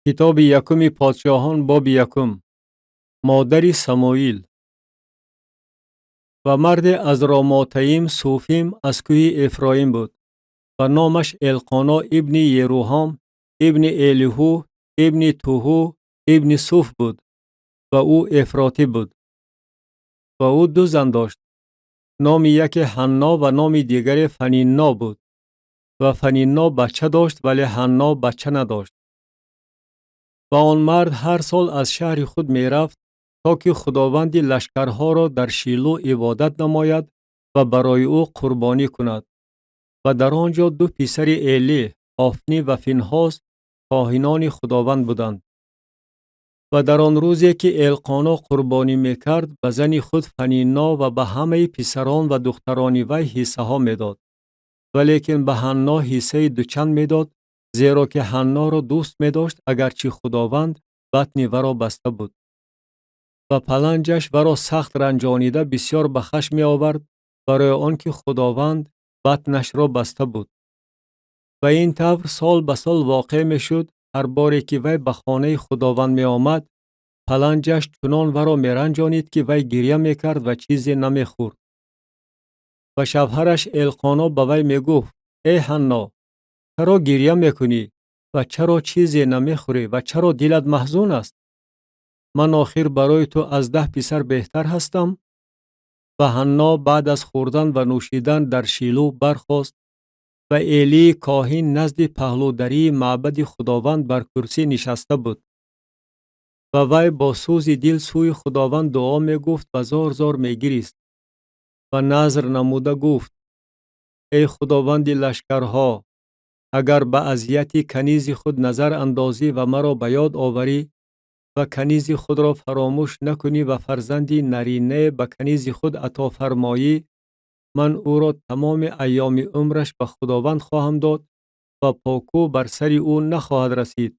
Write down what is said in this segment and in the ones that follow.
Китоби якуми Подшоҳон, боби якум. Модари Самуил. Ва марде аз Ромотаим Суфим аз кӯҳи Эфроим буд ва номаш Элқоно ибни Ерӯҳом, ибни Элиҳу, ибни Туҳу, ибни Суф буд ва ӯ эфротӣ буд. Ва ӯ ду зан дошт. Номи яке Ҳанно ва номи дигаре Фанинно буд. Ва Фанинно бача дошт, вале Ҳанно бача надошт. Ва он мард ҳар сол аз шаҳри худ мерафт, то ки Худованди лашкарҳоро дар Шилӯ ибодат намояд ва барои ӯ қурбонӣ кунад. Ва дар он ҷо ду писари Элӣ, Ҳофнӣ ва Финҳос, коҳинони Худованд буданд. Ва дар он рӯзе ки Элқоно қурбонӣ мекард, ба зани худ Фанинно ва ба ҳамаи писарон ва духтарони вай ҳиссаҳо медод. Валекин ба Ҳанно ҳиссаи дучанд медод, зеро ки Ҳанноро дӯст медошт, агарчи Худованд батни варо баста буд. Ва паланҷаш варо сахт ранҷонида, бисёр ба хашм меовард, барои он ки Худованд батнашро баста буд. Ва ин тавр сол ба сол воқеъ мешуд: ҳар боре ки вай ба хонаи Худованд меомад, паланҷаш чунон варо меранҷонид, ки вай гирья мекард ва чизе намехӯрд. Ва шавҳараш Элқоно ба вай мегуфт: «Эй Ҳанно, чаро гирья мекунӣ ва чаро чизе намехӯрӣ ва чаро дилат маҳзун аст? Ман охир барои ту аз 10 писар беҳтар ҳастам?» Ва Ҳанно баъд аз хӯрдан ва нӯшидан дар Шилӯ бархост ва Элии коҳин назди паҳлӯдарии маъбади Худованд бар курсӣ нишаста буд. Ва вай бо сӯзи дил сӯи Худованд дуо мегуфт ва зор-зор мегирист. Ва назр намуда гуфт: «Эй Худованди лашкарҳо, агар ба азияти канизи худ назар андозӣ ва маро ба ёд оварӣ ва канизи худро фаромӯш накунӣ ва фарзанди наринае ба канизи худ ато фармоӣ, ман ӯро тамоми айёми умраш ба Худованд хоҳам дод ва покӯ бар сари ӯ нахоҳад расид».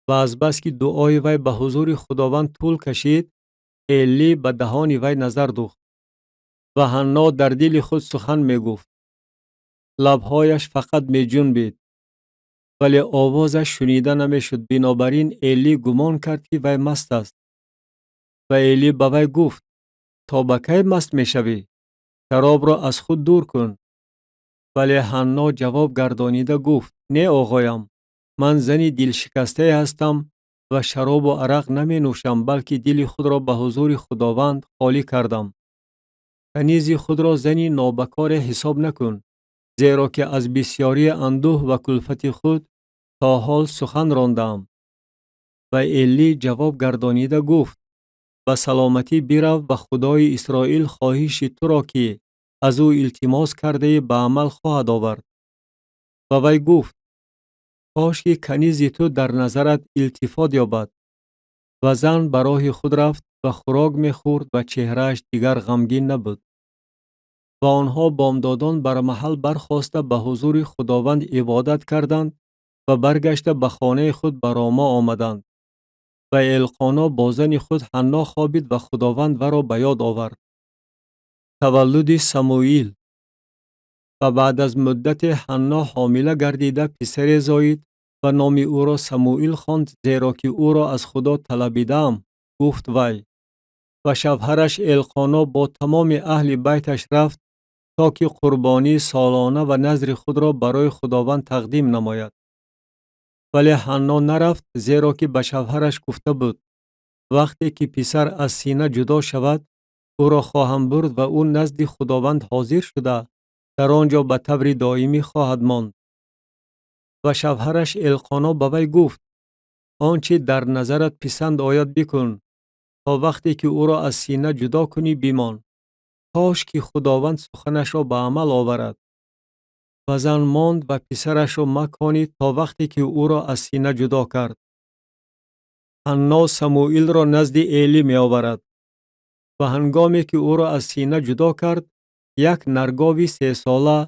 Ва азбаски дуои вай ба ҳузури Худованд тӯл кашид, Элӣ ба даҳони вай назар духт. Ва Ҳанно дар дили худ сухан мегуфт. Лабҳояш фақат меҷунбид, вале овозаш шунида намешуд. Бинобар ин Элӣ гумон кард, ки вай маст аст. Ва Элӣ ба вай гуфт: «То ба кай маст мешавӣ? Шаробро аз худ дур кун». Вале Ҳанно ҷавоб гардонида гуфт: «Не, оғоям, ман зани дилшикастае ҳастам ва шаробу арақ наменӯшам, балки дили худро ба ҳузури Худованд холӣ кардам. Канизи худро зани нобакоре ҳисоб накун, зеро ки аз бисёрии андӯҳ ва кулфати худ то ҳол сухан рондаам». Ва Элӣ ҷавоб гардонида гуфт: «Ба саломатӣ бирав ва Худои Исроил хоҳиши туро, ки аз ӯ илтимос кардаӣ, ба амал хоҳад овард». Ва вай гуфт: «Кош ки канизи ту дар назарат илтифот ёбад». Ва зан ба роҳи худ рафт ва хӯрок мехӯрд ва чеҳрааш дигар ғамгин набуд. Ва онҳо бомдодон бармаҳал бархоста, ба ҳузури Худованд ибодат карданд ва баргашта, ба хонаи худ ба Рома омаданд. Ва Элқоно бо зани худ Ҳанно хобид ва Худованд варо ба ёд овард. Таваллуди Самуил. Ва баъд аз муддате Ҳанно ҳомила гардида, писаре зоид ва номи ӯро Самуил хонд, зеро ки ӯро аз Худо талабидаам, гуфт вай. Ва шавҳараш Элқоно бо тамоми аҳли байташ рафт, то ки қурбонии солона ва назри худро барои Худованд тақдим намояд. Вале Ҳанно нарафт, зеро ки ба шавҳараш гуфта буд: «Вақте ки писар аз сина ҷудо шавад, ӯро хоҳам бурд ва ӯ назди Худованд ҳозир шуда, дар он ҷо ба таври доимӣ хоҳад монд». Ва шавҳараш Элқоно ба вай гуфт: «Он чӣ дар назарат писанд ояд, бикун. То вақте ки ӯро аз сина ҷудо кунӣ, бимон. Кош ки Худованд суханашро ба амал оварад». Ва зан монд ва писарашро маконид то вақте ки ӯро аз сина ҷудо кард. Ҳанно Самуилро назди Элӣ меоварад. Ва ҳангоме ки ӯро аз сина ҷудо кард, як наргови сесола,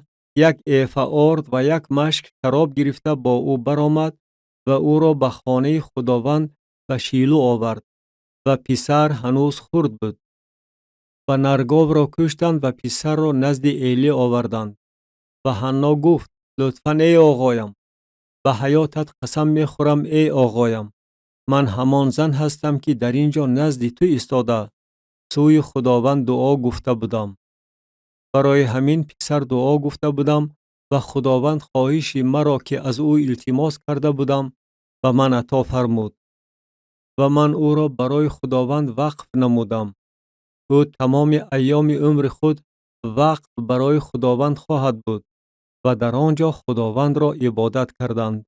як эфа орд ва як машк шароб гирифта, бо ӯ баромад ва ӯро ба хонаи Худованд ба Шилӯ овард. Ва писар ҳанӯз хурд буд. Ва нарговро куштанд ва писарро назди Элӣ оварданд. Ва Ҳанно гуфт: «Лутфан, эй оғоям, Ба ҳаётат қасам мехӯрам, эй оғоям, ман ҳамон зан ҳастам, ки дар ин ҷо назди ту истода сӯи Худованд дуо гуфта будам. Барои ҳамин писар дуо гуфта будам ва Худованд хоҳиши маро, ки аз ӯ илтимос карда будам, ба ман ато фармуд. Ва ман ӯро барои Худованд вақф намудам. Ӯ тамоми айёми умри худ вақф барои Худованд хоҳад буд. Ва дар он ҷо Худовандро ибодат карданд.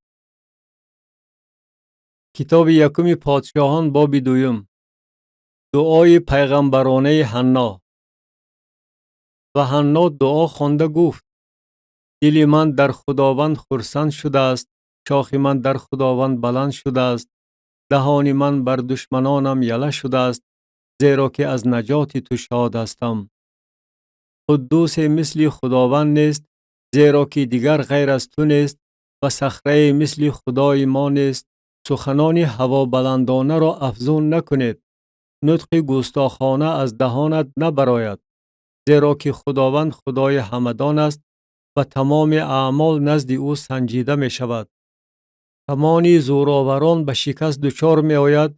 Китоби якуми подшоҳон, боби дуюм. Дуои пайғамбаронаи Ҳанно. Ва Ҳанно дуо хонда гуфт: Дили ман дар Худованд хурсанд шудааст, шохи ман дар Худованд баланд шудааст, даҳони ман бар душманонам яла шудааст, зеро ки аз наҷоти ту шод ҳастам. Қуддусе мисли Худованд нест, зеро ки дигар ғайр аз ту нест ва сахрае мисли Худои мо нест. Суханони ҳавобаландонаро афзун накунед, нутқи густохона аз даҳонат набарояд, зеро ки Худованд Худои ҳамадон аст ва тамоми аъмол назди ӯ санҷида мешавад. Камони зӯроварон ба шикаст дучор меояд,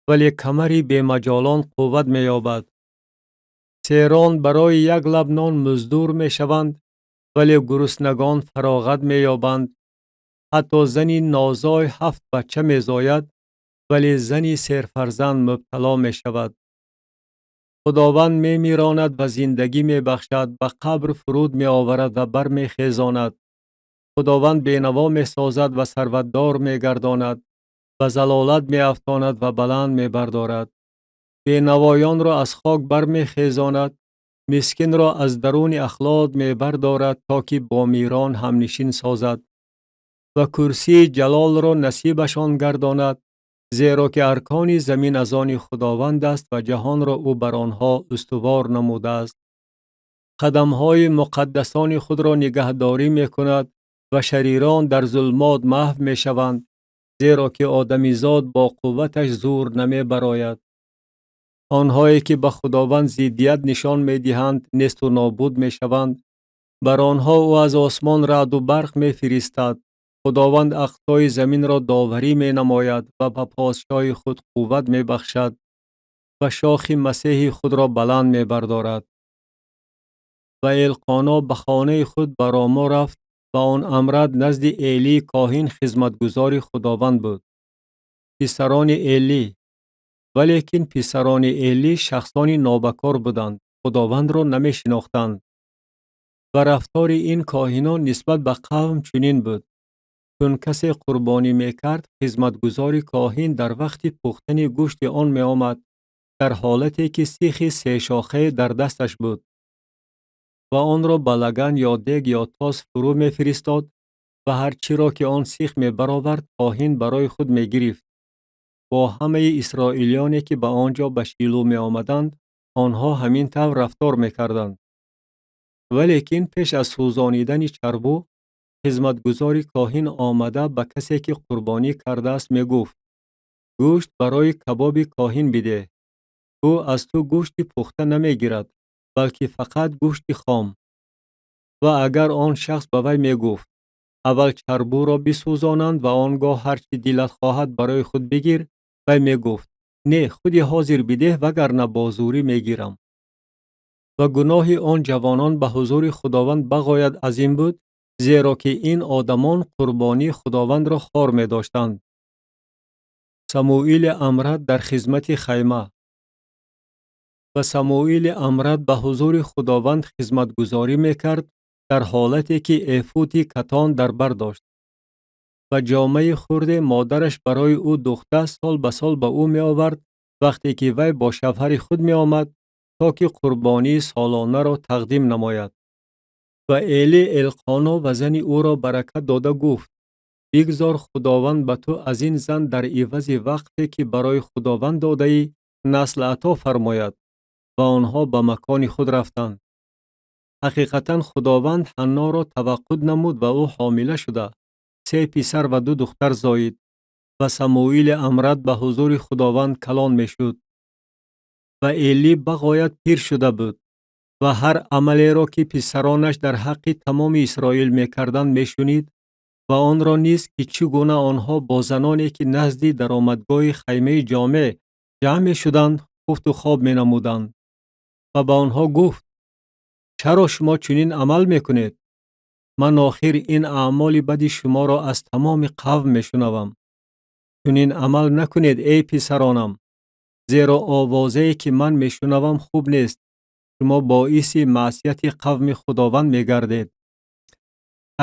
вале камари бемаҷолон қувват меёбад. Серон барои як лаб нон муздур мешаванд, вале гуруснагон фароғат меёбанд. Ҳатто зани нозой 7 бача мезояд, вале зани серфарзанд мубтало мешавад. Худованд мемиронад ва зиндагӣ мебахшад, ба қабр фуруд меоварад ва бармехезонад. Худованд бенаво месозад ва сарватдор мегардонад, ба залолат меафтонад ва баланд мебардорад. Бенавоёнро аз хок бармехезонад, мискинро аз даруни ахлот мебардорад, то ки бо мирон ҳамнишин созад ва курсии ҷалолро насибашон гардонад, зеро ки аркони замин аз они Худованд аст ва ҷаҳонро ӯ бар онҳо устувор намудааст. Қадамҳои муқаддасони худро нигаҳдорӣ мекунад ва шарирон дар зулмот маҳв мешаванд, зеро ки одамизод бо қувваташ зур намебарояд. Онҳое ки ба Худованд зиддият нишон медиҳанд, несту нобуд мешаванд. Бар онҳо ӯ аз осмон раъду барқ мефиристад. Худованд ақсои заминро доварӣ менамояд ва ба подшоҳи худ қувват мебахшад ва шохи масеҳи худро баланд мебардорад. Ва Элқоно ба хонаи худ ба Ромо рафт ва он амрад назди Элӣ коҳин хизматгузори Худованд буд. Писарони Элӣ. Валекин писарони Элӣ шахсони нобакор буданд, Худовандро намешинохтанд. Ва рафтори ин коҳинон нисбат ба қавм чунин буд. Чун касе қурбонӣ мекард, хизматгузори коҳин дар вақти пухтани гӯшти он меомад, дар ҳолате ки сихи сешохае дар дасташ буд ва онро ба лаган ё дег ё тос фурӯ мефиристод ва ҳар чиро ки он сих мебаровард, коҳин барои худ мегирифт. Бо ҳамаи исроилиёне ки ба он ҷо ба Шилу меомаданд, онҳо ҳамин тавр рафтор мекарданд. Валекин пеш аз сӯзонидани чарбу, хизматгузори коҳин омада ба касе ки қурбонӣ кардааст мегуфт: гӯшт барои кабоби коҳин бидеҳ. Ӯ аз ту гӯшти пухта намегирад, балки фақат гӯшти хом. Ва агар он шахс ба вай мегуфт: аввал чарбуро бисӯзонанд ва он гоҳ ҳар чӣ дилат хоҳад барои худ бигир, вай мегуфт: не, худи ҳозир бидеҳ, вагарна бо зӯрӣ мегирам. Ва гуноҳи он ҷавонон ба ҳузури Худованд бағоят азим буд, зеро ки ин одамон қурбонии Худовандро хор медоштанд. Самуили амрад дар хизмати хайма. Ва Самуили амрад ба ҳузури Худованд хизматгузорӣ мекард, дар ҳолате ки эфуди катон дар бар дошт. Ва ҷомаи хурде модараш барои ӯ духта сол ба сол ба ӯ меовард, вақте ки вай бо шавҳари худ меомад, то ки қурбонии солонаро тақдим намояд. Ва Элӣ Элқоно ва зани ӯро баракат дода гуфт: бигзор Худованд ба ту аз ин зан дар ивази вақфе ки барои Худованд додаӣ насл ато фармояд. Ва онҳо ба макони худ рафтанд. Ҳақиқатан Худованд Ҳанноро таваққуд намуд ва ӯ ҳомила шуда 3 писар ва 2 духтар зоид ва Самуили амрад ба ҳузури Худованд калон мешуд. Ва Элӣ бағоят пир шуда буд ва ҳар амалеро ки писаронаш дар ҳаққи тамоми Исроил мекарданд мешунид Ва онро низ, ки чӣ гуна онҳо бо заноне, ки назди даромадгоҳи хаймаи ҷомеъ ҷамъ мешуданд, хуфту хоб менамуданд. Ва ба онҳо гуфт: чаро шумо чунин амал мекунед? Ман охир ин аъмоли бади шуморо аз тамоми қавм мешунавам. Чунин амал накунед, эй писаронам, зеро овозае, ки ман мешунавам, хуб нест. Шумо боиси маъсияти қавми Худованд мегардед.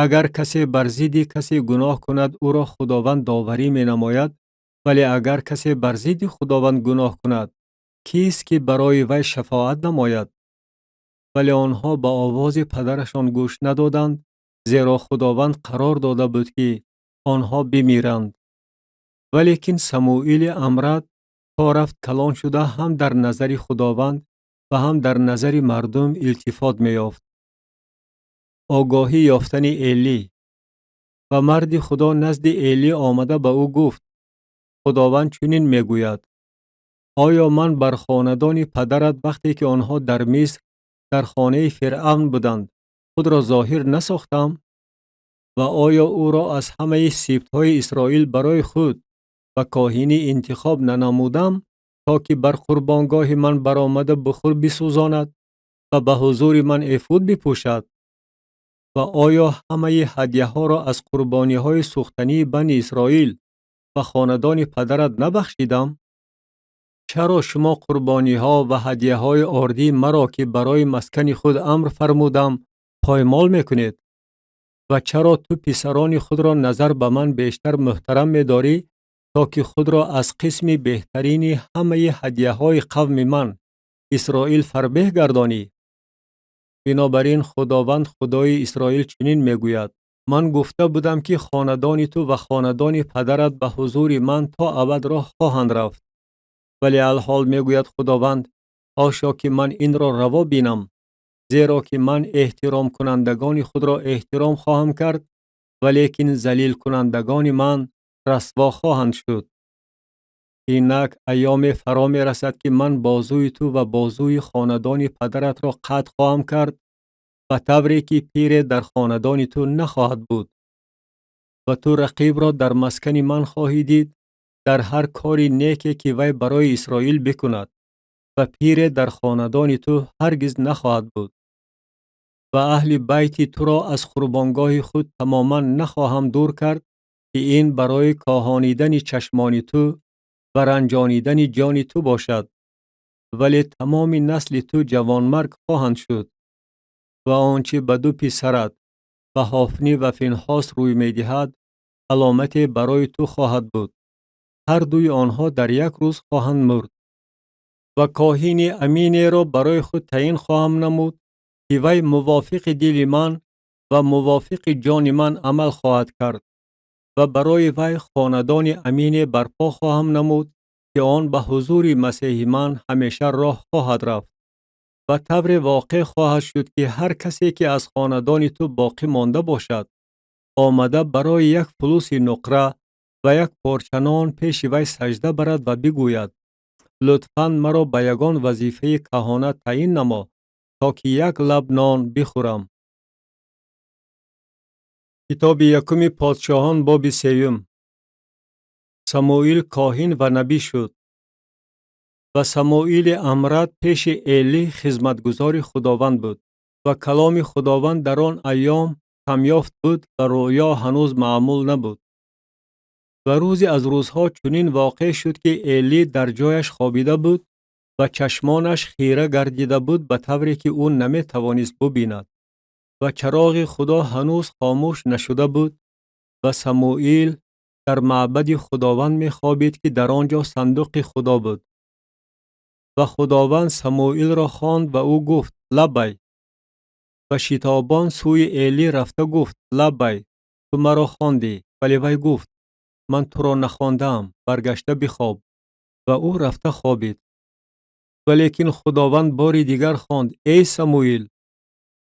Агар касе бар зидди касе гуноҳ кунад, ӯро Худованд доварӣ менамояд, вале агар касе бар зидди Худованд гуноҳ кунад, кист ки барои вай шафоат намояд? Вале онҳо ба овози падарашон гӯш надоданд, зеро Худованд қарор дода буд, ки онҳо бимиранд. Валекин Самуили Амрад то рафт калон шуда, ҳам дар назари Худованд ва ҳам дар назари мардум илтифот меёфт. Огоҳӣ ёфтани Элӣ. Ва марди Худо назди Элӣ омада ба ӯ гуфт: Худованд чунин мегӯяд: оё ман бар хонадони падарат, вақте ки онҳо дар Миср дар хонаи Фиръавн буданд, худро зоҳир насохтам? Ва оё ӯро аз ҳамаи сибтҳои Исроил барои худ ба коҳинӣ интихоб нанамудам, то ки бар қурбонгоҳи ман баромада бухур бисӯзонад ва ба ҳузури ман эфуд бипӯшад? Ва оё ҳамаи ҳадяҳоро аз қурбониҳои сӯхтании бани Исроил ба хонадони падарат набахшидам? Чаро шумо қурбониҳо ва ҳадяҳои ордии маро, ки барои маскани худ амр фармудам, поймол мекунед? Ва чаро ту писарони худро назар ба ман бештар муҳтарам медорӣ, то ки худро аз қисми беҳтарини ҳамаи ҳадяҳои қавми ман Исроил фарбеҳ гардонӣ? Бинобар ин Худованд, Худои Исроил, чунин мегӯяд: ман гуфта будам, ки хонадони ту ва хонадони падарат ба ҳузури ман то абад роҳ хоҳанд рафт. Вале алҳол мегӯяд Худованд: ҳошо ки ман инро раво бинам, зеро ки ман эҳтиромкунандагони худро эҳтиром хоҳам кард, валекин залилкунандагони ман расво хоҳанд шуд. Инак айёме фаро мерасад, ки ман бозуи ту ва бозуи хонадони падаратро қатъ хоҳам кард, ба тавре ки пире дар хонадони ту нахоҳад буд. Ва ту рақибро дар маскани ман хоҳӣ дид, дар ҳар кори неке, ки вай барои Исроил бикунад, ва пире дар хонадони ту ҳаргиз нахоҳад буд. Ва аҳли байти туро аз қурбонгоҳи худ тамоман нахоҳам дур кард, ки ин барои коҳонидани чашмони ту ва ранҷонидани ҷони ту бошад, вале тамоми насли ту ҷавонмарг хоҳанд шуд. Ва он чӣ ба ду писарат, ба Ҳофнӣ ва Финҳос, рӯй медиҳад, аломате барои ту хоҳад буд. Ҳар дуи онҳо дар як рӯз хоҳанд мурд. Ва коҳини аминеро барои худ таъин хоҳам намуд, ки вай мувофиқи дили ман ва мувофиқи ҷони ман амал хоҳад кард, ва барои вай хонадони амине барпо хоҳам намуд, ки он ба ҳузури масеҳи ман ҳамеша роҳ хоҳад рафт. Ва тавре воқеъ хоҳад шуд, ки ҳар касе, ки аз хонадони ту боқӣ монда бошад, омада барои як фулуси нуқра ва як порча нон пеши вай сажда барад ва бигӯяд: лутфан маро ба ягон вазифаи каҳонат таъин намо, то ки як лаб нон бихӯрам. Китоби якуми подшоҳон, боби сеюм. Самуил коҳин ва набӣ шуд. Ва Самуили Амрад пеши Элӣ хизматгузори Худованд буд. Ва каломи Худованд дар он айём камёфт буд ва рӯё ҳанӯз маъмул набуд. Ва рӯзе аз рӯзҳо чунин воқеъ шуд, ки Элӣ дар ҷояш хобида буд ва чашмонаш хира гардида буд, ба тавре ки ӯ наметавонист бубинад. Ва чароғи Худо ҳанӯз хомӯш нашуда буд, ва Самуил дар маъбади Худованд мехобид, ки дар он ҷо сандуқи Худо буд. Ва Худованд Самуилро хонд ва ӯ гуфт: лаббай. Ва шитобон сӯи Элӣ рафта гуфт: лаббай, ту маро хондӣ. Вале вай гуфт: ман туро нахондаам, баргашта бихоб. Ва ӯ рафта хобид. Валекин Худованд бори дигар хонд: эй Самуил!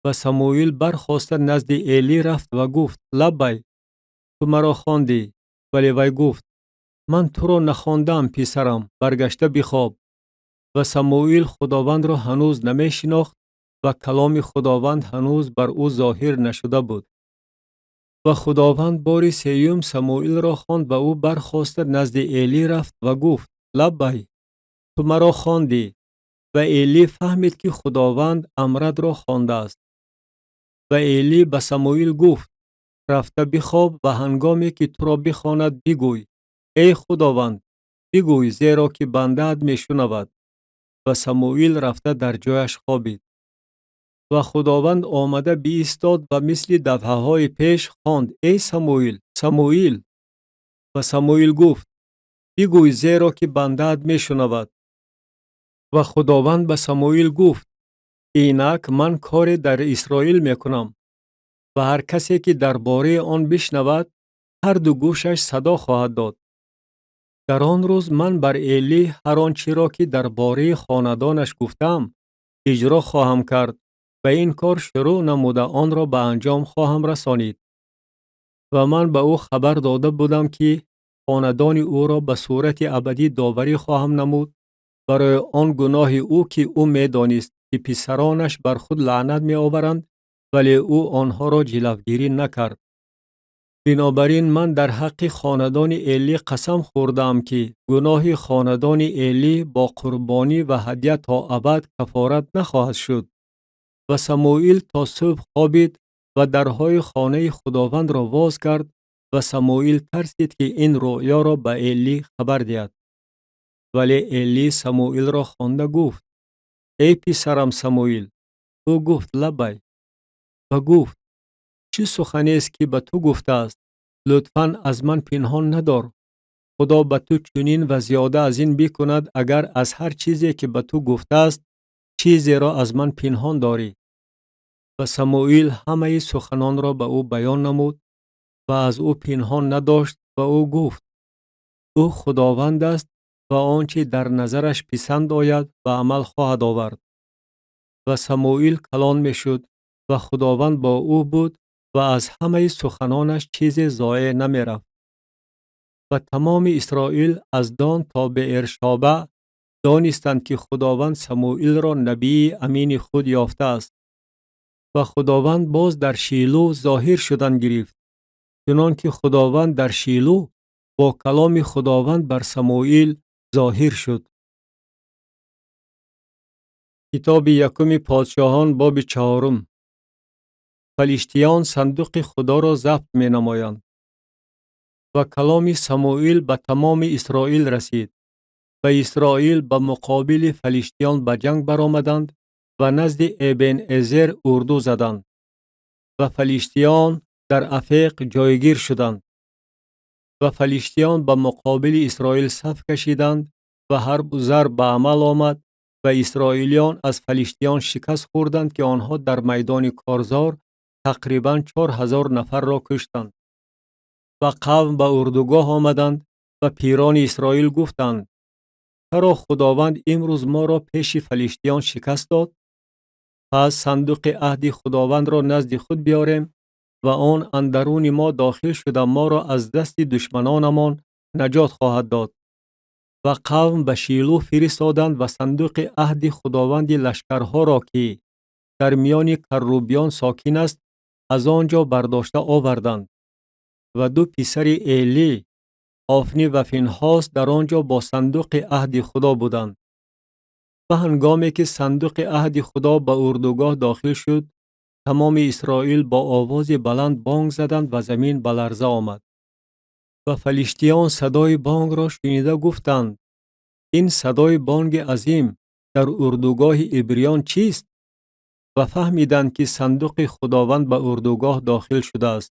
Ва Самуил бархоста назди Элӣ рафт ва гуфт: лаббай, ту маро хондӣ. Вале вай гуфт: ман туро нахондаам, писарам, баргашта бихоб. Ва Самуил Худовандро ҳанӯз намешинохт ва каломи Худованд ҳанӯз бар ӯ зоҳир нашуда буд. Ва Худованд бори сеюм Самуилро хонд ва ӯ бархоста назди Элӣ рафт ва гуфт: Лаббай, ту маро хондӣ. Ва Элӣ фаҳмид, ки Худованд амрадро хондааст. Ва Элӣ ба Самуил гуфт: Рафта бихоб ва ҳангоме ки туро бихонад бигӯй: Эй Худованд, бигӯй, зеро ки бандаат мешунавад. Ва Самуил рафта дар ҷояш хобид. Ва Худованд омада биистод ва мисли дафъаҳои пеш хонд: Эй Самуил, Самуил! Ва Самуил гуфт: Бигӯй, зеро ки бандаат мешунавад. Ва Худованд ба Самуил гуфт: Инак ман коре дар Исроил мекунам ва ҳар касе ки дар бораи он бишнавад, ҳар ду гӯшаш садо хоҳад дод. Дар он рӯз ман бар Элӣ ҳар он чиро ки дар бораи хонадонаш гуфтаам, иҷро хоҳам кард ва ин кор шурӯъ намуда онро ба анҷом хоҳам расонид. Ва ман ба ӯ хабар дода будам, ки хонадони ӯро ба сурати абадӣ доварӣ хоҳам намуд барои он гуноҳи ӯ, ки ӯ медонист, ки писаронаш бар худ лаънат меоваранд, вале ӯ онҳоро ҷилавгирӣ накард. Бинобар ин ман дар ҳаққи хонадони Элӣ қасам хӯрдаам, ки гуноҳи хонадони Элӣ бо қурбонӣ ва ҳадя то абад кафорат нахоҳад шуд. Ва Самуил то субҳ хобид ва дарҳои хонаи Худовандро воз кард ва Самуил тарсид, ки ин рӯъёро ба Элӣ хабар диҳад. Вале Элӣ Самуилро хонда гуфт: Эй писарам Самуил! Ӯ гуфт: Лаббай. Ва гуфт: Чӣ суханест, ки ба ту гуфтааст? Лутфан аз ман пинҳон надор. Худо ба ту чунин ва зиёда аз ин бикунад, агар аз ҳар чизе, ки ба ту гуфтааст, чизеро аз ман пинҳон дорӣ. Ва Самуил ҳамаи суханонро ба ӯ баён намуд ва аз ӯ пинҳон надошт ва ӯ гуфт: Ӯ Худованд аст ва он чи дар назараш писанд ояд ба амал хоҳад овард. Ва Самуил калон мешуд ва Худованд бо ӯ буд ва аз ҳамаи суханонаш чизе зоеъ намерафт. Ва тамоми Исроил аз Дон то Беэршоба донистанд, ки Худованд Самуилро набии амини худ ёфтааст. Ва Худованд боз дар Шилӯ зоҳир шудан гирифт, чунон ки Худованд дар Шилӯ бо каломи Худованд бар Самуил зоҳир шуд. Китоби якуми подшоҳон, боби чаҳорум. Фалиштиён сандуқи Худоро забт менамоянд. Ва каломи Самуил ба тамоми Исроил расид. Ва Исроил ба муқобили фалиштиён ба ҷанг баромаданд ва назди Эбен-Эзер урду заданд. Ва фалиштиён дар Афеқ ҷойгир шуданд. Ва фалиштиён ба муқобили Исроил саф кашиданд ва ҳарбу зарб ба амал омад ва исроилиён аз фалиштиён шикаст хӯрданд, ки онҳо дар майдони корзор тақрибан 4000 нафарро куштанд. Ва қавм ба урдугоҳ омаданд ва пирони Исроил гуфтанд: Чаро Худованд имрӯз моро пеши фалиштиён шикаст дод? Пас сандуқи аҳди Худовандро назди худ биёрем ва он андаруни мо дохил шуда моро аз дасти душманонамон наҷот хоҳад дод. Ва қавм ба Шилӯ фиристоданд ва сандуқи аҳди Худованди лашкарҳоро, ки дар миёни каррубиён сокин аст, аз он ҷо бардошта оварданд. Ва ду писари Элӣ, Ҳофнӣ ва Финҳос, дар он ҷо бо сандуқи аҳди Худо буданд. Ва ҳангоме ки сандуқи аҳди Худо ба урдугоҳ дохил шуд, тамоми Исроил бо овози баланд бонг заданд ва замин ба ларза омад. Ва фалиштиён садои бонгро шунида гуфтанд: Ин садои бонги азим дар урдугоҳи ибриён чист? Ва фаҳмиданд, ки сандуқи Худованд ба урдугоҳ дохил шудааст.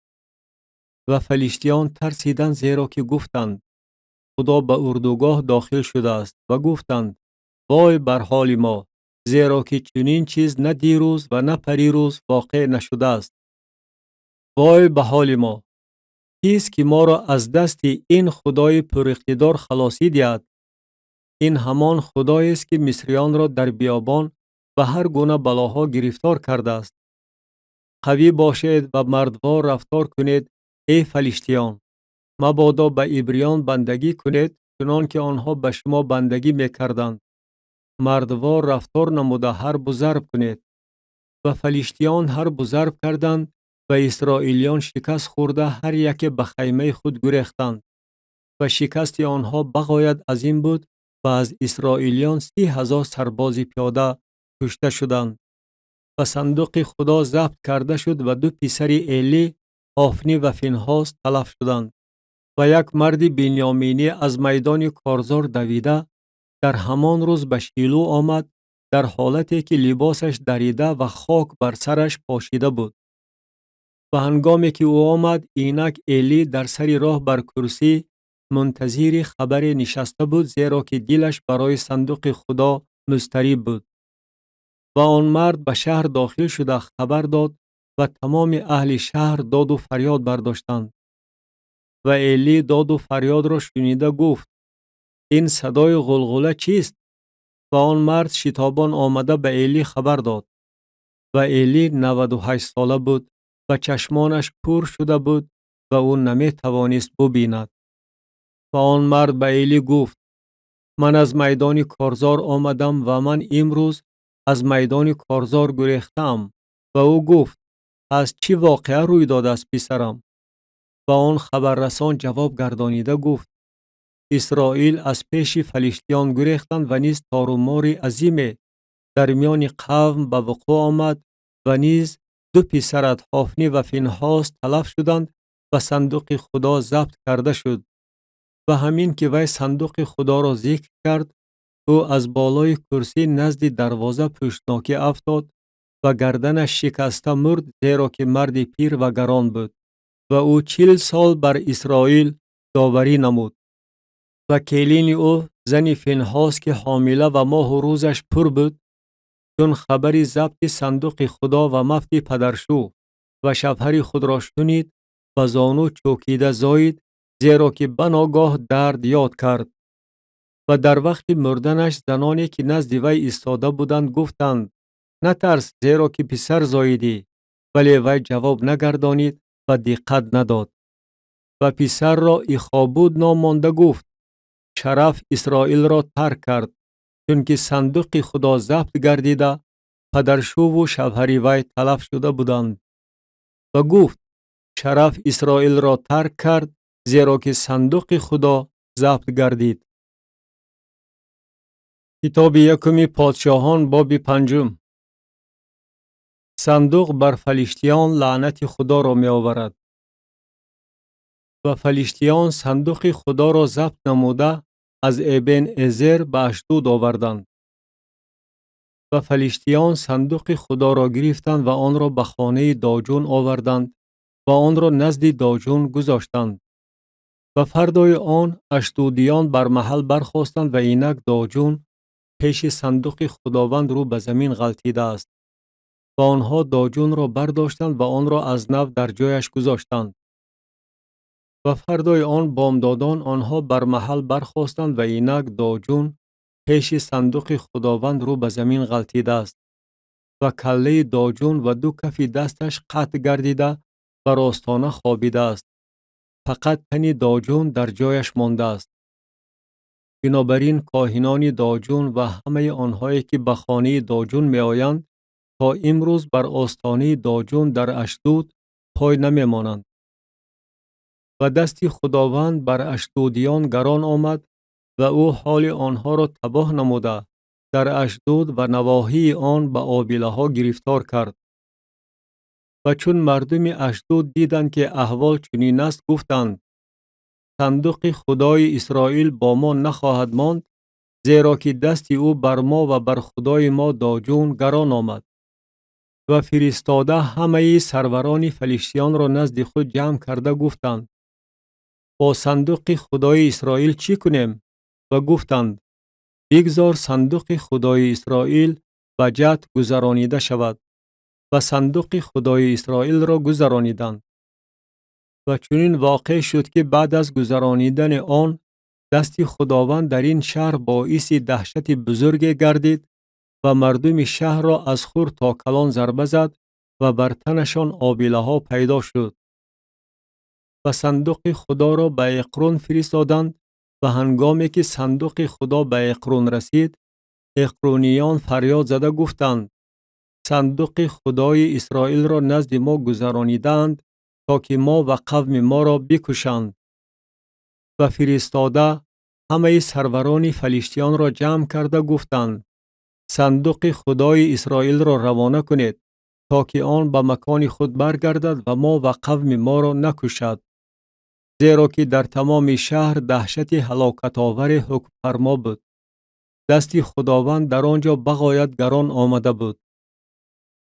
Ва фалиштиён тарсиданд, зеро ки гуфтанд: Худо ба урдугоҳ дохил шудааст. Ва гуфтанд: Вой бар ҳоли мо, зеро ки чунин чиз на дирӯз ва на парирӯз воқеъ нашудааст. Вой ба ҳоли мо! Кист ки моро аз дасти ин Худои пуриқтидор халосӣ диҳад? Ин ҳамон Худоест, ки мисриёнро дар биёбон ба ҳар гуна балоҳо гирифтор кардааст. Қавӣ бошед ва мардвор рафтор кунед, эй фалиштиён! Мабодо ба ибриён бандагӣ кунед, чунон ки онҳо ба шумо бандагӣ мекарданд. Мардвор рафтор намуда ҳарбу зарб кунед. Ва фалиштиён ҳарбу зарб карданд Ва исроилиён шикаст хӯрда ҳар яке ба хаймаи худ гурехтанд. Ва шикасти онҳо бағоят азим буд ва аз исроилиён 30 000 сарбози пиёда кушта шуданд. Ва сандуқи Худо забт карда шуд ва ду писари Элӣ, Ҳофнӣ ва Финҳос, талаф шуданд. Ва як марди бинёминӣ аз майдони корзор давида дар ҳамон рӯз ба Шилӯ омад, дар ҳолате ки либосаш дарида ва хок бар сараш пошида буд. Ва ҳангоме ки ӯ омад, инак Элӣ дар сари роҳ бар курсӣ мунтазири хабаре нишаста буд, зеро ки дилаш барои сандуқи Худо музтариб буд. Ва он мард ба шаҳр дохил шуда хабар дод ва тамоми аҳли шаҳр доду фарёд бардоштанд. Ва Элӣ доду фарёдро шунида гуфт: ин садои ғулғула чист? Ва он мард шитобон омада ба Элӣ хабар дод. Ва Элӣ 98 сола буд ва чашмонаш кӯр шуда буд ва ӯ наметавонист бубинад. Ва он мард ба Элӣ гуфт: ман аз майдони корзор омадам ва ман имрӯз аз майдони корзор гурехтаам. Ва ӯ гуфт: пас чӣ воқеа рӯй додааст, писарам? Ва он хабаррасон ҷавоб гардонида гуфт: Исроил аз пеши фалиштиён гурехтанд ва низ торумори азиме дар миёни қавм ба вуқӯъ омад ва низ ду писарат Ҳофнӣ ва Финҳос талаф шуданд ва сандуқи Худо забт карда шуд. Ва ҳамин ки вай сандуқи Худоро зикр кард, ӯ аз болои курсӣ назди дарвоза пуштнокӣ афтод ва гарданаш шикаста мурд, зеро ки марди пир ва гарон буд. Ва ӯ 40 сол бар Исроил доварӣ намуд. Ва келини ӯ, зани Финҳос, ки ҳомила ва моҳу рӯзаш пур буд, чун хабари забти сандуқи Худо ва мавти падаршӯ ва шавҳари худро шунид, ба зону чӯкида зоид, зеро ки баногоҳ дард ёд кард. Ва дар вақти мурданаш заноне ки назди вай истода буданд гуфтанд: натарс, зеро ки писар зоидӣ. Вале вай ҷавоб нагардонид ва диққат надод. Ва писарро Ихобуд ном монда гуфт: шараф Исроилро тарк кард, чунки сандуқи Худо забт гардида, падаршӯву шавҳари вай талаф шуда буданд. Ва гуфт: шараф Исроилро тарк кард, зеро ки сандуқи Худо забт гардид. Китоби якуми подшоҳон, боби панҷум. Сандуқ бар фалиштиён лаънати Худоро меоварад. Ва фалиштиён сандуқи Худоро забт намуда аз Эбен Эзер ба Ашдуд оварданд. Ва фалиштиён сандуқи Худоро гирифтанд ва онро ба хонаи Доҷун оварданд ва онро назди Доҷун гузоштанд. Ва фардои он ашдудиён бар маҳал бархостанд ва инак Доҷун пеши сандуқи Худованд рӯ ба замин ғалтидааст. Ва онҳо Доҷунро бардоштанд ва онро аз нав дар ҷояш гузоштанд. Ва фардои он бомдодон онҳо бар маҳал бархостанд ва инак Доҷун пеши сандуқи Худованд рӯ ба замин ғалтидааст. Ва каллаи Доҷун ва ду кафи дасташ қатъ гардида бар остона хобидааст. Фақат тани Доҷун дар ҷояш мондааст. Бинобар ин коҳинони Доҷун ва ҳамаи онҳое ки ба хонаи Доҷун меоянд, то имрӯз бар остонаи Доҷун дар Ашдуд пой намемонанд. Ва дасти Худованд бар ашдудиён гарон омад ва ӯ ҳоли онҳоро табоҳ намуда дар Ашдуд ва навоҳии он ба обилаҳо гирифтор кард. Ва чун мардуми Ашдуд диданд ки аҳвол чунин аст, гуфтанд: сандуқи Худои Исроил бо мо нахоҳад монд, зеро ки дасти ӯ бар мо ва бар Худои мо Доҷун гарон омад. Ва фиристода ҳамаи сарварони фалиштиёнро назди худ ҷамъ карда гуфтанд: бо сандуқи Худои Исроил чӣ кунем? Ва гуфтанд: бигзор сандуқи Худои Исроил ба Ҷат гузаронида шавад. Ва сандуқи Худои Исроилро гузарониданд. Ва чунин воқеъ шуд ки баъд аз гузаронидани он дасти Худованд дар ин шаҳр боиси даҳшати бузурге гардид ва мардуми шаҳрро аз хурд то калон зарба зад ва бар танашон обилаҳо пайдо шуд. Ва сандуқи Худоро ба Эқрон фиристоданд ва ҳангоме ки сандуқи Худо ба Эқрон расид, эқрониён фарёд зада гуфтанд: Сандуқи Худои Исроилро назди мо гузаронидаанд, то ки мо ва қавми моро бикушанд. Ва фиристода ҳамаи сарварони фалиштиёнро ҷамъ карда гуфтанд: Сандуқи Худои Исроилро равона кунед, то ки он ба макони худ баргардад ва мо ва қавми моро накушад. Зеро ки дар тамоми шаҳр даҳшати ҳалокатоваре ҳукмфармо буд. Дасти Худованд дар он ҷо бағоят гарон омада буд.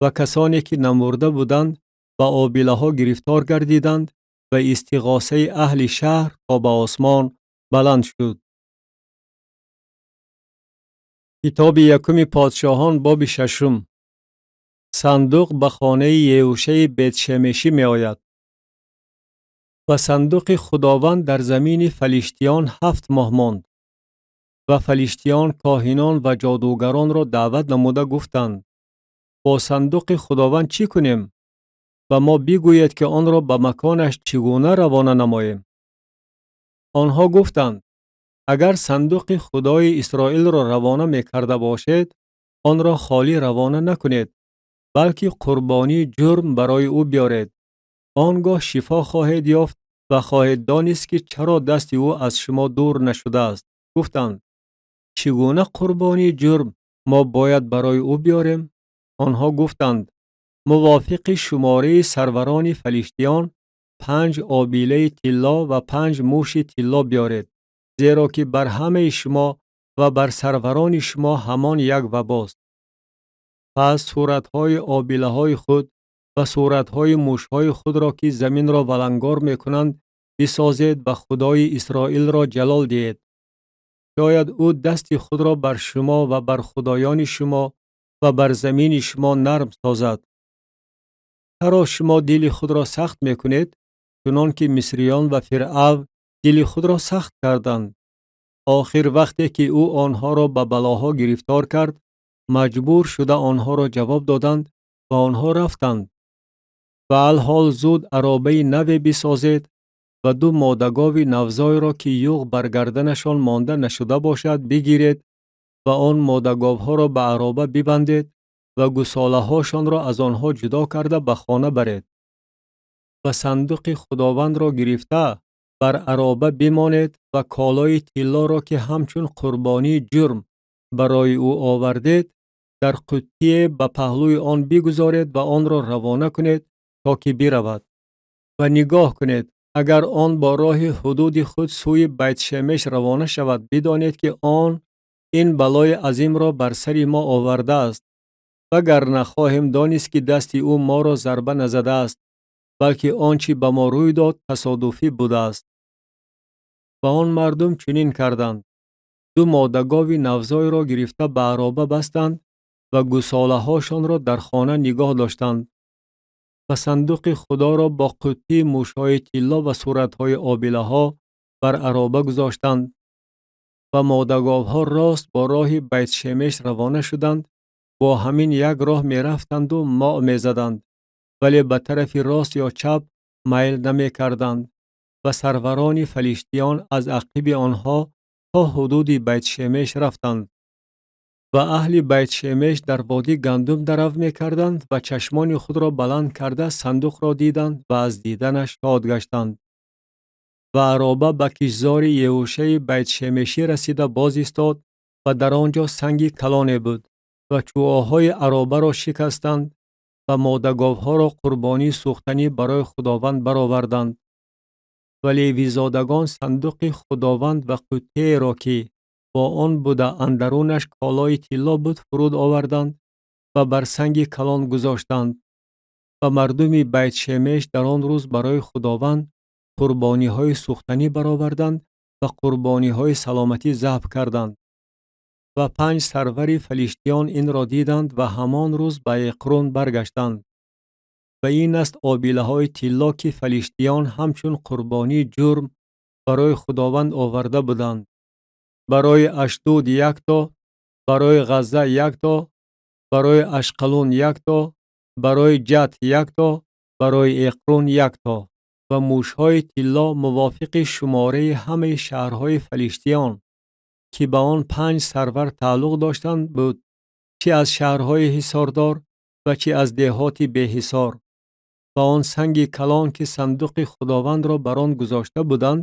Ва касоне ки намурда буданд, ба обилаҳо гирифтор гардиданд ва истиғосаи аҳли шаҳр то ба осмон баланд шуд. Китоби якуми подшоҳон, боби шашум. Сандуқ ба хонаи Еҳушаи Бетшемешӣ меояд. Ва сандуқи Худованд дар замини фалиштиён 7 моҳ монд. Ва фалиштиён коҳинон ва ҷодугаронро даъват намуда гуфтанд: бо сандуқи Худованд чӣ кунем? Ва мо бигӯед, ки онро ба маконаш чӣ гуна равона намоем. Онҳо гуфтанд: агар сандуқи Худои Исроилро равона мекарда бошед, онро холӣ равона накунед, балки қурбонии ҷурм барои ӯ биёред. Он гоҳ шифо хоҳед ёфт ва хоҳед донист, ки чаро дасти ӯ аз шумо дур нашудааст. Гуфтанд: чӣ гуна қурбонии ҷурм мо бояд барои ӯ биёрем? Онҳо гуфтанд: мувофиқи шумораи сарварони фалиштиён 5 обилаи тилло ва 5 муши тилло биёред, зеро ки бар ҳамаи шумо ва бар сарварони шумо ҳамон як вабост. Пас суратҳои обилаҳои худ ва суратҳои мушҳои худро, ки заминро валангор мекунанд, бисозед ва Худои Исроилро ҷалол диҳед. Шояд ӯ дасти худро бар шумо ва бар худоёни шумо ва бар замини шумо нарм созад. Чаро шумо дили худро сахт мекунед, чунон ки мисриён ва Фиръавн дили худро сахт карданд? Охир вақте ки ӯ онҳоро ба балоҳо гирифтор кард, маҷбур шуда онҳоро ҷавоб доданд ва онҳо рафтанд. Ва алҳол зуд аробаи наве бисозед ва 2 модагови навзойро, ки юғ бар гарданашон монда нашуда бошад, бигиред ва он модаговҳоро ба ароба бибандед ва гусолаҳошонро аз онҳо ҷудо карда ба хона баред. Ва сандуқи Худовандро гирифта бар ароба бимонед ва колои тиллоро, ки ҳамчун қурбонии ҷурм барои ӯ овардед, дар қуттие ба паҳлӯи он бигузоред ва онро равона кунед, то ки биравад. Ва нигоҳ кунед, агар он бо роҳи ҳудуди худ сӯи Байтшемеш равона шавад, бидонед, ки он ин балои азимро бар сари мо овардааст. Вагарна хоҳем донист, ки дасти ӯ моро зарба назадааст, балки он чӣ ба мо рӯй дод тасодуфӣ будааст. Ва он мардум чунин карданд. 2 модагови навзойро гирифта ба ароба бастанд ва гусолаҳошонро дар хона нигоҳ доштанд. Ва сандуқи Худоро бо қуттии мушҳои тилло ва суратҳои обилаҳо бар ароба гузоштанд. Ва модаговҳо рост бо роҳи Байтшемеш равона шуданд, бо ҳамин як роҳ мерафтанду моъ мезаданд, вале ба тарафи рост ё чап майл намекарданд ва сарварони фалиштиён аз ақиби онҳо то ҳудуди Байтшемеш рафтанд. Ва аҳли Байтшемеш дар водӣ гандум дарав мекарданд ва чашмони худро баланд карда сандуқро диданд ва аз диданаш шод гаштанд. Ва ароба ба кишзори Еҳушаи Байтшемешӣ расида боз истод ва дар он ҷо санги калоне буд ва чӯоҳои аробаро шикастанд ва модаговҳоро қурбонии сӯхтанӣ барои Худованд бароварданд. Ва левизодагон сандуқи Худованд ва қуттиеро, ки бо он буда андарунаш колои тилло буд, фуруд оварданд ва бар санги калон гузоштанд. Ва мардуми Байтшемеш дар он рӯз барои Худованд қурбониҳои сӯхтанӣ бароварданд ва қурбониҳои саломатӣ забҳ карданд. Ва 5 сарвари фалиштиён инро диданд ва ҳамон рӯз ба Эқрон баргаштанд. Ва ин аст обилаҳои тилло, ки фалиштиён ҳамчун қурбонии ҷурм барои Худованд оварда буданд. Барои Ашдуд 1 то, барои Ғазза 1 то, барои Ашқалун 1 то, барои Ҷат 1 то, барои Эқрон 1 то. Ва мушҳои тилло мувофиқи шумораи ҳамаи шаҳрҳои фалиштиён, ки ба он 5 сарвар тааллуқ доштанд, буд, чӣ аз шаҳрҳои ҳисордор ва чӣ аз деҳоти беҳисор. Ва он санги калон, ки сандуқи Худовандро бар он гузошта буданд,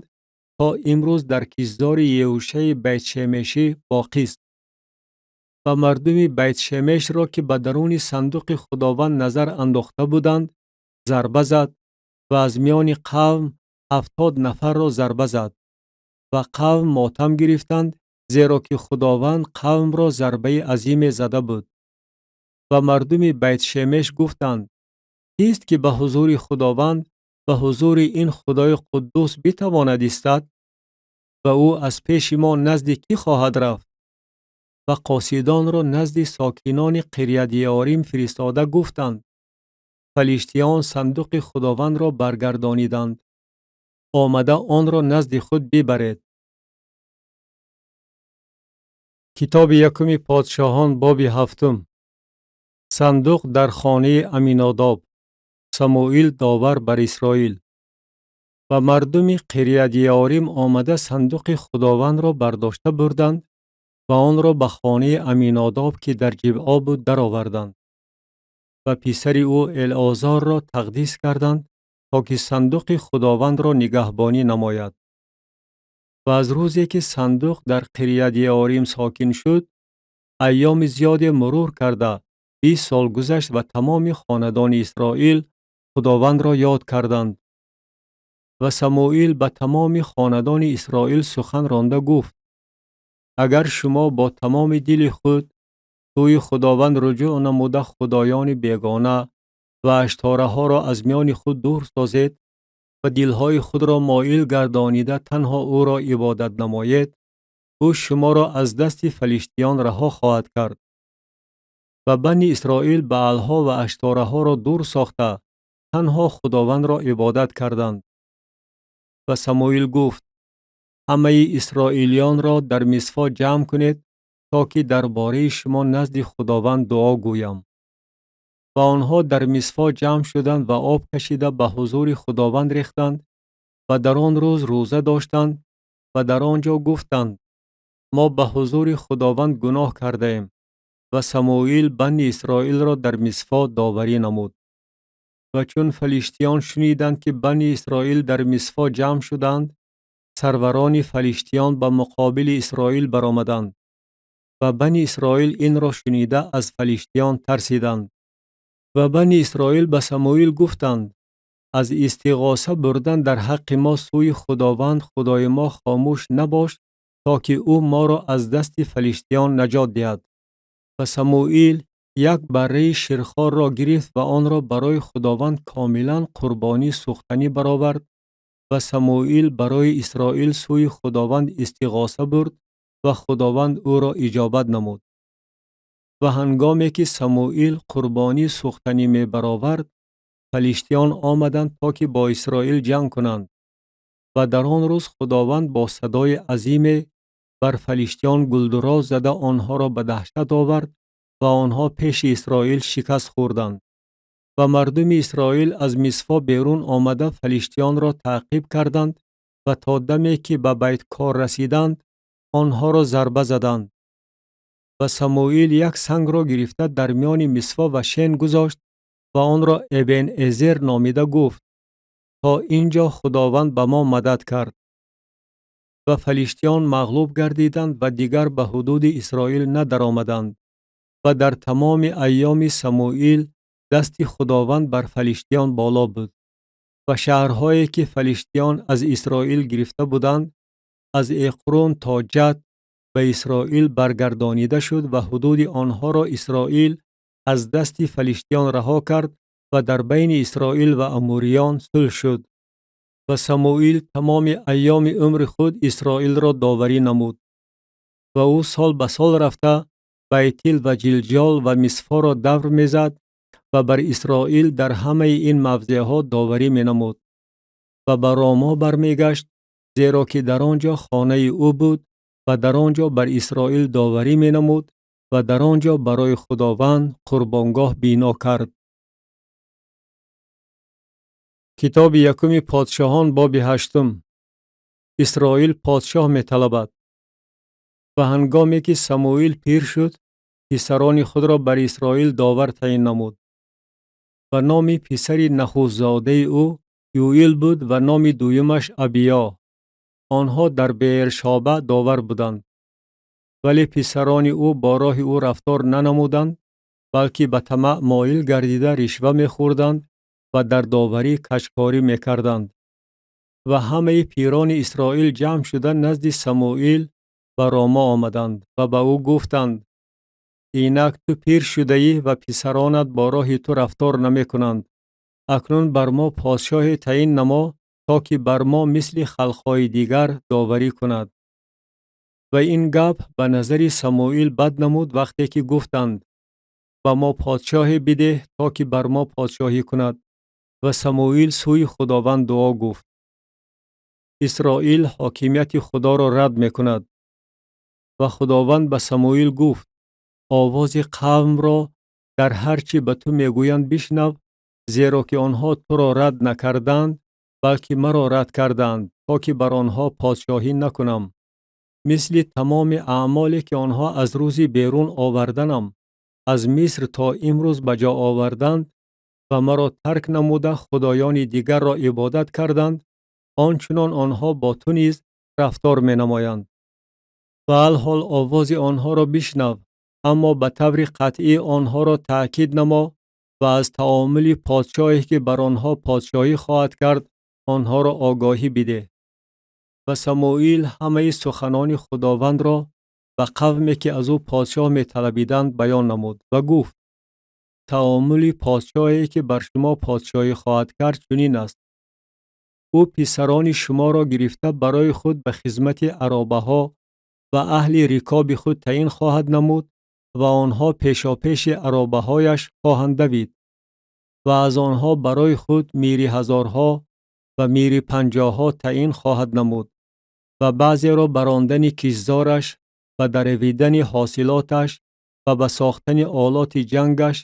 то имрӯз дар киштзори Еҳушаи Байтшемешӣ боқист. Ва мардуми Байтшемешро, ки ба даруни сандуқи Худованд назар андохта буданд, зарба зад ва аз миёни қавм 70 нафарро зарба зад. Ва қавм мотам гирифтанд, зеро ки Худованд қавмро зарбаи азиме зада буд. Ва мардуми Байтшемеш гуфтанд: кист ки ба ҳузури Худованд, ба ҳузури ин Худои Қуддус битавонад истад? Ва ӯ аз пеши мо назди кӣ хоҳад рафт? Ва қосидонро назди сокинони Қирятиёрим фиристода гуфтанд: фалиштиён сандуқи Худовандро баргардониданд. Омада онро назди худ бибаред. Китоби якуми подшоҳон, боби ҳафтум. Сандуқ дар хонаи Аминодоб. Самуил довар бар Исроил. Ва мардуми Қирятиёрим омада сандуқи Худовандро бардошта бурданд ва онро ба хонаи Аминодоб, ки дар Ҷибъо буд, дароварданд. Ва писари ӯ Элъозорро тақдис карданд, то ки сандуқи Худовандро нигаҳбонӣ намояд. Ва аз рӯзе ки сандуқ дар Қирятиёрим сокин шуд, айёми зиёде мурур карда, 20 сол гузашт ва тамоми хонадони Исроил Худовандро ёд карданд. Ва Самуил ба тамоми хонадони Исроил сухан ронда гуфт: агар шумо бо тамоми дили худ сӯи Худованд руҷӯъ намуда, худоёни бегона ва аштораҳоро аз миёни худ дур созед ва дилҳои худро моил гардонида танҳо ӯро ибодат намоед, ӯ шуморо аз дасти фалиштиён раҳо хоҳад кард. Ва бани Исроил Баалҳо ва аштораҳоро дур сохта, танҳо Худовандро ибодат карданд. Ва Самуил гуфт: ҳамаи исроилиёнро дар Мисфо ҷамъ кунед, то ки дар бораи шумо назди Худованд дуо гӯям. Ва онҳо дар Мисфо ҷамъ шуданд ва об кашида ба ҳузури Худованд рехтанд ва дар он рӯз рӯза доштанд ва дар он ҷо гуфтанд: мо ба ҳузури Худованд гуноҳ кардаем. Ва Самуил бани Исроилро дар Мисфо доварӣ намуд. Ва чун фалиштиён шуниданд, ки бани Исроил дар Мисфо ҷамъ шуданд, сарварони фалиштиён ба муқобили Исроил баромаданд. Ва бани Исроил инро шунида аз фалиштиён тарсиданд. Ва бани Исроил ба Самуил гуфтанд: аз истиғоса бурдан дар ҳаққи мо сӯи Худованд Худои мо хомӯш набош, то ки ӯ моро аз дасти фалиштиён наҷот диҳад. Ва Самуил як барраи ширхорро гирифт ва онро барои Худованд комилан қурбонии сӯхтанӣ баровард. Ва Самуил барои Исроил сӯи Худованд истиғоса бурд ва Худованд ӯро иҷобат намуд. Ва ҳангоме ки Самуил қурбонии сӯхтанӣ мебаровард, фалиштиён омаданд, то ки бо Исроил ҷанг кунанд. Ва дар он рӯз Худованд бо садои азиме бар фалиштиён гулдуроз зада онҳоро ба даҳшат овард ва онҳо пеши Исроил шикаст хӯрданд. Ва мардуми Исроил аз Мисфо берун омада фалиштиёнро таъқиб карданд ва то даме ки ба Байткор расиданд, онҳоро зарба заданд. Ва Самуил як сангро гирифта дар миёни Мисфо ва Шен гузошт ва онро Эбен-Эзер номида гуфт: то ин ҷо Худованд ба мо мадад кард. Ва фалиштиён мағлуб гардиданд ва дигар ба ҳудуди Исроил надаромаданд. Ва дар тамоми айёми Самуил дасти Худованд бар фалиштиён боло буд. Ва шаҳрҳое ки фалиштиён аз Исроил гирифта буданд, аз Эқрун то Ҷат ба Исроил баргардонида шуд ва ҳудуди онҳоро Исроил аз дасти фалиштиён раҳо кард ва дар байни Исроил ва амуриён сулҳ шуд. Ва Самуил тамоми айёми умри худ Исроилро доварӣ намуд. Ва ӯ сол ба сол рафта Байтил ва Ҷилҷол ва Мисфоро давр мезад ва бар Исроил дар ҳамаи ин мавзеъҳо доварӣ менамуд. Ва ба Ромо бармегашт, зеро ки дар он ҷо хонаи ӯ буд ва дар он ҷо бар Исроил доварӣ менамуд ва дар он ҷо барои Худованд қурбонгоҳ бино кард. Китоби якуми подшоҳон, боби ҳаштум. Исроил подшоҳ металабад. Ва ҳангоме ки Самуил пир шуд, писарони худро бар Исроил довар таъин намуд. Ва номи писари нахустзодаи ӯ Юил буд ва номи дуюмаш Абиё. Онҳо дар Беершоба довар буданд. Вале писарони ӯ бо роҳи ӯ рафтор нанамуданд, балки ба тамаъ моил гардида ришва мехӯрданд ва дар доварӣ каҷкорӣ мекарданд. Ва ҳамаи пирони Исроил ҷамъ шуда назди Самуил ба Рома омаданд ва ба ӯ гуфтанд: инак ту пир шудаӣ ва писаронат бо роҳи ту рафтор намекунанд. Акнун бар мо подшоҳе таъин намо, то ки бар мо мисли халқҳои дигар доварӣ кунад. Ва ин гап ба назари Самуил бад намуд вақте ки гуфтанд: ба мо подшоҳе бидеҳ, то ки бар мо подшоҳӣ кунад. Ва Самуил сӯи Худованд дуо гуфт. Исроил ҳокимияти Худоро рад мекунад. Ва Худованд ба Самуил гуфт: овози қавмро дар ҳар чӣ ба ту мегӯянд бишнав, зеро ки онҳо туро рад накарданд, балки маро рад карданд, то ки бар онҳо подшоҳӣ накунам. Мисли тамоми аъмоле ки онҳо аз рӯзи берун оварданам аз Миср то имрӯз ба ҷо оварданд ва маро тарк намуда худоёни дигарро ибодат карданд, он чунон онҳо бо ту низ рафтор менамоянд. Ва алҳол овози онҳоро бишнав, аммо ба таври қатъӣ онҳоро таъкид намо ва аз таомули подшоҳе ки бар онҳо подшоҳӣ хоҳад кард, онҳоро огоҳӣ бидеҳ. Ва Самуил ҳамаи суханони Худовандро ба қавме ки аз ӯ подшоҳ металабиданд баён намуд ва гуфт: таомули подшоҳе ки бар шумо подшоҳӣ хоҳад кард чунин аст. Ӯ писарони шуморо гирифта барои худ ба хизмати аробаҳо ва аҳли рикоби худ таъин хоҳад намуд ва онҳо пешопеши аробаҳояш хоҳанд давид ва аз онҳо барои худ мири ҳазорҳо ва мири панҷоҳҳо таъин хоҳад намуд ва баъзеро ба рондани киштзораш ва даравидани ҳосилоташ ва ба сохтани олоти ҷангаш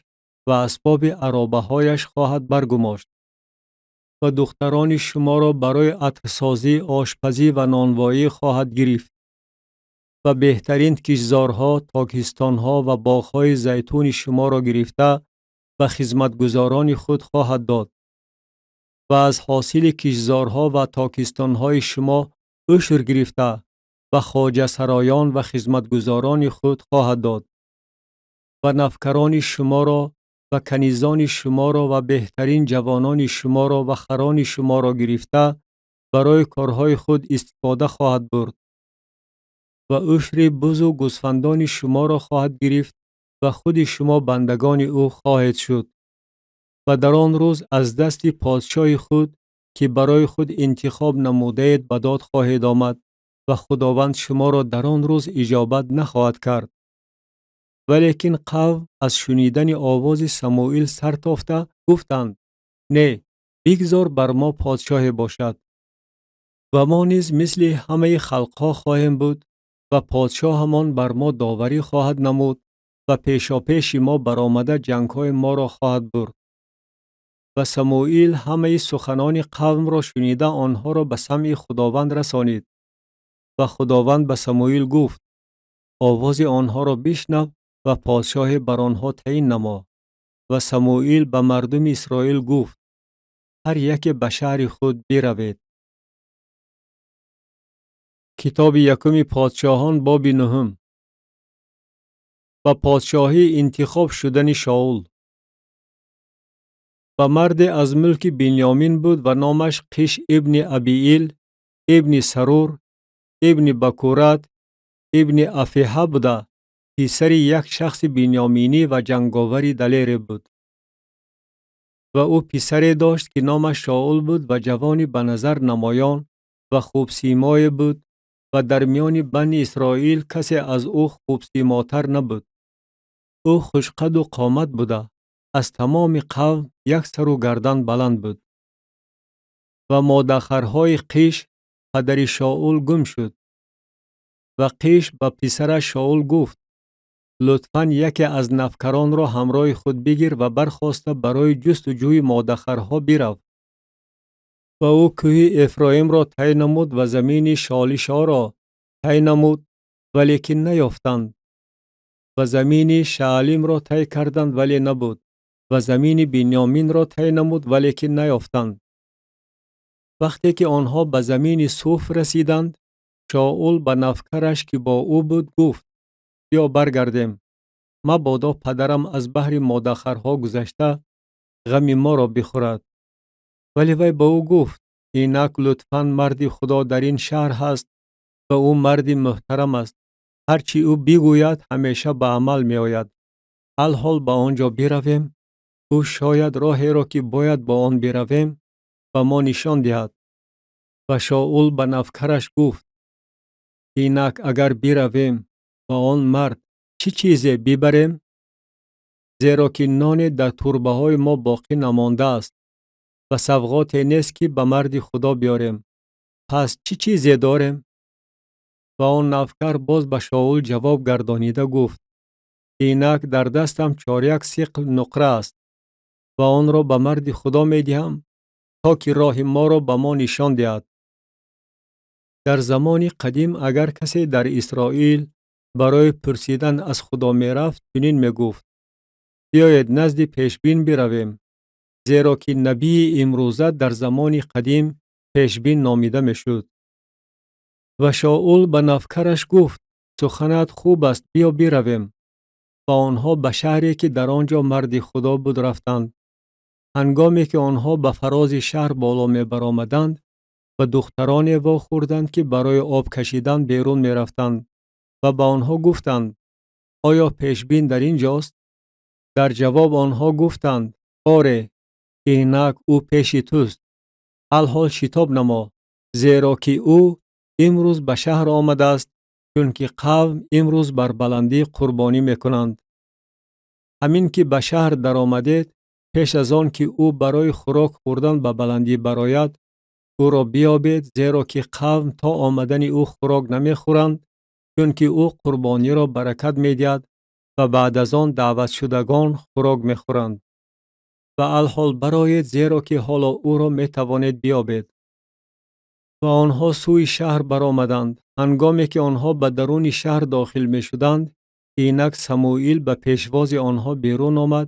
ва асбоби аробаҳояш хоҳад баргумошт. Ва духтарони шуморо барои атрсозӣ, ошпазӣ ва нонвоӣ хоҳад гирифт ва беҳтарин киштзорҳо, токистонҳо ва боғҳои зайтуни шуморо гирифта ба хизматгузорони худ хоҳад дод ва аз ҳосили киштзорҳо ва токистонҳои шумо ушр гирифта ба хоҷасароён ва хизматгузорони худ хоҳад дод ва навкарони шуморо ва канизони шуморо ва беҳтарин ҷавонони шуморо ва харони шуморо гирифта барои корҳои худ истифода хоҳад бурд ва ушри бузу гӯсфандони шуморо хоҳад гирифт ва худи шумо бандагони ӯ хоҳед шуд. Ва дар он рӯз аз дасти подшоҳи худ ки барои худ интихоб намудаед ба дод хоҳед омад ва Худованд шуморо дар он рӯз иҷобат нахоҳад кард. Валекин қавм аз шунидани овози Самуил сар тофта гуфтанд: не, бигзор бар мо подшоҳе бошад. Ва мо низ мисли ҳамаи халқҳо хоҳем буд ва подшоҳамон бар мо доварӣ хоҳад намуд ва пешопеши мо баромада ҷангҳои моро хоҳад бурд. Ва Самуил ҳамаи суханони қавмро шунида онҳоро ба самъи Худованд расонид. Ва Худованд ба Самуил гуфт: овози онҳоро бишнав ва подшоҳе бар онҳо таъин намо. Ва Самуил ба мардуми Исроил гуфт: ҳар яке ба шаҳри худ биравед. Китоби якуми подшоҳон, боби нуҳум. Ба подшоҳӣ интихоб шудани Шаул. Ва марде аз мулки Бинёмин буд ва номаш Қиш ибни Абиил, ибни Сарур, ибни Бакурат, ибни Афиҳа буда, писари як шахси бинёминӣ ва ҷанговари далере буд. Ва ӯ писаре дошт ки номаш Шаул буд ва ҷавони ба назар намоён ва хубсимое буд ва дар миёни бани Исроил касе аз ӯ хубсимотар набуд. Ӯ хушқаду қомат буда, аз тамоми қавм як сару гардан баланд буд. Ва модахарҳои Қиш, падари Шаул, гум шуд. Ва Қиш ба писараш Шаул гуфт: лутфан яке аз навкаронро ҳамроҳи худ бигир ва бархоста барои ҷустуҷӯи модахарҳо бирав. Ва ӯ кӯҳи Эфроимро тай намуд ва замини Шолишоро тай намуд, валекин наёфтанд. Ва замини Шаалимро тай карданд, вале набуд. Ва замини Бинёминро тай намуд, валекин наёфтанд. Вақте ки онҳо ба замини Суф расиданд, Шоул ба навкараш, ки бо ӯ буд, гуфт: «Биё баргардем, мабодо падарам аз баҳри модахарҳо гузашта ғами моро бихӯрад». Вале вай ба ӯ гуфт: «Инак, лутфан, марди Худо дар ин шаҳр ҳаст ва ӯ марди муҳтарам аст. Ҳар чӣ ӯ бигӯяд, ҳамеша ба амал меояд. Алҳол ба он ҷо биравем, ӯ шояд роҳеро, ки бояд бо он биравем, ба мо нишон диҳад». Ва Шоул ба навкараш гуфт: «Инак, агар биравем, ба он мард чӣ чизе бибарем? Зеро ки ноне дар турбаҳои мо боқӣ намондааст ва савғоте нест, ки ба марди Худо биёрем. Пас чӣ чизе дорем?» Ва он навкар боз ба Шоул ҷавоб гардонида гуфт: «Инак, дар дастам чоряк сиқл нуқра аст ва онро ба марди Худо медиҳам, то ки роҳи моро ба мо нишон диҳад». Дар замони қадим агар касе дар Исроил барои пурсидан аз Худо мерафт, чунин мегуфт: «Биёед, назди пешбин биравем», зеро ки набии имрӯза дар замони қадим пешбин номида мешуд. Ва Шоул ба навкараш гуфт: «Суханат хуб аст, биё биравем». Ва онҳо ба шаҳре, ки дар он ҷо марди Худо буд, рафтанд. Ҳангоме ки онҳо ба фарози шаҳр боло мебаромаданд, ба духтароне вохӯрданд, ки барои об кашидан берун мерафтанд, ва ба онҳо гуфтанд: «Оё пешбин дар ин ҷост?» Дар ҷавоб онҳо гуфтанд: «Оре, инак ӯ пеши туст. Алҳол шитоб намо, зеро ки ӯ имрӯз ба шаҳр омадааст, чунки қавм имрӯз бар баландӣ қурбонӣ мекунанд. Ҳамин ки ба шаҳр даромадед, пеш аз он ки ӯ барои хӯрок хӯрдан ба баландӣ барояд, ӯро биёбед, зеро ки қавм то омадани ӯ хӯрок намехӯранд, чунки ӯ қурбониро баракат медиҳад ва баъд аз он даъватшудагон хӯрок мехӯранд. Ва алҳол бароед, зеро ки ҳоло ӯро метавонед биёбед». Ва онҳо сӯи шаҳр баромаданд. Ҳангоме ки онҳо ба даруни шаҳр дохил мешуданд, инак, Самуил ба пешвози онҳо берун омад,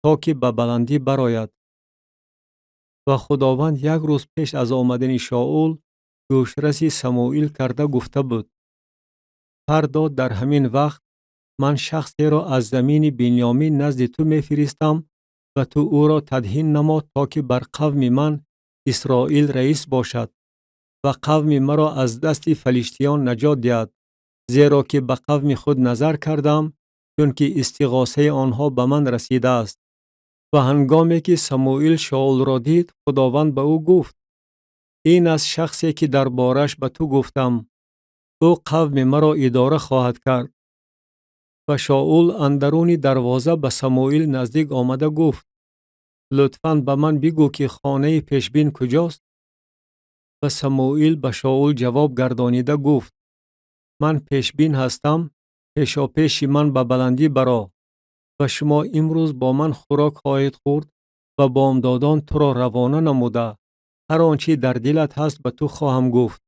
то ки ба баландӣ барояд. Ва Худованд як рӯз пеш аз омадани Шоул гӯшраси Самуил карда гуфта буд: «Фардо дар ҳамин вақт ман шахсеро аз замини Бинёмин назди ту мефиристам ва ту ӯро тадҳин намо, то ки бар қавми ман Исроил раис бошад ва қавми маро аз дасти фалиштиён наҷот диҳад, зеро ки ба қавми худ назар кардам, чунки истиғосаи онҳо ба ман расидааст». Ва ҳангоме ки Самуил Шоулро дид, Худованд ба ӯ гуфт: «Ин аст шахсе, ки дар бораш ба ту гуфтам: ӯ қавми маро идора хоҳад кард». Ва Шоул андаруни дарвоза ба Самуил наздик омада гуфт: «Лутфан, ба ман бигӯ, ки хонаи пешбин куҷост?» Ва Самуил ба Шоул ҷавоб гардонида гуфт: «Ман пешбин ҳастам. Пешопеши ман ба баландӣ баро ва шумо имрӯз бо ман хӯрок хоҳед хӯрд ва бомдодон туро равона намуда, ҳар он чӣ дар дилат ҳаст, ба ту хоҳам гуфт.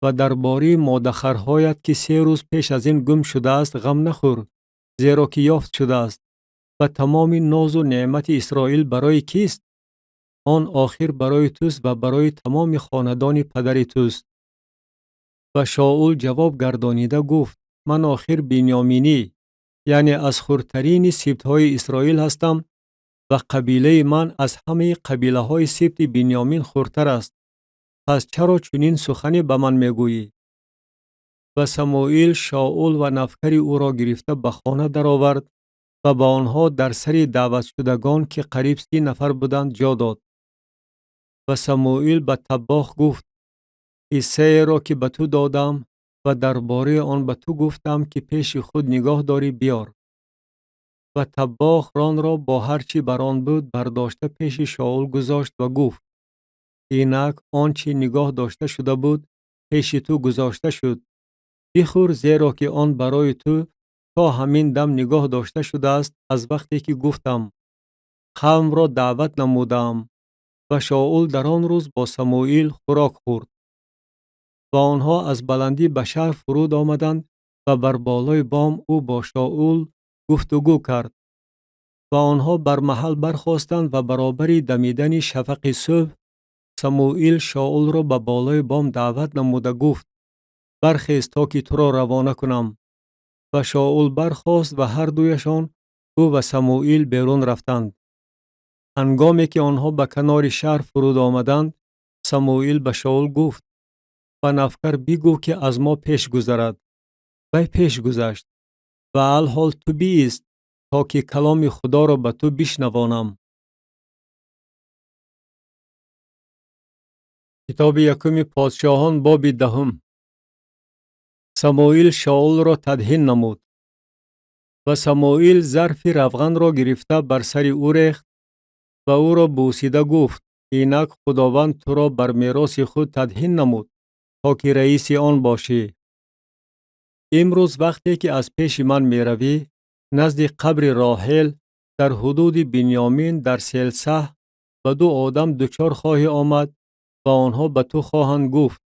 Ва дар бораи модахарҳоят, ки 3 рӯз пеш аз ин гум шудааст, ғам нахӯр, зеро ки ёфт шудааст. Ва тамоми нозу неъмати Исроил барои кист? Он охир барои туст ва барои тамоми хонадони падари туст». Ва Шоул ҷавоб гардонида гуфт: «Ман охир бинёминӣ, яъне аз хурдтарини сибтҳои Исроил ҳастам ва қабилаи ман аз ҳамаи қабилаҳои сибти Бинёмин хурдтар аст. Пас чаро чунин сухане ба ман мегӯӣ?» Ва Самуил Шоул ва навкари ӯро гирифта ба хона даровард ва ба онҳо дар сари даъватшудагон, ки қариб 30 нафар буданд, ҷо дод. Ва Самуил ба таббох гуфт: «Ҳиссаеро, ки ба ту додам ва дар бораи он ба ту гуфтам, ки пеши худ нигоҳ дорӣ, биёр». Ва таббох ронро бо ҳар чӣ бар он буд бардошта пеши Шоул гузошт ва гуфт: «Инак, он чӣ нигоҳ дошта шуда буд, пеши ту гузошта шуд. Бихӯр, зеро ки он барои ту то ҳамин дам нигоҳ дошта шудааст, аз вақте ки гуфтам: қавмро даъват намудаам». Ва Шоул дар он рӯз бо Самуил хӯрок хӯрд. Ва онҳо аз баландӣ ба шаҳр фуруд омаданд ва бар болои бом ӯ бо Шоул гуфтугӯ кард. Ва онҳо бар маҳал бархостанд ва баробари дамидани шафақи субҳ Самуил Шоулро ба болои бом даъват намуда гуфт: «Бархез, то ки туро равона кунам». Ва Шоул бархост ва ҳар дуяшон, ӯ ва Самуил, берун рафтанд. Ҳангоме ки онҳо ба канори шаҳр фуруд омаданд, Самуил ба Шоул гуфт: «Ба навкар бигӯ, ки аз мо пеш гузарад». Вай пеш гузашт. Ва алҳол ту биист, то ки каломи Худоро ба ту бишнавонам. Китоби якуми Подшоҳон, боби 10. Самуил Шоулро тадҳин намуд. Ва Самуил зарфи равғанро гирифта бар сари ӯ рехт ва ӯро бӯсида гуфт: «Инак Худованд туро бар мероси худ тадҳин намуд, то ки раиси он бошӣ. Имрӯз вақте ки аз пеши ман меравӣ, назди қабри Роҳел дар ҳудуди Бинёмин дар Селсаҳ ба ду одам дучор хоҳӣ омад ва онҳо ба ту хоҳанд гуфт: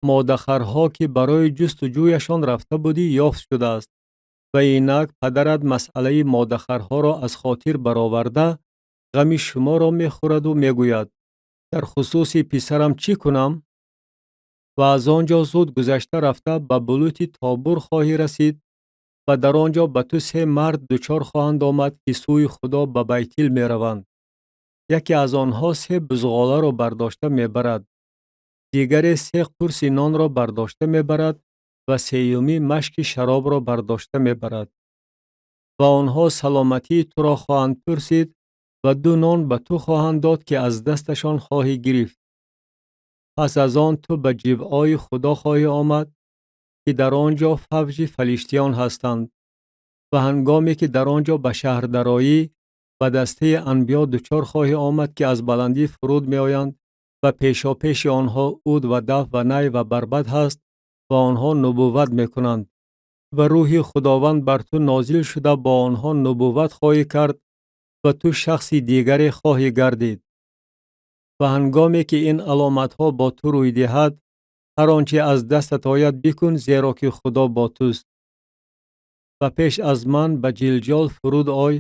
модахарҳо, ки барои ҷустуҷӯяшон рафта будӣ, ёфт шудааст ва инак падарат масъалаи модахарҳоро аз хотир бароварда ғами шуморо мехӯраду мегӯяд: дар хусуси писарам чӣ кунам? Ва аз он ҷо зуд гузашта рафта ба булути Тобур хоҳӣ расид ва дар он ҷо ба ту се мард дучор хоҳанд омад, ки сӯи Худо ба Байтил мераванд. Яке аз онҳо се бузғоларо бардошта мебарад, дигаре се қурси нонро бардошта мебарад ва сеюмӣ машки шаробро бардошта мебарад. Ва онҳо саломатии туро хоҳанд пурсид ва ду нон ба ту хоҳанд дод, ки аз дасташон хоҳӣ гирифт. Пас аз он ту ба ҷибъои Худо хоҳӣ омад, ки дар он ҷо фавҷи фалиштиён ҳастанд. Ва ҳангоме ки дар он ҷо ба шаҳр дароӣ, ба дастаи анбиё дучор хоҳӣ омад, ки аз баландӣ фуруд меоянд ва пешопеши онҳо уд ва даф ва най ва барбад ҳаст ва онҳо нубувват мекунанд. Ва рӯҳи Худованд бар ту нозил шуда бо онҳо нубувват хоҳӣ кард ва ту шахси дигаре хоҳӣ гардид. Ва ҳангоме ки ин аломатҳо бо ту рӯй диҳад, ҳар он чи аз дастат ояд бикун, зеро ки Худо бо туст. Ва пеш аз ман ба Ҷилҷол фуруд ой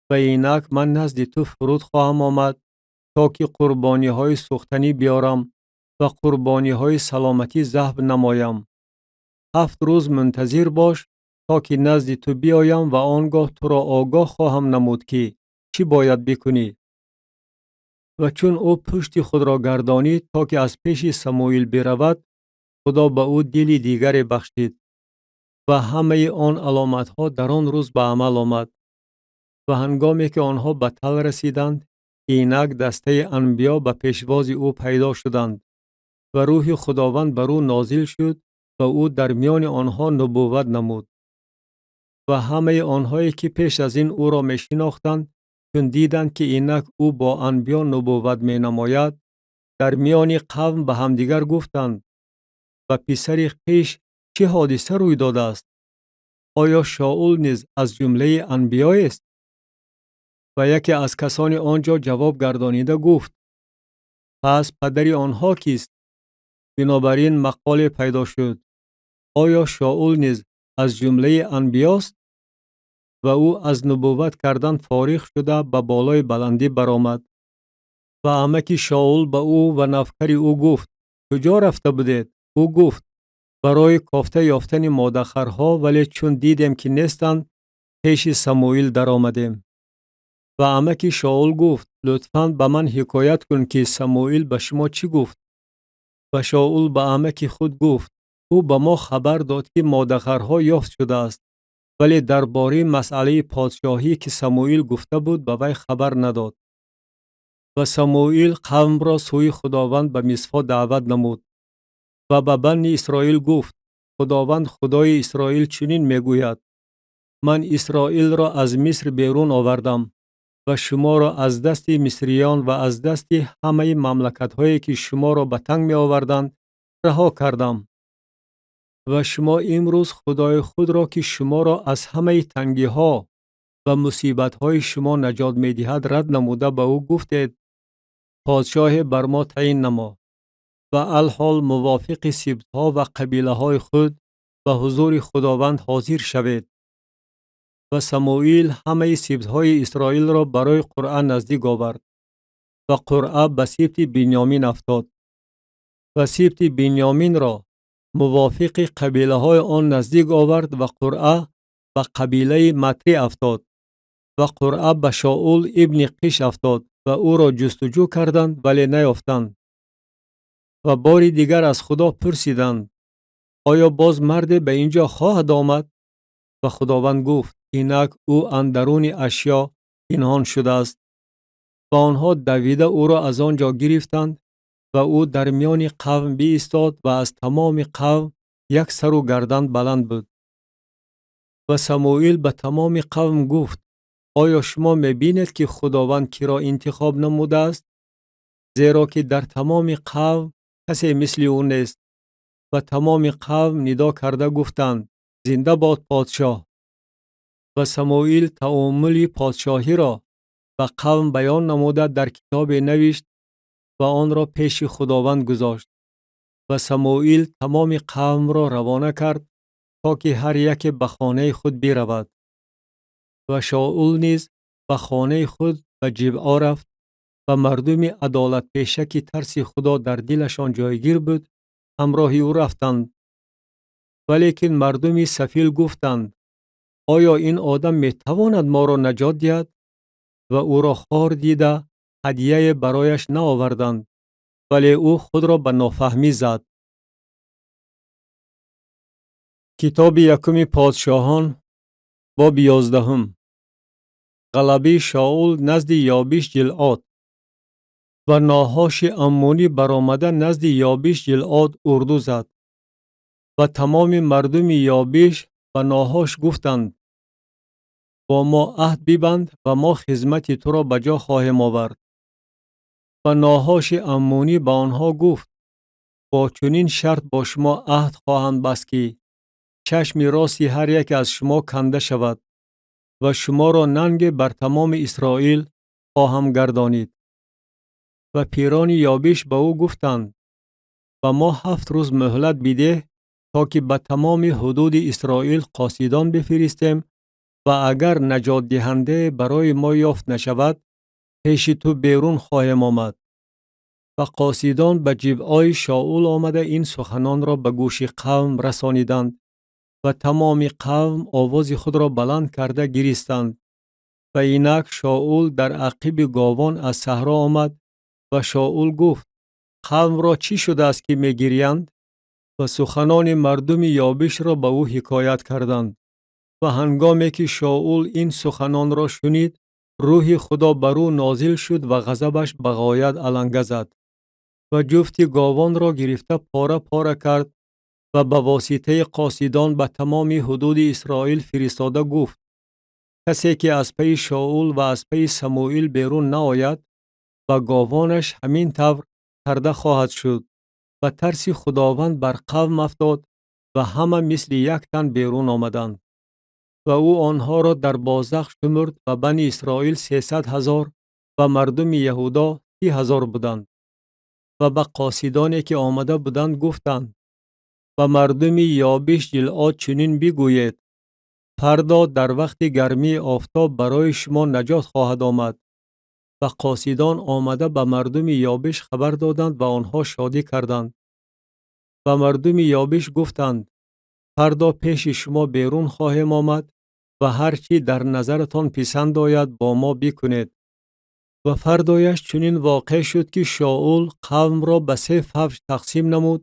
ва инак ман назди ту фуруд хоҳам омад, то ки қурбониҳои сӯхтанӣ биёрам ва қурбониҳои саломатӣ забҳ намоям. 7 рӯз мунтазир бош, то ки назди ту биёям ва он гоҳ туро огоҳ хоҳам намуд, ки чӣ бояд бикунӣ. Ва чун ӯ пушти худро гардонид, то ки аз пеши Самуил биравад, Худо ба ӯ дили дигаре бахшид. Ва ҳамаи он аломатҳо дар он рӯз ба амал омад. Ва ҳангоме ки онҳо ба тал расиданд, инак дастаи анбиё ба пешвози ӯ пайдо шуданд ва рӯҳи Худованд бар ӯ нозил шуд ва ӯ дар миёни онҳо нубувват намуд. Ва ҳамаи онҳое ки пеш аз ин ӯро мешинохтанд, чун диданд, ки инак ӯ бо анбиё нубувват менамояд, дар миёни қавм ба ҳамдигар гуфтанд: ба писари Қиш чӣ ҳодиса рӯй додааст? Оё Шоул низ аз ҷумлаи анбиёест? Ва яке аз касони он ҷо ҷавоб гардонида гуфт: пас падари онҳо кист? Бинобар ин мақоле пайдо шуд: оё Шоул низ аз ҷумлаи анбиёст? Ва ӯ аз нубувват кардан фориғ шуда ба болои баландӣ баромад. Ва амаки Шоул ба ӯ ва навкари ӯ гуфт: куҷо рафта будед? Ӯ гуфт: барои кофта ёфтани модахарҳо, вале чун дидем, ки нестанд, пеши Самуил даромадем. Ва амаки Шоул гуфт: лутфан ба ман ҳикоят кун, ки Самуил ба шумо чӣ гуфт? Ва Шоул ба амаки худ гуфт: ӯ ба мо хабар дод, ки модахарҳо ёфт шудааст, вале дар бораи масъалаи подшоҳӣ, ки Самуил гуфта буд, ба вай хабар надод. Ва Самуил қавмро сӯи Худованд ба Мисфо даъват намуд ва ба бани Исроил гуфт: Худованд Худои Исроил чунин мегӯяд: ман Исроилро аз Миср берун овардам ва шуморо аз дасти мисриён ва аз дасти ҳамаи мамлакатҳое, ки шуморо ба танг меоварданд, раҳо кардам. Ва шумо имрӯз Худои худро, ки шуморо аз ҳамаи тангиҳо ва мусибатҳои шумо наҷот медиҳад, рад намуда ба ӯ гуфтед: подшоҳе бар мо таъин намо. Ва алҳол мувофиқи сибтҳо ва қабилаҳои худ ба ҳузури Худованд ҳозир шавед. Ва Самуил ҳамаи сибтҳои Исроилро барои қуръа наздик овард, ва қуръа ба сибти Бинёмин афтод. Ва сибти Бинёминро мувофиқи қабилаҳои он наздик овард, ва қуръа ба қабилаи Матри афтод. Ва қуръа ба Шоул ибни Қиш афтод, ва ӯро ҷустуҷӯ карданд, вале наёфтанд. Ва бори дигар аз Худо пурсиданд: оё боз марде ба ин ҷо хоҳад омад? Ва Худованд гуфт: инак ӯ андаруни ашё пинҳон шудааст. Ва онҳо давида ӯро аз он ҷо гирифтанд, ва ӯ дар миёни қавм биистод ва аз тамоми қавм як сару гардан баланд буд. Ва Самуил ба тамоми қавм гуфт: оё шумо мебинед, ки Худованд киро интихоб намудааст? Зеро ки дар тамоми қавм касе мисли ӯ нест. Ва тамоми қавм нидо карда гуфтанд: зинда бод подшоҳ! Ва Самуил таомули подшоҳиро ба қавм баён намуда дар китобе навишт ва онро пеши Худованд гузошт. Ва Самуил тамоми қавмро равона кард, то ки ҳар яке ба хонаи худ биравад. Ва Шоул низ ба хонаи худ ба Ҷибъо рафт, ва мардуми адолатпеша, ки тарси Худо дар дилашон ҷойгир буд, ҳамроҳи ӯ рафтанд. Валекин мардуми сафил гуфтанд: оё ин одам метавонад моро наҷот диҳад? Ва ӯро хор дида ҳадияе барояш наоварданд, вале ӯ худро ба нофаҳмӣ зад. Китоби якуми подшоҳон, боби 11. Ғалабаи Шоул назди Ёбиш Ҷилъод. Ва Ноҳоши Аммонӣ баромада назди Ёбиш Ҷилъод урду зад. Ва тамоми мардуми Ёбиш ба Ноҳош гуфтанд: бо мо аҳд бибанд ва мо хизмати туро ба ҷо хоҳем овард. Ва Ноҳоши Аммонӣ ба онҳо гуфт: бо чунин шарт бо шумо аҳд хоҳам баст, ки чашми рости ҳар яке аз шумо канда шавад ва шуморо нанге бар тамоми Исроил хоҳам гардонид. Ва пирони Ёбиш ба ӯ гуфтанд: ба мо 7 рӯз муҳлат бидеҳ, то ки ба тамоми ҳудуди Исроил қосидон бифиристем ва агар наҷотдиҳандае барои мо ёфт нашавад, пеши ту берун хоҳем омад. Ва қосидон ба Ҷибъои Шоул омада ин суханонро ба гӯши қавм расониданд ва тамоми қавм овози худро баланд карда гиристанд. Ва инак Шоул дар ақиби говон аз саҳро омад ва Шоул гуфт: қавмро чӣ шудааст, ки мегириянд? Ва суханони мардуми Ёбишро ба ӯ ҳикоят карданд. Ва ҳангоме ки Шоул ин суханонро шунид, рӯҳи Худо бар ӯ нозил шуд ва ғазабаш ба ғоят аланга зад. Ва ҷуфти говонро гирифта пора-пора кард ва ба воситаи қосидон ба тамоми ҳудуди Исроил фиристода гуфт: касе ки аз пайи Шоул ва аз пайи Самуил берун наояд, ба говонаш ҳамин тавр карда хоҳад шуд. Ва тарси Худованд бар қавм афтод ва ҳама мисли як тан берун омаданд. Ва ӯ онҳоро дар бозах шумурд ва бани Исроил 300 000 ва мардуми Яҳудо 30 000 буданд. Ва ба қосидоне ки омада буданд гуфтанд: ба мардуми Ёбиш Ҷилъод чунин бигӯед: фардо дар вақти гармии офтоб барои шумо наҷот хоҳад омад. Ва қосидон омада ба мардуми Ёбиш хабар доданд ва онҳо шодӣ карданд. Ва мардуми Ёбиш гуфтанд: фардо пеши шумо берун хоҳем омад ва ҳар чӣ дар назаратон писанд ояд бо мо бикунед. Ва фардояш чунин воқеъ шуд, ки Шоул қавмро ба 3 фавҷ тақсим намуд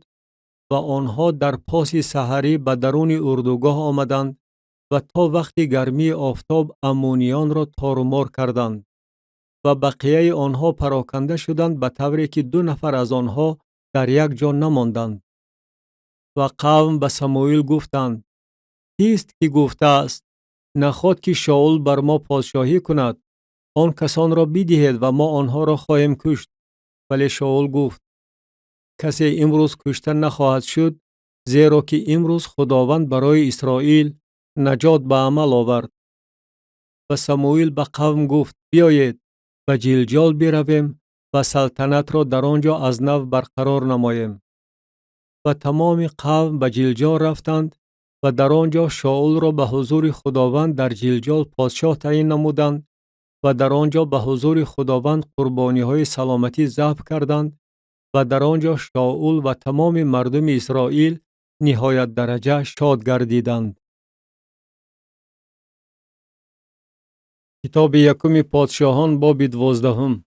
ва онҳо дар поси саҳарӣ ба даруни урдугоҳ омаданд ва то вақти гармии офтоб аммониёнро торумор карданд. Ва бақияи онҳо пароканда шуданд ба тавре ки 2 нафар аз онҳо дар як ҷо намонданд. Ва қавм ба Самуил гуфтанд: кист ки гуфтааст: наход ки Шоул бар мо подшоҳӣ кунад, он касонро бидиҳед ва мо онҳоро хоҳем кушт. Вале Шоул гуфт: касе имрӯз кушта нахоҳад шуд, зеро ки имрӯз Худованд барои Исроил наҷот ба амал овард. Ва Самуил ба қавм гуфт: биёед ба Ҷилҷол биравем ва салтанатро дар он ҷо аз нав барқарор намоем. Ва тамоми қавм ба Ҷилҷол рафтанд Ва дар он ҷо Шоулро ба ҳузури Худованд дар Ҷилҷол подшоҳ таъин намуданд ва дар он ҷо ба ҳузури Худованд қурбониҳои саломатӣ забҳ карданд ва дар он ҷо Шоул ва тамоми мардуми Исроил ниҳоят дараҷа шод гардиданд. Китоби якуми подшоҳон, боби 12.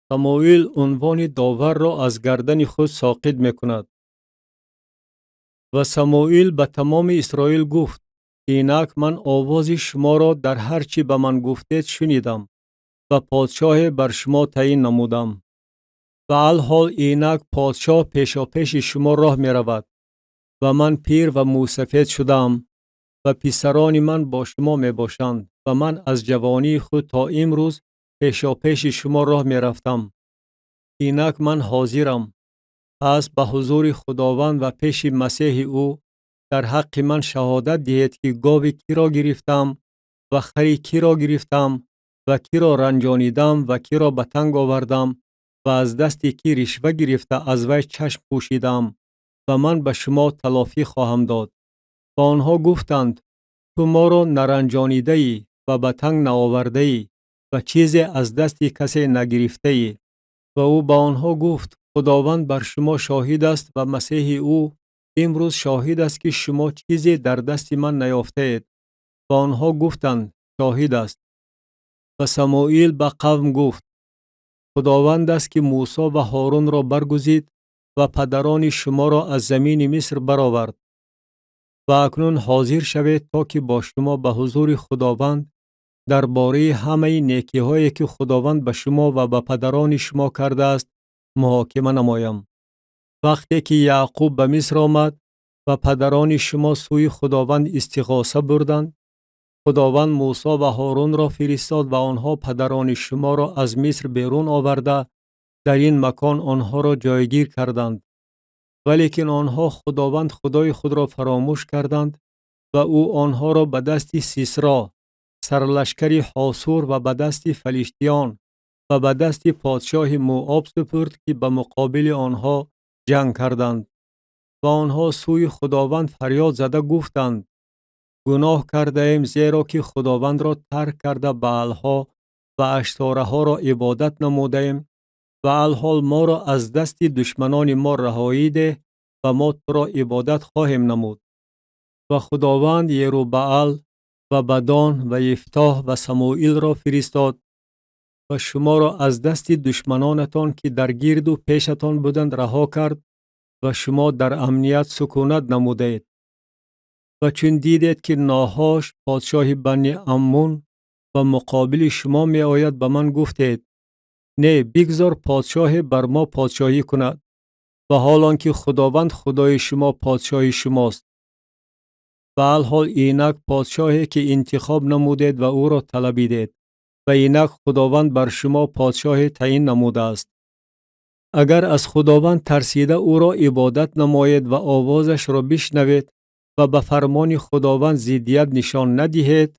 Самуил унвони доварро аз гардани худ соқит мекунад. Ва Самуил ба тамоми Исроил гуфт: инак ман овози шуморо дар ҳар чӣ ба ман гуфтед шунидам ва подшоҳе бар шумо таъин намудам. Ва алҳол инак подшоҳ пешопеши шумо роҳ меравад ва ман пир ва мӯсафед шудаам ва писарони ман бо шумо мебошанд ва ман аз ҷавонии худ то имрӯз пешопеши шумо роҳ мерафтам. Инак ман ҳозирам. Пас ба ҳузури Худованд ва пеши Масеҳи ӯ дар ҳаққи ман шаҳодат диҳед, ки гови киро гирифтам ва хари киро гирифтам ва киро ранҷонидам ва киро ба танг овардам ва аз дасти ки ришва гирифта аз вай чашм пӯшидам ва ман ба шумо талофӣ хоҳам дод. Ва онҳо гуфтанд: ту моро наранҷонидаӣ ва ба танг наовардаӣ ва чизе аз дасти касе нагирифтаӣ. Ва ӯ ба онҳо гуфт: Худованд бар шумо шоҳид аст ва Масеҳи ӯ имрӯз шоҳид аст, ки шумо чизе дар дасти ман наёфтаед. Ва онҳо гуфтанд: шоҳид аст. Ва Самуил ба қавм гуфт: Худованд аст, ки Мусо ва Ҳорунро баргузид ва падарони шуморо аз замини Миср баровард. Ва акнун ҳозир шавед, то ки бо шумо ба ҳузури Худованд дар бораи ҳамаи некиҳое, ки Худованд ба шумо ва ба падарони шумо кардааст, муҳокима намоям. Вақте ки Яъқуб ба Миср омад ва падарони шумо сӯи Худованд истиғоса бурданд, Худованд Мусо ва Ҳорунро фиристод ва онҳо падарони шуморо аз Миср берун оварда, дар ин макон онҳоро ҷойгир карданд. Валекин онҳо Худованд Худои худро фаромӯш карданд ва ӯ онҳоро ба дасти Сисро, сарлашкари Ҳосур, ва ба дасти фалиштиён ва ба дасти подшоҳи Муоб супурд, ки ба муқобили онҳо ҷанг карданд. Ва онҳо сӯи Худованд фарёд зада гуфтанд: гуноҳ кардаем, зеро ки Худовандро тарк карда Баалҳо ва аштораҳоро ибодат намудаем ва алҳол моро аз дасти душманони мо раҳоӣ деҳ ва мо туро ибодат хоҳем намуд. Ва Худованд Ерубаал ва Бадон ва Ифтоҳ ва Самуилро фиристод ва шуморо аз дасти душманонатон, ки дар гирду пешатон буданд, раҳо кард ва шумо дар амният сукунат намудаед. Ва чун дидед, ки Ноҳош подшоҳи Бани Аммун ба муқобили шумо меояд, ба ман гуфтед: не, бигзор подшоҳе бар мо подшоҳӣ кунад, ва ҳол он ки Худованд Худои шумо подшоҳи шумост. Ва алҳол инак подшоҳе, ки интихоб намудед ва ӯро талабидед, ва инак Худованд бар шумо подшоҳе таъин намудааст. Агар аз Худованд тарсида ӯро ибодат намоед ва овозашро бишнавед ва ба фармони Худованд зиддият нишон надиҳед,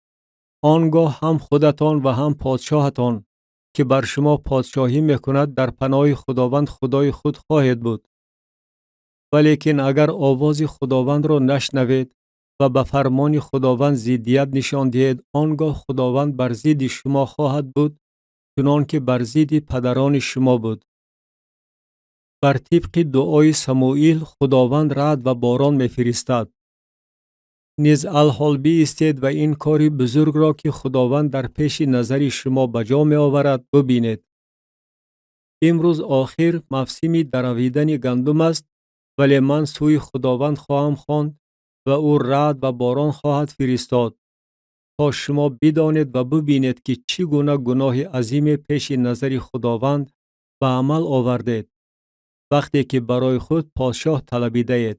он гоҳ ҳам худатон ва ҳам подшоҳатон, ки бар шумо подшоҳӣ мекунад, дар паноҳи Худованд Худои худ хоҳед буд. Валекин агар овози Худовандро нашнавед ва ба фармони Худованд зиддият нишон диҳед, он гоҳ Худованд бар зидди шумо хоҳад буд, чунон ки бар зидди падарони шумо буд. Бар тибқи дуои Самуил Худованд раъд ва борон мефиристад. Низ алҳол биистед ва ин кори бузургро, ки Худованд дар пеши назари шумо ба ҷо меоварад, бубинед. Имрӯз охир мавсими даравидани гандум аст, вале ман сӯи Худованд хоҳам хонд ва ӯ раъд ва борон хоҳад фиристод, то шумо бидонед ва бубинед, ки чӣ гуна гуноҳи азиме пеши назари Худованд ба амал овардед, вақте ки барои худ подшоҳ талабидаед.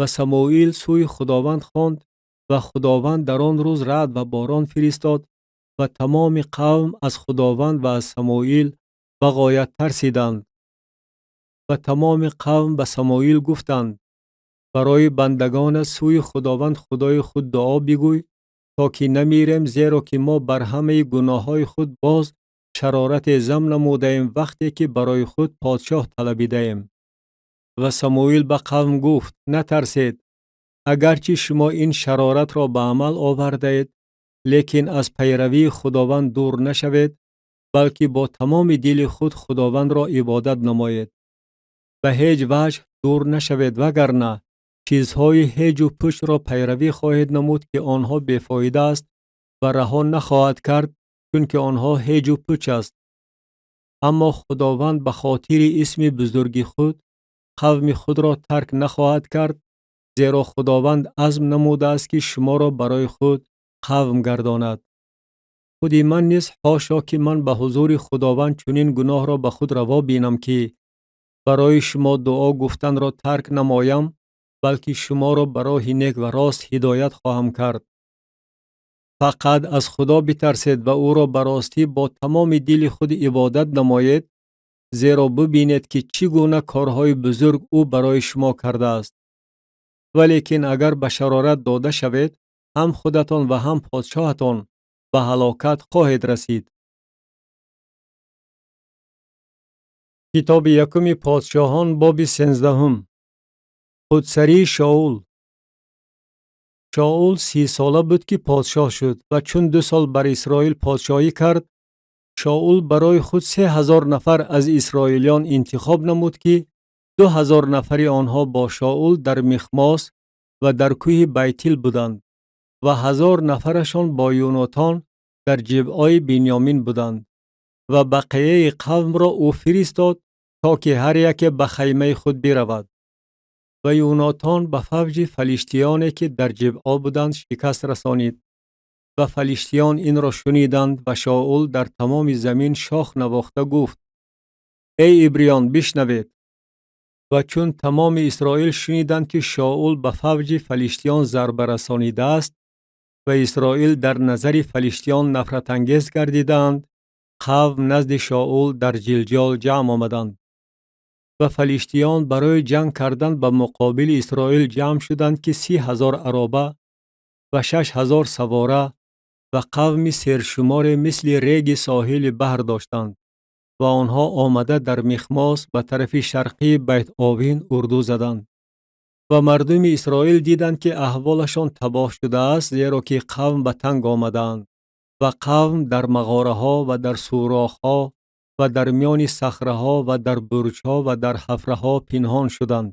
Ва Самуил сӯи Худованд хонд ва Худованд дар он рӯз раъд ва борон фиристод ва тамоми қавм аз Худованд ва аз Самуил ба ғоят тарсиданд. Ва тамоми қавм ба Самуил гуфтанд: барои бандагонат сӯи Худованд Худои худ дуо бигӯй, то ки намирем, зеро ки мо бар ҳамаи гуноҳҳои худ боз шарорате зам намудаем, вақте ки барои худ подшоҳ талабидаем. Ва Самуил ба қавм гуфт: натарсед, Агарчи шумо ин шароратро ба амал овардаед, лекин аз пайравии Худованд дур нашавед, балки бо тамоми дили худ Худовандро ибодат намоед. Ба ҳеҷ ваҷҳ дур нашавед, вагарна чизҳои ҳеҷу пучро пайравӣ хоҳед намуд, ки онҳо бефоида аст ва раҳо нахоҳад кард, чунки онҳо ҳеҷу пуч аст. Аммо Худованд ба хотири исми бузурги худ қавми худро тарк нахоҳад кард, зеро Худованд азм намудааст, ки шуморо барои худ қавм гардонад. Худи ман низ ҳошо, ки ман ба ҳузури Худованд чунин гуноҳро ба худ раво бинам, ки барои шумо дуо гуфтанро тарк намоям, балки шуморо ба роҳи нек ва рост ҳидоят хоҳам кард. Фақат аз Худо битарсед ва ӯро ба ростӣ бо тамоми дили худ ибодат намоед, зеро бибинед, ки чӣ гуна корҳои бузург ӯ барои шумо кардааст. Валекин агар ба шарорат дода шавед, ҳам худатон ва ҳам подшоҳатон ба ҳалокат хоҳед расид. Китоби якуми подшоҳон, боби 13. Худсарии Шоул. Шоул 30сола буд, ки подшоҳ шуд, ва чун 2 сол бар Исроил подшоҳӣ кард, Шоул барои худ 3000 нафар аз исроилиён интихоб намуд, ки 2000 нафари онҳо бо Шоул дар Михмос ва дар кӯҳи Байтил буданд ва 1000 нафарашон бо Юнотон дар Ҷибъои Бинёмин буданд ва бақияи қавмро ӯ фиристод, то ки ҳар яке ба хаймаи худ биравад. Ва Юнотон ба фавҷи фалиштиёне, ки дар Ҷибъо буданд, шикаст расонид ва фалиштиён инро шуниданд ва Шоул дар тамоми замин шох навохта гуфт: «Эй ибриён, бишнавед!» Ва чун тамоми Исроил шуниданд, ки Шоул ба фавҷи фалиштиён зарба расонидааст ва Исроил дар назари фалиштиён нафратангез гардидаанд, қавм назди Шоул дар Ҷилҷол ҷамъ омаданд. Ва фалиштиён барои ҷанг кардан ба муқобили Исроил ҷамъ шуданд, ки 30 000 ароба ва 6000 савора ва қавми сершуморе мисли реги соҳили баҳр доштанд ва онҳо омада дар Михмос ба тарафи шарқии Байтовин урду заданд. Ва мардуми Исроил диданд, ки аҳволашон табоҳ шудааст, зеро ки қавм ба танг омадаанд ва қавм дар мағораҳо ва дар сӯрохҳо ва дар миёни сахраҳо ва дар бурҷҳо ва дар ҳафраҳо пинҳон шуданд.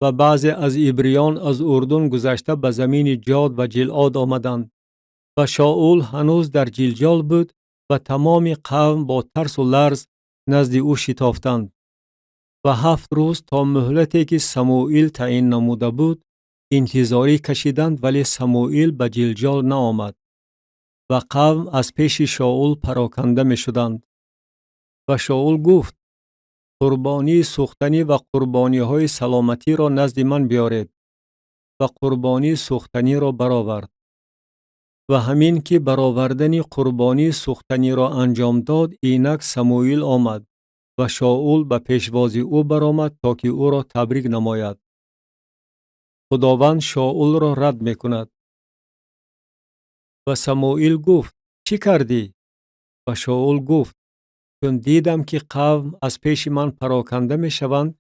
Ва баъзе аз ибриён аз Урдун гузашта ба замини Ҷод ва Ҷилъод омаданд. Ва Шоул ҳанӯз дар Ҷилҷол буд ва тамоми қавм бо тарсу ларз назди ӯ шитофтанд. Ва 7 рӯз то муҳлате, ки Самуил таъин намуда буд, интизорӣ кашиданд, вале Самуил ба Ҷилҷол наомад ва қавм аз пеши Шоул пароканда мешуданд. Ва Шоул гуфт: «Қурбонии сӯхтанӣ ва қурбониҳои саломатиро назди ман биёред.» Ва қурбонии сӯхтаниро баровард. Ва ҳамин ки баровардани қурбонии сӯхтаниро анҷом дод, инак Самуил омад ва Шоул ба пешвози ӯ баромад, то ки ӯро табрик намояд. Худованд Шоулро рад мекунад. Ва Самуил гуфт: «Чӣ кардӣ?» Ва Шоул гуфт: «Чун дидам, ки қавм аз пеши ман пароканда мешаванд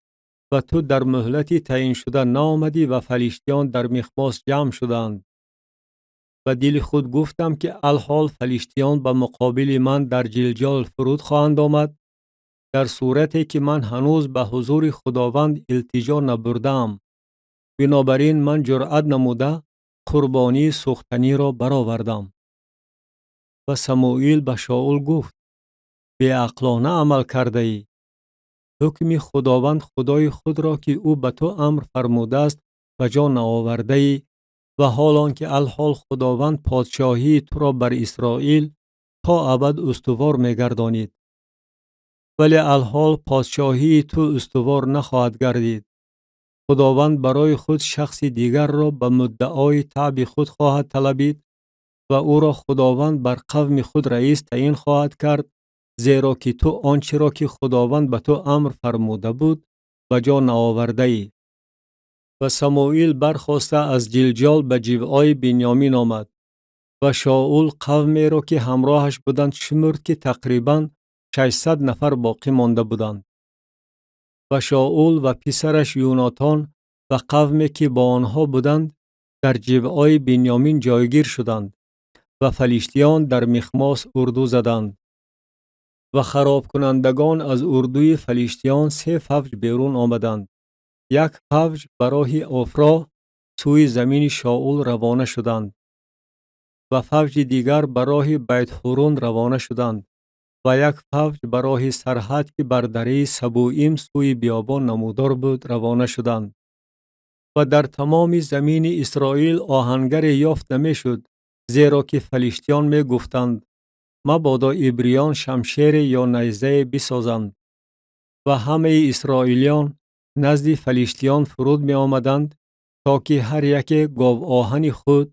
ва ту дар муҳлати таъиншуда наомадӣ ва фалиштиён дар Михмос ҷамъ шудаанд. Ба дили худ гуфтам, ки алҳол фалиштиён ба муқобили ман дар Ҷилҷол фуруд хоҳанд омад, дар сурате ки ман ҳанӯз ба ҳузури Худованд илтиҷо набурдаам. Бинобар ин ман ҷуръат намуда қурбонии сӯхтаниро баровардам.» Ва Самуил ба Шоул гуфт: «Беақлона амал кардаӣ. Ҳукми Худованд Худои худро, ки ӯ ба ту амр фармудааст, ба ҷо наовардаӣ ва ҳол он ки алҳол Худованд подшоҳии туро бар Исроил то абад устувор мегардонид. Вале алҳол подшоҳии ту устувор нахоҳад гардид. Худованд барои худ шахси дигарро ба муддаои таъби худ хоҳад талабид ва ӯро Худованд бар қавми худ раис таъин хоҳад кард, зеро ки ту он чиро, ки Худованд ба ту амр фармуда буд, ба ҷо наовардаӣ.» Ва Самуил бархоста аз Ҷилҷол ба Ҷибъои Бинёмин омад ва Шоул қавмеро, ки ҳамроҳаш буданд, шумурд, ки тақрибан 600 нафар боқӣ монда буданд. Ва Шоул ва писараш Юнотон ва қавме, ки бо онҳо буданд, Дар Ҷибъои Бинёмин ҷойгир шуданд ва фалиштиён дар Михмос урду заданд. Ва харобкунандагон аз урдуи фалиштиён се фавҷ берун омаданд. Як фавҷ ба роҳи Офро сӯи замини Шоул равона шуданд ва фавҷи дигар ба роҳи Байтҳурун равона шуданд ва як фавҷ ба роҳи сарҳад, ки бар дараи Сабуим сӯи биёбон намудор буд, равона шуданд. Ва дар тамоми замини Исроил оҳангаре ёфт намешуд, зеро ки фалиштиён мегуфтанд: мабодо ибриён шамшере ё найзае бисозанд. Ва ҳамаи исроилиён назди фалиштиён фуруд меомаданд, то ки ҳар яке говоҳани худ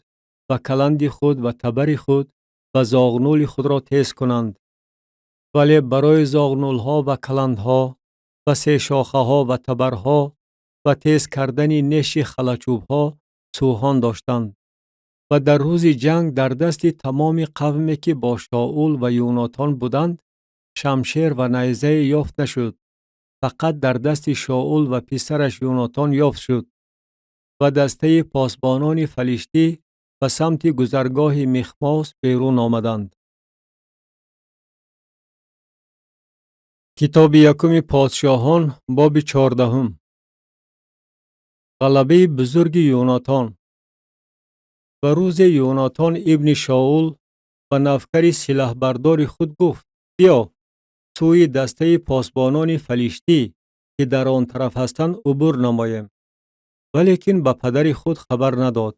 ва каланди худ ва табари худ ва зоғнули худро тез кунанд. Вале барои зоғнулҳо ва каландҳо ва сешохаҳо ва табарҳо ва тез кардани неши халачӯбҳо сӯҳон доштанд. Ва дар рӯзи ҷанг дар дасти тамоми қавме, ки бо Шоул ва Юнотон буданд, шамшер ва найзае ёфт нашуд, фақат дар дасти Шоул ва писараш Юнотон ёфт шуд. Ва дастаи посбонони фалиштӣ ба самти гузаргоҳи Михмос берун омаданд. Китоби якуми подшоҳон, боби 14. Ғалабаи бузурги Юнотон. Ва рӯзе Юнотон ибни Шоул ба навкари силаҳбардори худ гуфт: биё, сӯи дастаи посбонони фалиштӣ, ки дар он тараф ҳастанд, убур намоем. Валекин ба падари худ хабар надод.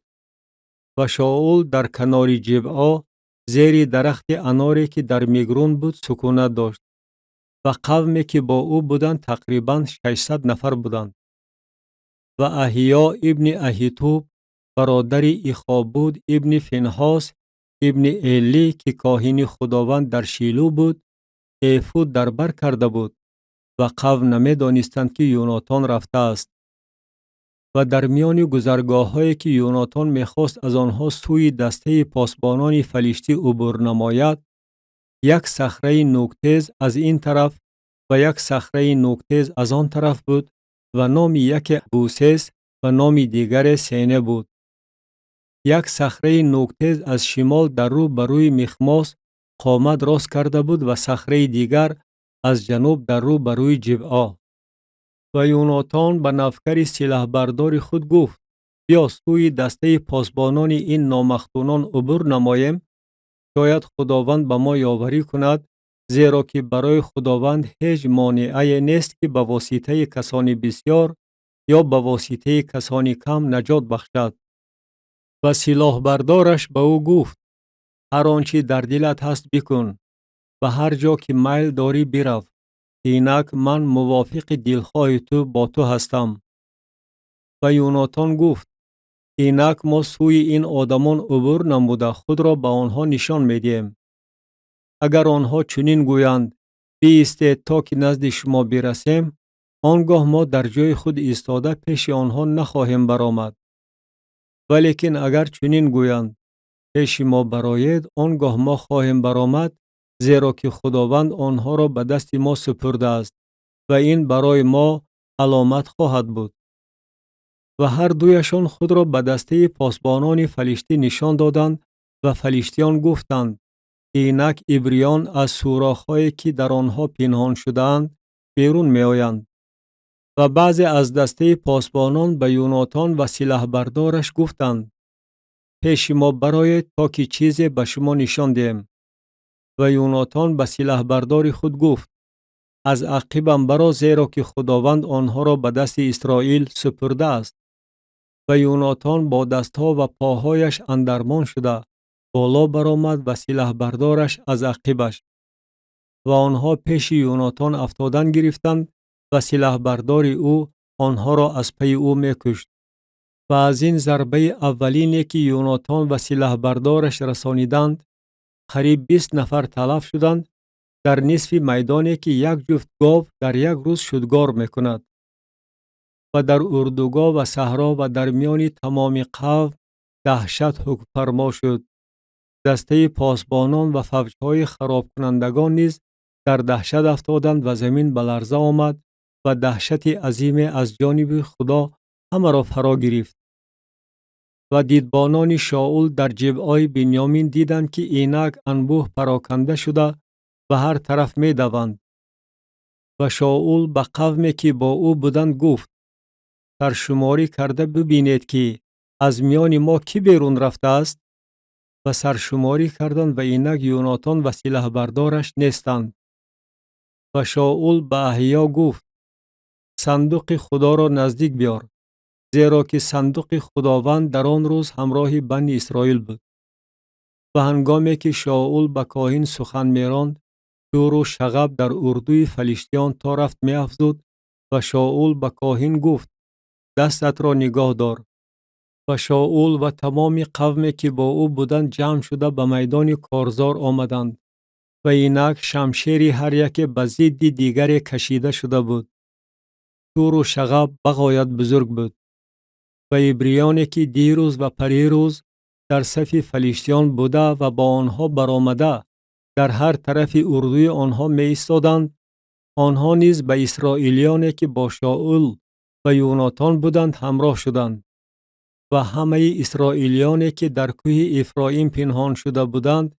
Ва Шоул дар канори Ҷибъо зери дарахти аноре, ки дар Мигрун буд, сукунат дошт ва қавме, ки бо ӯ буданд, тақрибан 600 нафар буданд. Ва Аҳиё ибни Аҳитуб, бародари Ихобуд ибни Финҳос ибни Элӣ, ки коҳини Худованд дар Шилу буд, эфуд дар бар карда буд ва қавм намедонистанд, ки Юнотон рафтааст. Ва дар миёни гузаргоҳҳое, ки Юнотон мехост аз онҳо сӯи дастаи посбонони фалиштӣ убур намояд, як сахраи нӯктез аз ин тараф ва як сахраи нӯктез аз он тараф буд ва номи яке Бусес ва номи дигаре Сене буд. Як сахраи нӯктез аз шимол дар рӯ ба рӯи Михмос қомат рост карда буд ва сахраи дигар аз ҷануб дар рӯ ба рӯи Ҷибъо. Ва Юнотон ба навкари силаҳбардори худ гуфт: биё, сӯи дастаи посбонони ин номахтунон убур намоем, шояд Худованд ба мо ёварӣ кунад, зеро ки барои Худованд ҳеҷ монеае нест, ки ба воситаи касони бисёр ё ба воситаи касони кам наҷот бахшад. Ва силоҳбардораш ба ӯ гуфт: ҳар он чӣ дар дилат ҳаст бикун ва ҳар ҷо ки майл дорӣ бирав, инак ман мувофиқи дилхоҳи ту бо ту ҳастам. Ва Юнотон гуфт: инак мо сӯи ин одамон убур намуда худро ба онҳо нишон медиҳем. Агар онҳо чунин гӯянд: биистед то ки назди шумо бирасем, он гоҳ мо дар ҷои худ истода пеши онҳо нахоҳем баромад. Валекин агар чунин гӯянд: пеши мо бароед, он гоҳ мо хоҳем баромад, зеро ки Худованд онҳоро ба дасти мо супурдааст ва ин барои мо аломат хоҳад буд. Ва ҳар дуяшон худро ба дастаи посбонони фалиштӣ нишон доданд ва фалиштиён гуфтанд: инак ибриён аз сӯрохҳое, ки дар онҳо пинҳон шудаанд, берун меоянд. Ва баъзе аз дастаи посбонон ба Юнотон ва силаҳбардораш гуфтанд: пеши мо бароед, то ки чизе ба шумо нишон диҳем. Ва Юнотон ба силаҳбардори худ гуфт: аз ақибам баро, зеро ки Худованд онҳоро ба дасти Исроил супурдааст. Ва Юнотон бо дастҳо ва поҳояш андармон шуда боло баромад ва силаҳбардораш аз ақибаш. Ва онҳо пеши Юнотон афтодан гирифтанд ва силаҳбардори ӯ онҳоро аз пайи ӯ мекушт. Ва аз ин зарбаи аввалине, ки Юнотон ва силаҳбардораш расониданд, қариб 20 нафар талаф шуданд дар нисфи майдоне, ки як ҷуфт гов дар як рӯз шудгор мекунад. Ва дар урдугоҳ ва саҳро ва дар миёни тамоми қавм даҳшат ҳукмфармо шуд. Дастаи посбонон ва фавҷҳои харобкунандагон низ дар даҳшат афтоданд ва замин ба ларза омад ва даҳшати азиме аз ҷониби Худо ҳамаро фаро гирифт. Ва дидбонони Шоул дар Ҷибъои Бинёмин диданд, ки инак анбӯҳ пароканда шуда ба ҳар тараф медаванд. Ва Шоул ба қавме, ки бо ӯ буданд, гуфт: Саршуморӣ карда бибинед, ки аз миёни мо кӣ берун рафтааст? Ва саршуморӣ карданд ва инак Юнотон ва силоҳбардораш нестанд. Ва Шоул ба Аҳиё гуфт: Сандуқи Худоро наздик биёр, зеро ки сандуқи Худованд дар он рӯз ҳамроҳи Бани Исроил буд. Ва ҳангоме ки Шоул ба коҳин сухан меронд, шӯру шағаб дар урдуи фалиштиён то рафт меафзуд ва Шоул ба коҳин гуфт: Дастатро нигоҳ дор. Ва Шоул ва тамоми қавме, ки бо ӯ буданд, ҷамъ шуда ба майдони корзор омаданд ва инак шамшери ҳар яке ба зидди дигаре кашида шуда буд. Шӯру шағаб бағоят бузург буд. Ва ибриёне, ки дирӯз ва парирӯз дар сафи фалиштиён буда ва бо онҳо баромада дар ҳар тарафи урдуи онҳо меистоданд, онҳо низ ба исроилиёне, ки бо Шоул ва Юнотон буданд, ҳамроҳ шуданд. Ва ҳамаи исроилиёне, ки дар кӯҳи Эфроим пинҳон шуда буданд,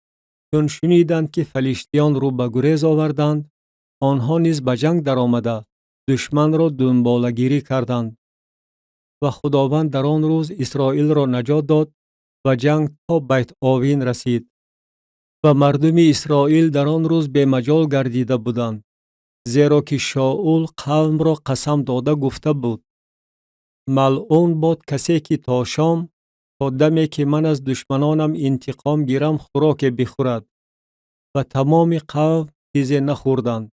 чун шуниданд, ки фалиштиён рӯ ба гурез оварданд, онҳо низ ба ҷанг даромада душманро дунболагирӣ карданд. Ва Худованд дар он рӯз Исроилро наҷот дод ва ҷанг то Байт-Овин расид. Ва мардуми Исроил дар он рӯз бемаҷол гардида буданд, зеро ки Шоул қавмро қасам дода гуфта буд: Малъун бод касе, ки то шом, то даме ки ман аз душманонам интиқом гирам, хӯроке бихӯрад. Ва тамоми қавм чизе нахӯрданд.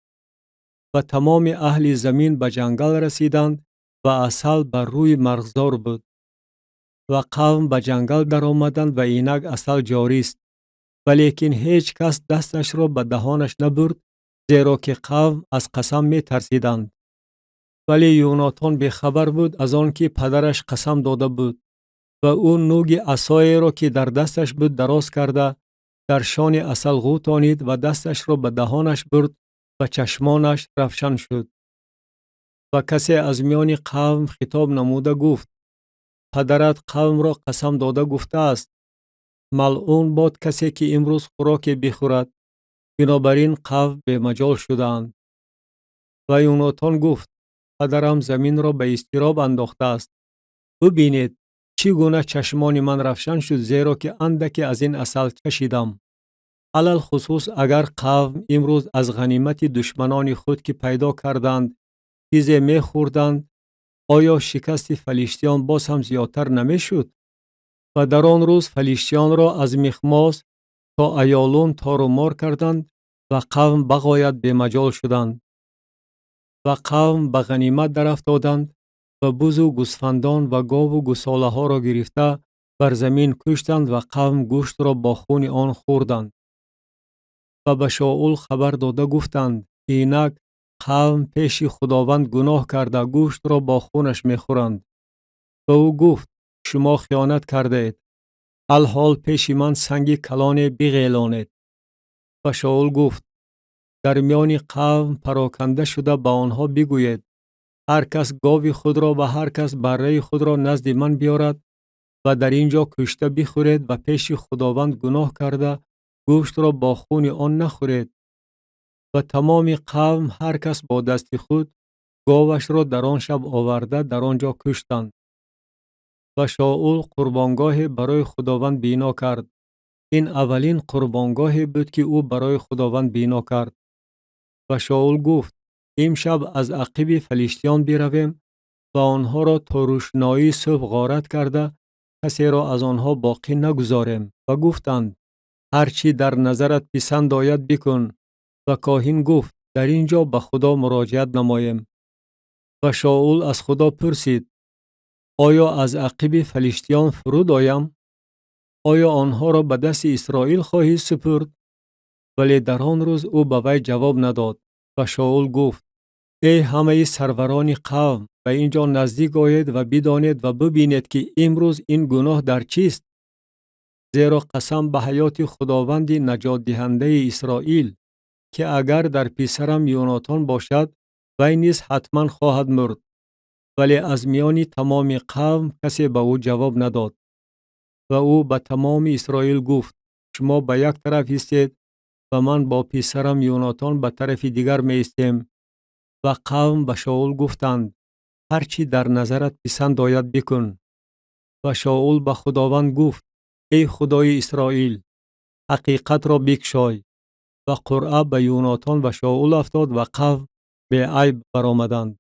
Ва тамоми аҳли замин ба ҷангал расиданд ва асал бар рӯи марғзор буд. Ва қавм ба ҷангал даромаданд ва инак асал ҷорист, валекин ҳеҷ кас дасташро ба даҳонаш набурд, зеро ки қавм аз қасам метарсиданд. Вале Юнотон бехабар буд аз он ки падараш қасам дода буд ва ӯ нӯги асоеро, ки дар дасташ буд, дароз карда дар шони асал ғӯтонид ва дасташро ба даҳонаш бурд ва чашмонаш равшан шуд. Ва касе аз миёни қавм хитоб намуда гуфт: Падарат қавмро қасам дода гуфтааст: Малъун бод касе, ки имрӯз хӯроке бихӯрад. Бинобар ин қавм бемаҷол шудаанд. Ва Юнотон гуфт: Падарам заминро ба изтироб андохтааст. Бубинед, чӣ гуна чашмони ман равшан шуд, зеро ки андаке аз ин асал чашидам. Алалхусус агар қавм имрӯз аз ғанимати душманони худ, ки пайдо карданд, чизе мехӯрданд, оё шикасти фалиштиён боз ҳам зиёдтар намешуд? Ва дар он рӯз фалиштиёнро аз Михмос то Аёлун торумор карданд ва қавм бағоят бемаҷол шуданд. Ва қавм ба ғанимат дарафтоданд ва бузу гӯсфандон ва гову гӯсолаҳоро гирифта бар замин куштанд ва қавм гӯштро бо хуни он хӯрданд. Ва ба Шоул хабар дода гуфтанд: Инак қавм пеши Худованд гуноҳ карда гӯштро бо хунаш мехӯранд. Ва ӯ гуфт: Шумо хиёнат кардаед. Алҳол пеши ман санги калоне биғелонед. Ва Шоул гуфт: Дар миёни қавм пароканда шуда ба онҳо бигӯед: ҳар кас гови худро ва ҳар кас барраи худро назди ман биёрад ва дар ин ҷо кушта бихӯред ва пеши Худованд гуноҳ карда гӯштро бо хуни он нахӯред. Ва тамоми қавм ҳар кас бо дасти худ говашро дар он шаб оварда дар он ҷо куштанд. Ва Шоул қурбонгоҳе барои Худованд бино кард. Ин аввалин қурбонгоҳе буд, ки ӯ барои Худованд бино кард. Ва Шоул гуфт: Имшаб аз ақиби фалиштиён биравем ва онҳоро то рӯшноии субҳ ғорат карда касеро аз онҳо боқӣ нагузорем. Ва гуфтанд: Ҳар чӣ дар назарат писанд ояд бикун. Ва коҳин гуфт: Дар ин ҷо ба Худо муроҷиат намоем. Ва Шоул аз Худо пурсид: Оё аз ақиби фалиштиён фуруд оям? Оё онҳоро ба дасти Исроил хоҳӣ супурд? Вале дар он рӯз ӯ ба вай ҷавоб надод. Ва Шоул гуфт: Эй ҳамаи сарварони қавм, ба ин ҷо наздик оед ва бидонед ва бибинед, ки имрӯз ин гуноҳ дар чист? Зеро қасам ба ҳаёти Худованди наҷотдиҳандаи Исроил, ки агар дар писарам Юнотон бошад, вай низ ҳатман хоҳад мурд. Вале аз миёни тамоми қавм касе ба ӯ ҷавоб надод. Ва ӯ ба тамоми Исроил гуфт: «Шумо ба як тараф истед ва ман бо писарам Юнотон ба тарафи дигар меистем». Ва қавм ба Шоул гуфтанд: «Ҳар чӣ дар назарат писанд ояд, бикун». Ва Шоул ба Худованд гуфт: «Эй Худои Исроил, ҳақиқатро бикшой». Ва қуръа ба Юнотон ва Шоул афтод ва қавм беайб баромаданд.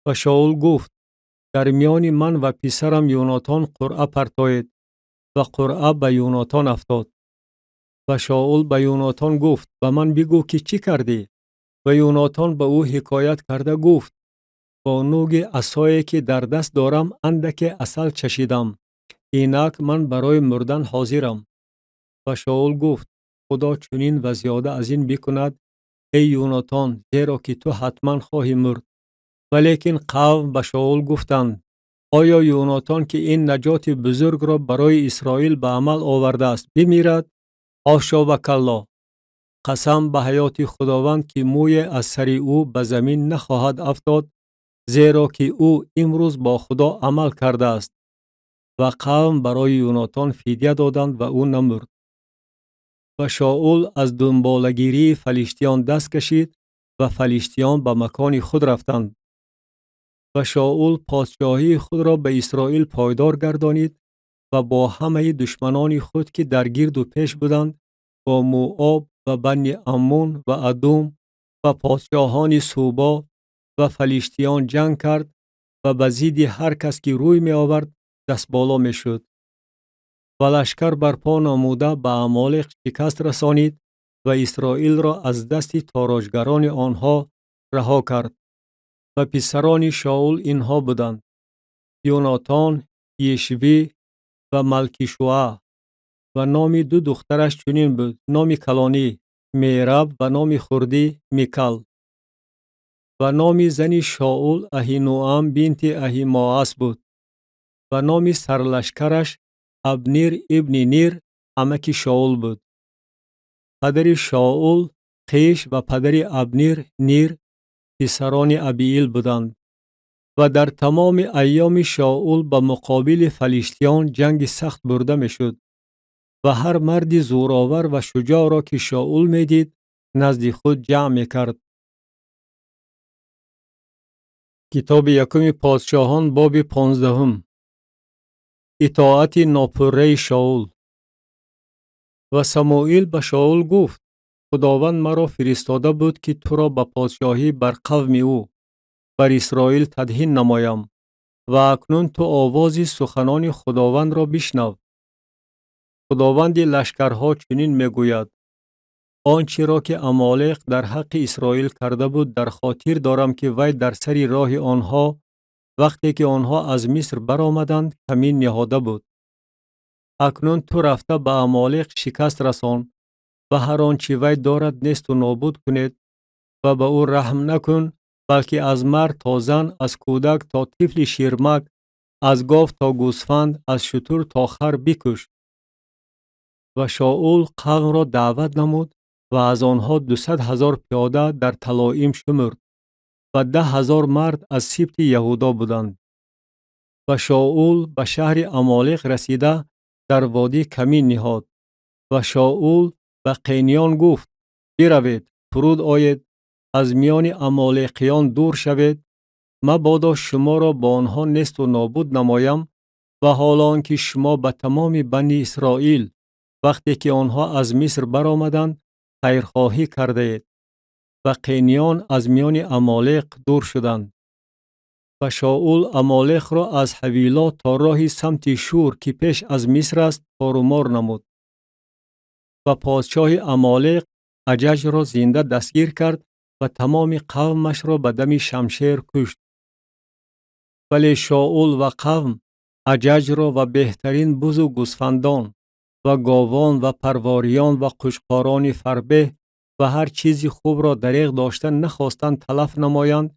Ва Шоул гуфт: «Дар миёни ман ва писарам Юнотон қуръа партоед». Ва қуръа ба Юнотон афтод. Ва Шоул ба Юнотон гуфт: «Ба ман бигӯ, ки чӣ кардӣ?» Ва Юнотон ба ӯ ҳикоят карда гуфт: «Бо нӯги асое, ки дар даст дорам, андаке асал чашидам. Инак ман барои мурдан ҳозирам». Ва Шоул гуфт: «Худо чунин ва зиёда аз ин бикунад, эй Юнотон, зеро ки ту ҳатман хоҳӣ мурд». Валекин қавм ба Шоул гуфтанд: «Оё Юнотон, ки ин наҷоти бузургро барои Исроил ба амал овардааст, бимирад? Ҳошо ва калло! Қасам ба ҳаёти Худованд, ки мӯе аз сари ӯ ба замин нахоҳад афтод, зеро ки ӯ имрӯз бо Худо амал кардааст». Ва қавм барои Юнотон фидя доданд ва ӯ намурд. Ва Шоул аз дунболагирии фалиштиён даст кашид ва фалиштиён ба макони худ рафтанд. Ва Шоул подшоҳии худро ба Исроил пойдор гардонид ва бо ҳамаи душманони худ, ки дар гирду пеш буданд, бо Муоб ва Бани Аммун ва Адум ва подшоҳони Субо ва фалиштиён ҷанг кард ва ба зидди ҳар кас, ки рӯй меовард, дастболо мешуд. Ва лашкар барпо намуда ба Амолиқ шикаст расонид ва Исроилро аз дасти тороҷгарони онҳо раҳо кард. Ва писарони Шоул инҳо буданд: Юнотон, Ешвӣ ва Малкишуа. Ва номи ду духтараш чунин буд: номи калонӣ Мераб ва номи хурдӣ Микал. Ва номи зани Шоул Аҳинуам бинти Аҳимоас буд. Ва номи сарлашкараш Абнир ибни Нир, амаки Шоул буд. Падари Шоул Қиш ва падари Абнир Нир писарони Абиил буданд. Ва дар тамоми айёми Шоул ба муқобили фалиштиён ҷанги сахт бурда мешуд. Ва ҳар марди зӯровар ва шуҷоъро, ки Шоул медид, назди худ ҷамъ мекард. Китоби якуми подшоҳон, боби 15. Итоати нопурраи Шоул. Ва Самуил ба Шоул гуфт: «Худованд маро фиристода буд, ки туро ба подшоҳӣ бар қавми ӯ, бар Исроил тадҳин намоям, ва акнун ту овози суханони Худовандро бишнав. Худованди лашкарҳо чунин мегӯяд: Он чиро, ки Амолиқ дар ҳаққи Исроил карда буд, дар хотир дорам, ки вай дар сари роҳи онҳо, вақте ки онҳо аз Миср баромаданд, камин ниҳода буд. Акнун ту рафта ба Амолиқ шикаст расон ва ҳар он чи вай дорад несту нобуд кунед ва ба ӯ раҳм накун, балки аз мард то зан, аз кӯдак то тифли ширмак, аз гов то гӯсфанд, аз шутур то хар бикуш». Ва Шоул қавмро даъват намуд ва аз онҳо 200 000 пиёда дар Талоим шумурд ва 10 000 мард аз сибти Яҳудо буданд. Ва Шоул ба шаҳри Амолиқ расида дар водӣ камин ниҳод. Ва Шоул ба қениён гуфт: «Биравед, фуруд оед, аз миёни амолиқиён дур шавед, мабодо шуморо бо онҳо несту нобуд намоям, ва ҳоло он ки шумо ба тамоми Бани Исроил, вақте ки онҳо аз Миср баромаданд, хайрхоҳӣ кардаед». Ва қениён аз миёни Амолиқ дур шуданд. Ва Шоул Амолиқро аз Ҳавило то роҳи самти Шур, ки пеш аз Миср аст, торумор намуд. Ва подшоҳи Амолиқ Аҷаҷро зинда дастгир кард ва тамоми қавмашро ба дами шамшер кушт. Вале Шоул ва қавм Аҷаҷро ва беҳтарин бузу гӯсфандон ва говон ва парвориён ва қучқорони фарбеҳ ва ҳар чизи хубро дареғ дошта нахостанд талаф намоянд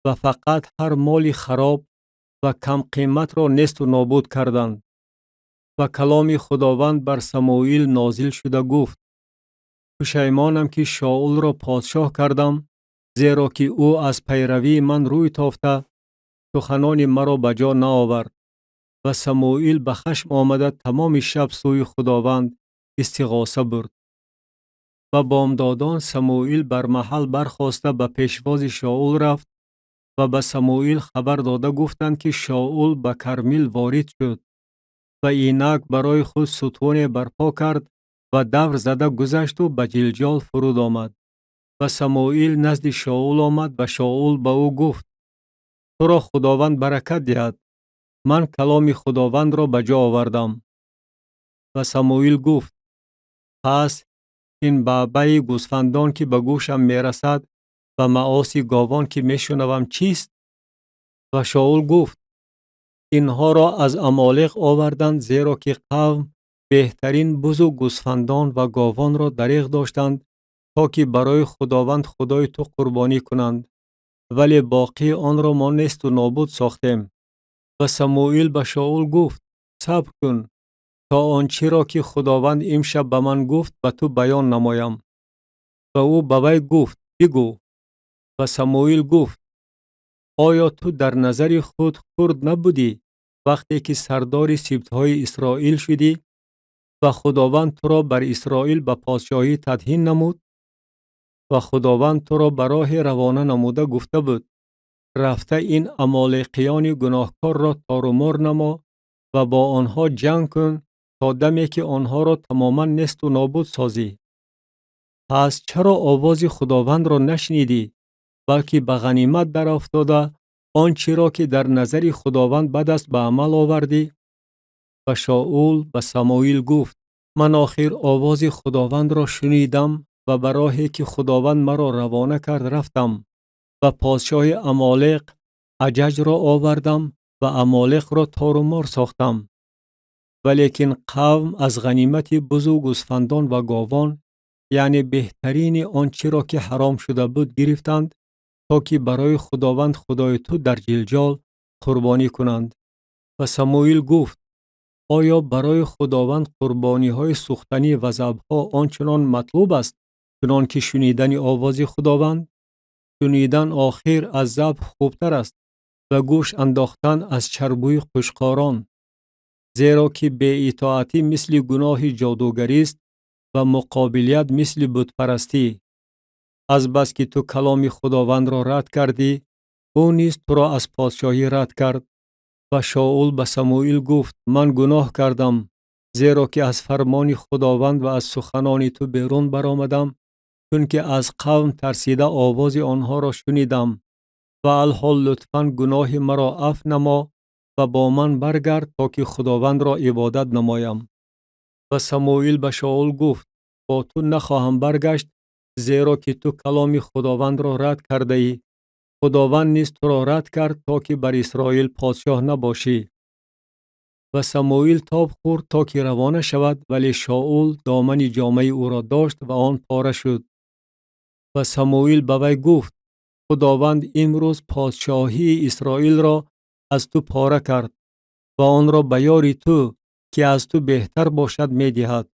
ва фақат ҳар моли хароб ва камқиматро несту нобуд карданд. Ва каломи Худованд бар Самуил нозил шуда гуфт: «Пушаймонам, ки Шоулро подшоҳ кардам, зеро ки ӯ аз пайравии ман рӯй тофта, суханони маро ба ҷо наовард». Ва Самуил ба хашм омада тамоми шаб сӯи Худованд истиғоса бурд. Ва бомдодон Самуил бар маҳал бархоста ба пешвози Шоул рафт ва ба Самуил хабар дода гуфтанд, ки Шоул ба Кармил ворид шуд ва инак барои худ сутуне барпо кард ва давр зада гузашту ба Ҷилҷол фуруд омад. Ва Самуил назди Шоул омад ва Шоул ба ӯ гуфт: Туро Худованд баракат диҳад, ман каломи Худовандро ба ҷо овардам. Ва Самуил гуфт: Пас ин баъбаи гӯсфандон, ки ба гӯшам мерасад, ва маоси говон, ки мешунавам, чист? Ва Шоул гуфт: Инҳоро аз Амолиқ оварданд, зеро ки қавм беҳтарин бузу гӯсфандон ва говонро дареғ доштанд, то ки барои Худованд Худои ту қурбонӣ кунанд, вале боқии онро мо несту нобуд сохтем. Ва Самуил ба Шоул гуфт: Сабр кун, то он чиро, ки Худованд имшаб ба ман гуфт, ба ту баён намоям. Ва ӯ ба вай гуфт: Бигӯ. Ва Самуил гуфт: Оё ту дар назари худ хурд набудӣ, вақте ки сардори сибтҳои Исроил шудӣ ва Худованд туро бар Исроил ба подшоҳӣ тадҳин намуд? Ва Худованд туро ба роҳе равона намуда гуфта буд: Рафта ин амолиқиёни гуноҳкорро торумор намо ва бо онҳо ҷанг кун то даме ки онҳоро тамоман несту нобуд созӣ. Пас чаро овози Худовандро нашнидӣ, балки ба ғанимат дарофтода он чиро, ки дар назари Худованд бад аст, ба амал овардӣ? Ва Шоул ба Самуил гуфт: Ман охир овози Худовандро шунидам ва ба роҳе, ки Худованд маро равона кард, рафтам ва подшоҳи Амолиқ Аҷаҷро овардам ва Амолиқро торумор сохтам. Валекин қавм аз ғанимати бузу гӯсфандон ва говон, яъне беҳтарини он чиро, ки ҳаром шуда буд, гирифтанд, то ки барои Худованд Худои ту дар Ҷилҷол қурбонӣ кунанд. Ва Самуил гуфт: Оё барои Худованд қурбониҳои сӯхтанӣ ва забҳҳо он чунон матлуб аст, чунон ки шунидани овози Худованд? Шунидан охир аз забҳ хубтар аст ва гӯш андохтан аз чарбӯи қушқорон, зеро ки беитоатӣ мисли гуноҳи ҷодугарист ва муқобилият мисли бутпарастӣ. Азбаски ту каломи Худовандро рад кардӣ, ӯ низ туро аз подшоҳӣ рад кард. Ва Шоул ба Самуил гуфт: Ман гуноҳ кардам, зеро ки аз фармони Худованд ва аз суханони ту берун баромадам, чунки аз қавм тарсида овози онҳоро шунидам. Ва алҳол лутфан гуноҳи маро афв намо ва бо ман баргард, то ки Худовандро ибодат намоям. Ва Самуил ба Шоул гуфт: Бо ту нахоҳам баргашт, зеро ки ту каломи Худовандро рад кардаӣ. Худованд низ туро рад кард, то ки бар Исроил подшоҳ набошӣ. Ва Самуил тоб хӯрд, то ки равона шавад, вале Шоул домани ҷомаи ӯро дошт ва он пора шуд. Ва Самуил ба вай гуфт: Худованд имрӯз подшоҳии Исроилро аз ту пора кард ва онро ба ёри ту, ки аз ту беҳтар бошад, медиҳад.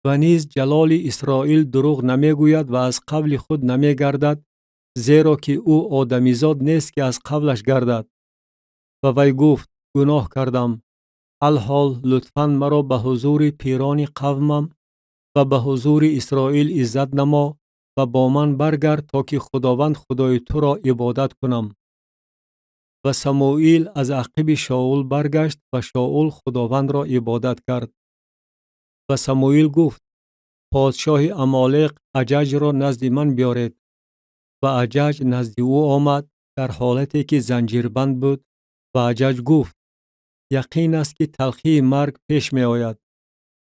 Ва низ ҷалоли Исроил дурӯғ намегӯяд ва аз қавли худ намегардад, зеро ки ӯ одамизод нест, ки аз қавлаш гардад. Ва вай гуфт: Гуноҳ кардам. Алҳол лутфан маро ба ҳузури пирони қавмам ва ба ҳузури Исроил иззат намо ва бо ман баргард, то ки Худованд Худои туро ибодат кунам. Ва Самуил аз ақиби Шоул баргашт ва Шоул Худовандро ибодат кард. Ва Самуил гуфт: Подшоҳи Амолиқ Аҷаҷро назди ман биёред. Ва Аҷаҷ назди ӯ омад дар ҳолате ки занҷирбанд буд. Ва Аҷаҷ гуфт: Яқин аст, ки талхии марг пеш меояд.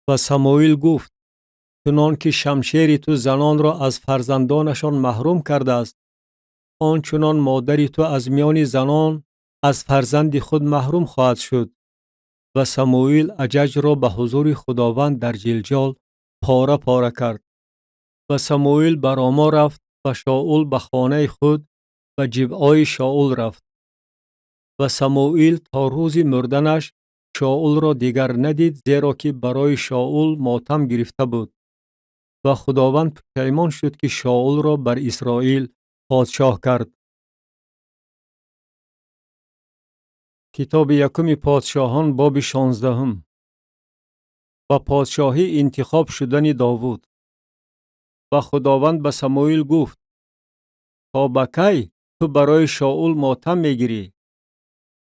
Ва Самуил гуфт: Чунон ки шамшери ту занонро аз фарзандонашон маҳрум кардааст, он чунон модари ту аз миёни занон аз фарзанди худ маҳрум хоҳад шуд. Ва Самуил Аҷаҷро ба ҳузури Худованд дар Ҷилҷол пора пора кард. Ва Самуил ба Ромо рафт ва Шоул ба хонаи худ ва Ҷибъои Шоул рафт. Ва Самуил то рӯзи мурданаш Шоулро дигар надид, зеро ки барои Шоул мотам гирифта буд. Ва Худованд пушаймон шуд, ки Шоулро бар Исроил подшоҳ кард. Китоби якуми подшоҳон, боби 16-ум. Ба подшоҳӣ интихоб шудани Довуд. Ва Худованд ба Самуил гуфт: То ба кай ту барои Шоул мотам мегирӣ?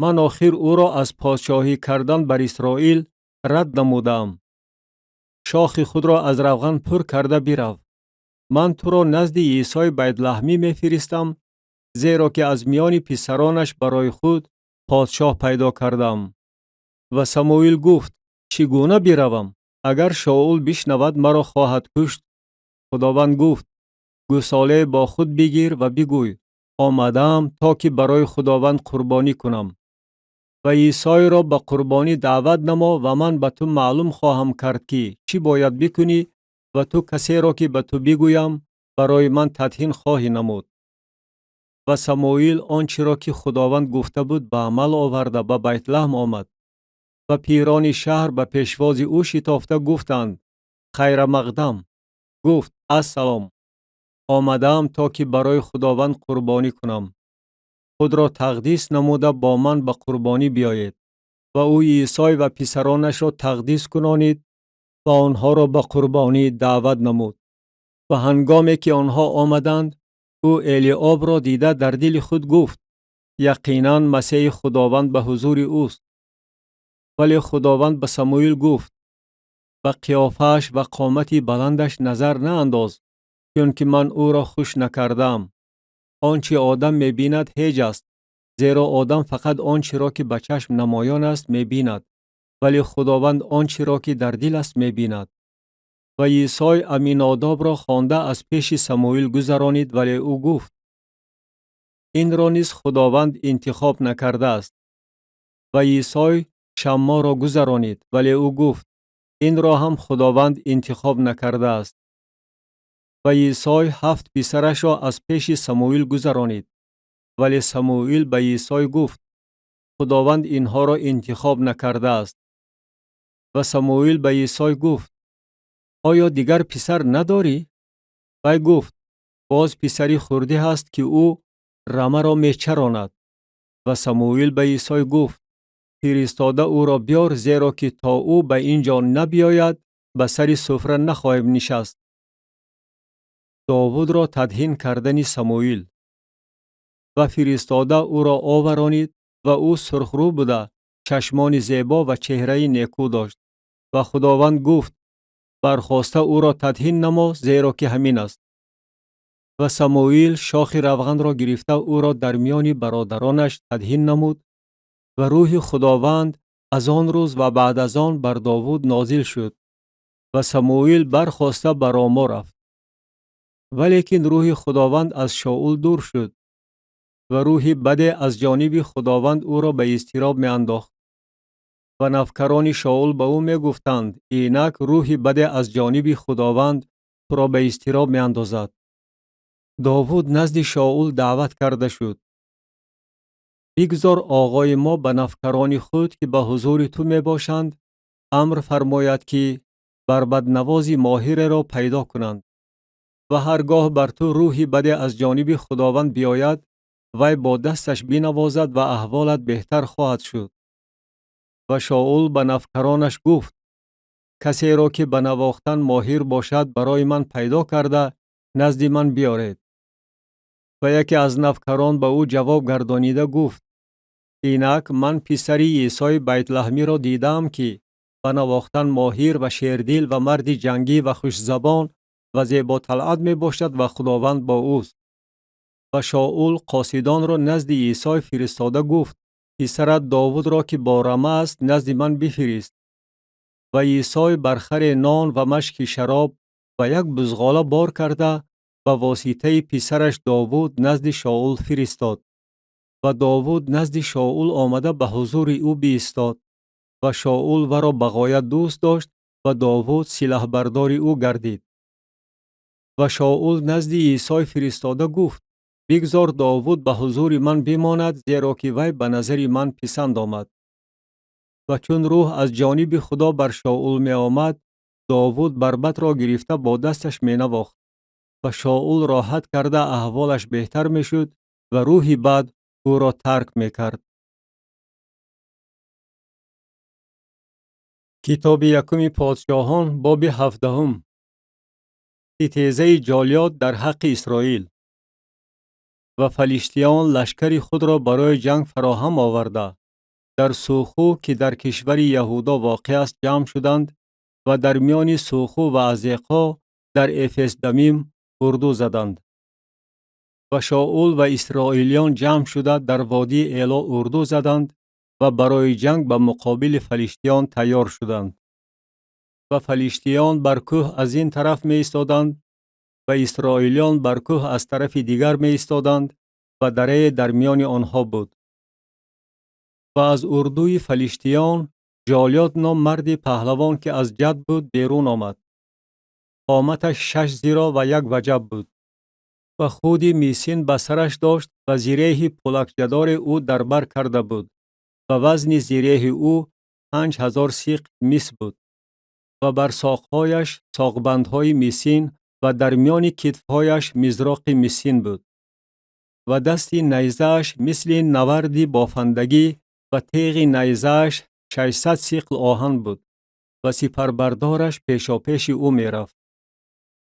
Ман охир ӯро аз подшоҳӣ кардан бар Исроил рад намудаам. Шохи худро аз равған пур карда бирав. Ман туро назди Исои Байтлаҳмӣ мефиристам, зеро ки аз миёни писаронаш барои худ подшоҳ пайдо кардам. Ва Самуил гуфт: Чӣ гуна биравам? Агар Шоул бишнавад, маро хоҳад кушт. Худованд гуфт: Гӯсолае бо худ бигир ва бигӯй: Омадаам то ки барои Худованд қурбонӣ кунам. Ва Исойро ба қурбонӣ даъват намо ва ман ба ту маълум хоҳам кард, ки чӣ бояд бикунӣ ва ту касеро, ки ба ту бигӯям, барои ман тадҳин хоҳӣ намуд. Ва Самуил он чиро, ки Худованд гуфта буд, ба амал оварда ба Байтлаҳм омад. Ва пирони шаҳр ба пешвози ӯ шитофта гуфтанд: Хайрамақдам. Гуфт: Ассалом. Омадаам то ки барои Худованд қурбонӣ кунам. Худро тақдис намуда бо ман ба қурбонӣ биёед. Ва ӯ Исой ва писаронашро тақдис кунонид ва онҳоро ба қурбонӣ даъват намуд. Ва ҳангоме ки онҳо омаданд, ӯ Элиобро дида дар дили худ гуфт: Яқинан Масеҳи Худованд ба ҳузури ӯст. Вале Худованд ба Самуил гуфт: Ба қиёфааш ва қомати баландаш назар наандоз, чунки ман ӯро хуш накардаам. Он чи одам мебинад ҳеҷ аст, зеро одам фақат он чиро, ки ба чашм намоён аст, мебинад, вале Худованд он чиро, ки дар дил аст, мебинад. Ва Исой Аминодобро хонда аз пеши Самуил гузаронид, вале ӯ гуфт: Инро низ Худованд интихоб накардааст. Ва Исой Шамморо гузаронид, вале ӯ гуфт: Инро ҳам Худованд интихоб накардааст. Ва Исой ҳафт писарашро аз пеши Самуил гузаронид, вале Самуил ба Исой гуфт: Худованд инҳоро интихоб накардааст. Ва Самуил ба Исой гуфт: Оё дигар писар надорӣ? Вай гуфт: Боз писари хурдӣ ҳаст, ки ӯ рамаро мечаронад. Ва Самуил ба Исой гуфт: Фиристода ӯро биёр, зеро ки то ӯ ба ин ҷо набиёяд, ба сари суфра нахоҳем нишаст. Довудро тадҳин кардани Самуил. Ва фиристода ӯро оваронид ва ӯ сурхрӯ буда, чашмони зебо ва чеҳраи некӯ дошт. Ва Худованд гуфт: Бархоста ӯро тадҳин намо, зеро ки ҳамин аст. Ва Самуил шохи равғанро гирифта ӯро дар миёни бародаронаш тадҳин намуд ва рӯҳи Худованд аз он рӯз ва баъд аз он бар Довуд нозил шуд. Ва Самуил бархоста ба Ромо рафт. Валекин рӯҳи Худованд аз Шоул дур шуд ва рӯҳи баде аз ҷониби Худованд ӯро ба изтироб меандохт. Ва навкарони Шоул ба ӯ мегуфтанд: Инак рӯҳи баде аз ҷониби Худованд туро ба изтироб меандозад. Довуд назди Шоул даъват карда шуд. Бигзор оғои мо ба навкарони худ, ки ба ҳузури ту мебошанд, амр фармояд, ки барбаднавози моҳиреро пайдо кунанд. Ва ҳар гоҳ бар ту рӯҳи баде аз ҷониби Худованд биёяд, вай бо дасташ бинавозад ва аҳволат беҳтар хоҳад шуд. Ва Шоул ба навкаронаш гуфт: Касеро, ки ба навохтан моҳир бошад, барои ман пайдо карда назди ман биёред. Ва яке аз навкарон ба ӯ ҷавоб гардонида гуфт: Инак ман писари Исои Байтлаҳмиро дидаам, ки ба навохтан моҳир ва шердил ва марди ҷангӣ ва хушзабон ва зеботалъат мебошад ва Худованд бо ӯст. Ва Шоул қосидонро назди Исой фиристода гуфт: Писарат Довудро, ки бо рама аст, назди ман бифирист. Ва Исой бар харе нон ва машки шароб ва як бузғола бор карда ба воситаи писараш Довуд назди Шоул фиристод. Ва Довуд назди Шоул омада ба ҳузури ӯ биистод. Ва Шоул варо ба ғоят дӯст дошт ва Довуд силаҳбардори ӯ гардид. Ва Шоул назди Исой фиристода гуфт: Бигзор Довуд ба ҳузури ман бимонад, зеро ки вай ба назари ман писанд омад. Ва чун рӯҳ аз ҷониби Худо бар Шоул меомад, Довуд барбатро гирифта бо дасташ менавохт. Ва Шоул роҳат карда аҳволаш беҳтар мешуд ва рӯҳи бад ӯро тарк мекард. Китоби якуми Подшоҳон, боби 17-ум. Ситезаи Ҷолиёт дар ҳаққи Исроил. Ва фалиштиён лашкари худро барои ҷанг фароҳам оварда, дар Сухӯ, ки дар кишвари Яҳудо воқеъ аст, ҷамъ шуданд ва дар миёни Сухӯ ва Азеқо дар Эфесдамим урду заданд. Ва Шоул ва исроилиён ҷамъ шуда, дар водии Эло урду заданд ва барои ҷанг ба муқобили фалиштиён тайёр шуданд. Ва фалиштиён бар кӯҳ аз ин тараф меистоданд ва исроилиён бар кӯҳ аз тарафи дигар меистоданд ва дарае дар миёни онҳо буд. Ва аз урдуи фалиштиён Ҷолиёт ном марди паҳлавон, ки аз Ҷат буд, берун омад. Қоматаш 6 зироъ ва 1 ваҷаб буд ва худи мисин ба сараш дошт ва зиреҳи пӯлакҷадоре ӯ дар бар карда буд ва вазни зиреҳи ӯ 5000 сиқл мис буд ва бар соқҳояш соқбандҳои мисин ва дар миёни китфҳояш мизроқи мисин буд. Ва дасти найзааш мисли наварди бофандагӣ ва теғи найзааш 600 сиқл оҳан буд ва сипарбардораш пешопеши ӯ мерафт.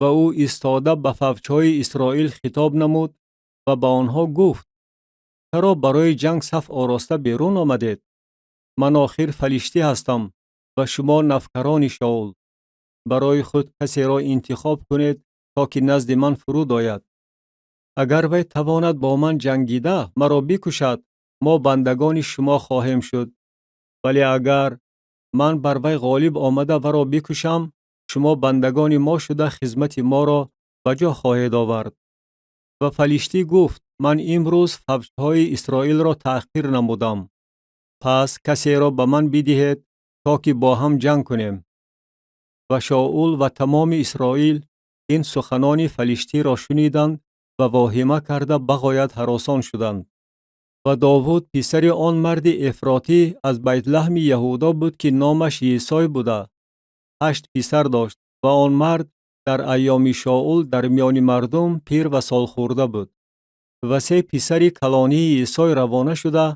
Ва ӯ истода ба фавҷҳои Исроил хитоб намуд ва ба онҳо гуфт: «Чаро барои ҷанг саф ороста берун омадед? Ман охир фалиштӣ ҳастам ва шумо навкарони Шоул. Барои худ касеро интихоб кунед, то ки назди ман фуруд ояд. Агар вай тавонад бо ман ҷангида маро бикушад, мо бандагони шумо хоҳем шуд. Вале агар ман бар вай ғолиб омада варо бикушам, шумо бандагони мо шуда, хизмати моро ба ҷо хоҳед овард». Ва фалиштӣ гуфт: «Ман имрӯз фавҷҳои Исроилро таҳқир намудам. Пас касеро ба ман бидиҳед, то ки бо ҳам ҷанг кунем». Ва Шоул ва тамоми Исроил ин суханони фалиштиро шуниданд ва воҳима карда, бағоят ҳаросон шуданд. Ва Довуд писари он марди эфротӣ аз Байтлаҳми Яҳудо буд, ки номаш Йисой буда, ҳашт писар дошт ва он мард дар айёми Шоул дар миёни мардум пир ва солхӯрда буд. Ва се писари калонии Йисой равона шуда,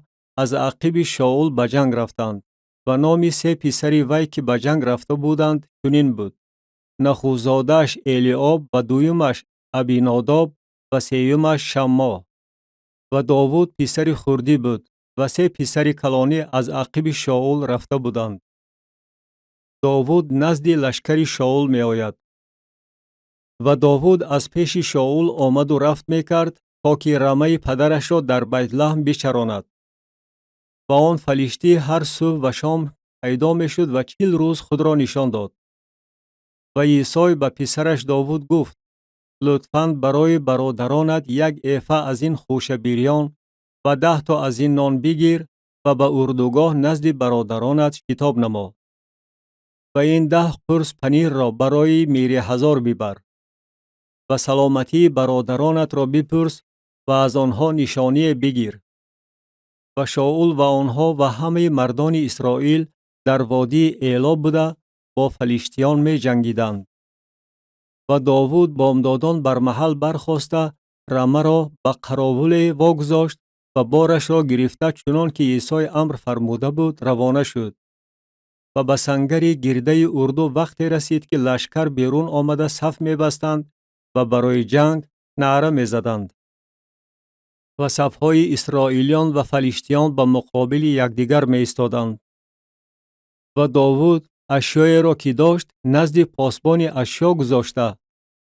аз ақиби Шоул ба ҷанг рафтанд. Ва номи се писари вай, ки ба ҷанг рафта буданд, чунин буд: нахустзодааш Элиоб ва дуюмаш Абинодоб ва сеюмаш Шаммо. Ва Довуд писари хурдӣ буд ва се писари калонӣ аз ақиби Шоул рафта буданд. Довуд назди лашкари Шоул меояд. Ва Довуд аз пеши Шоул омаду рафт мекард, то ки рамаи падарашро дар Байтлаҳм бичаронад. Ва он фалиштӣ ҳар субҳ ва шом пайдо мешуд ва 40 рӯз худро нишон дод. Ва Йисой ба писараш Довуд гуфт: «Лутфан барои бародаронат як эфа аз ин хӯша бирён ва 10 то аз ин нон бигир ва ба урдугоҳ назди бародаронат шитоб намо. Ва ин 10 қурс панирро барои миреҳазор бибар. Ва саломатии бародаронатро бипурс ва аз онҳо нишоние бигир». Ва Шоул ва онҳо ва ҳамаи мардони Исроил дар водии Эло буда, бо фалиштиён меҷангиданд. Ва Довуд бомдодон бар маҳал бархоста, рамаро ба қаровуле вогузошт ва борашро гирифта, чунон ки Йисой амр фармуда буд, равона шуд. Ва ба сангари гирдаи урду вақте расид, ки лашкар берун омада саф мебастанд ва барои ҷанг наъра мезаданд. Ва сафҳои исроилиён ва фалиштиён ба муқобили якдигар меистоданд. Ва Довуд ашёеро, ки дошт, назди посбони ашё гузошта,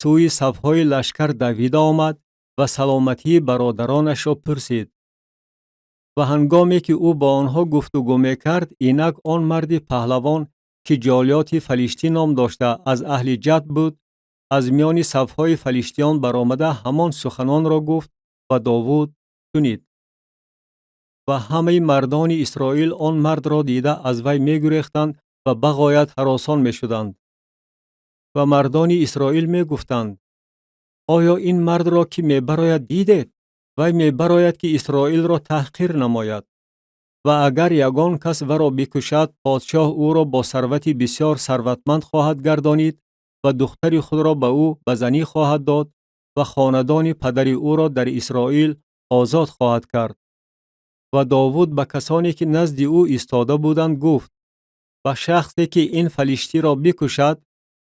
сӯи сафҳои лашкар давида омад ва саломатии бародаронашро пурсид. Ва ҳангоме ки ӯ бо онҳо гуфтугӯ мекард, инак он марди паҳлавон, ки Ҷолиёти фалиштӣ ном дошта, аз аҳли Ҷат буд, аз миёни сафҳои фалиштиён баромада, ҳамон суханонро гуфт ва Довуд шунид. Ва ҳамаи мардони Исроил он мардро дида, аз вай мегурехтанд ва бағоят ҳаросон мешуданд. Ва мардони Исроил мегуфтанд: «Оё ин мардро, ки мебарояд, дидед? Вай мебарояд, ки Исроилро таҳқир намояд. Ва агар ягон кас варо бикушад, подшоҳ ӯро бо сарвати бисёр сарватманд хоҳад гардонид ва духтари худро ба ӯ ба занӣ хоҳад дод ва хонадони падари ӯро дар Исроил озод хоҳад кард». Ва Довуд ба касоне, ки назди ӯ истода буданд, гуфт: Ба шахсе ки ин фалиштиро бикушад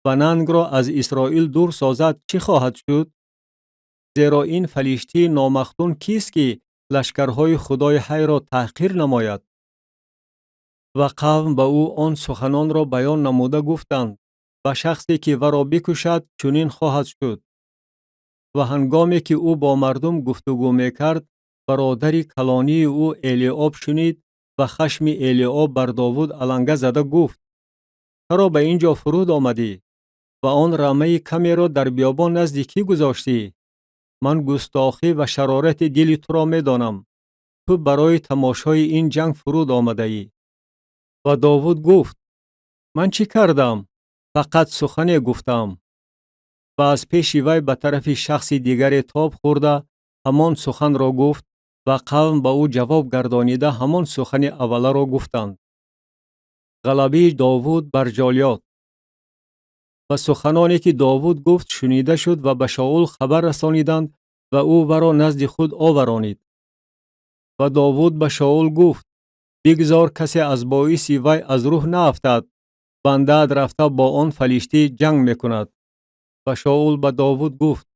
ва нангро аз Исроил дур созад, чӣ хоҳад шуд? Зеро ин фалиштии номахтун кист, ки лашкарҳои Худои ҳайро таҳқир намояд? Ва қавм ба ӯ он суханонро баён намуда гуфтанд: ба шахсе ки варо бикушад, чунин хоҳад шуд. Ва ҳангоме ки ӯ бо мардум гуфтугӯ мекард, бародари калонии ӯ Элиоб шунид ва хашми Элиоб бар Довуд аланга зада гуфт: чаро ба ин ҷо фуруд омадӣ ва он рамаи камеро дар биёбон назди кӣ гузоштӣ? Ман густохӣ ва шарорати дили туро медонам. Ту барои тамошои ин ҷанг фуруд омадаӣ. Ва Довуд гуфт: ман чӣ кардам? Фақат сухане гуфтам. Ва аз пеши вай ба тарафи шахси дигаре тоб хӯрда ҳамон суханро гуфт ва қавм ба ӯ ҷавоб гардонида ҳамон сухани авваларо гуфтанд. Ғалабаи Довуд бар Ҷолиёт. Ва суханоне ки Довуд гуфт шунида шуд ва ба Шаул хабар расониданд ва ӯ варо назди худ оваронид. Ва Довуд ба Шаул гуфт: бигзор касе аз боиси вай аз рӯҳ наафтад, бандаат рафта бо он фалиштӣ ҷанг мекунад. Ва Шаул ба Довуд гуфт: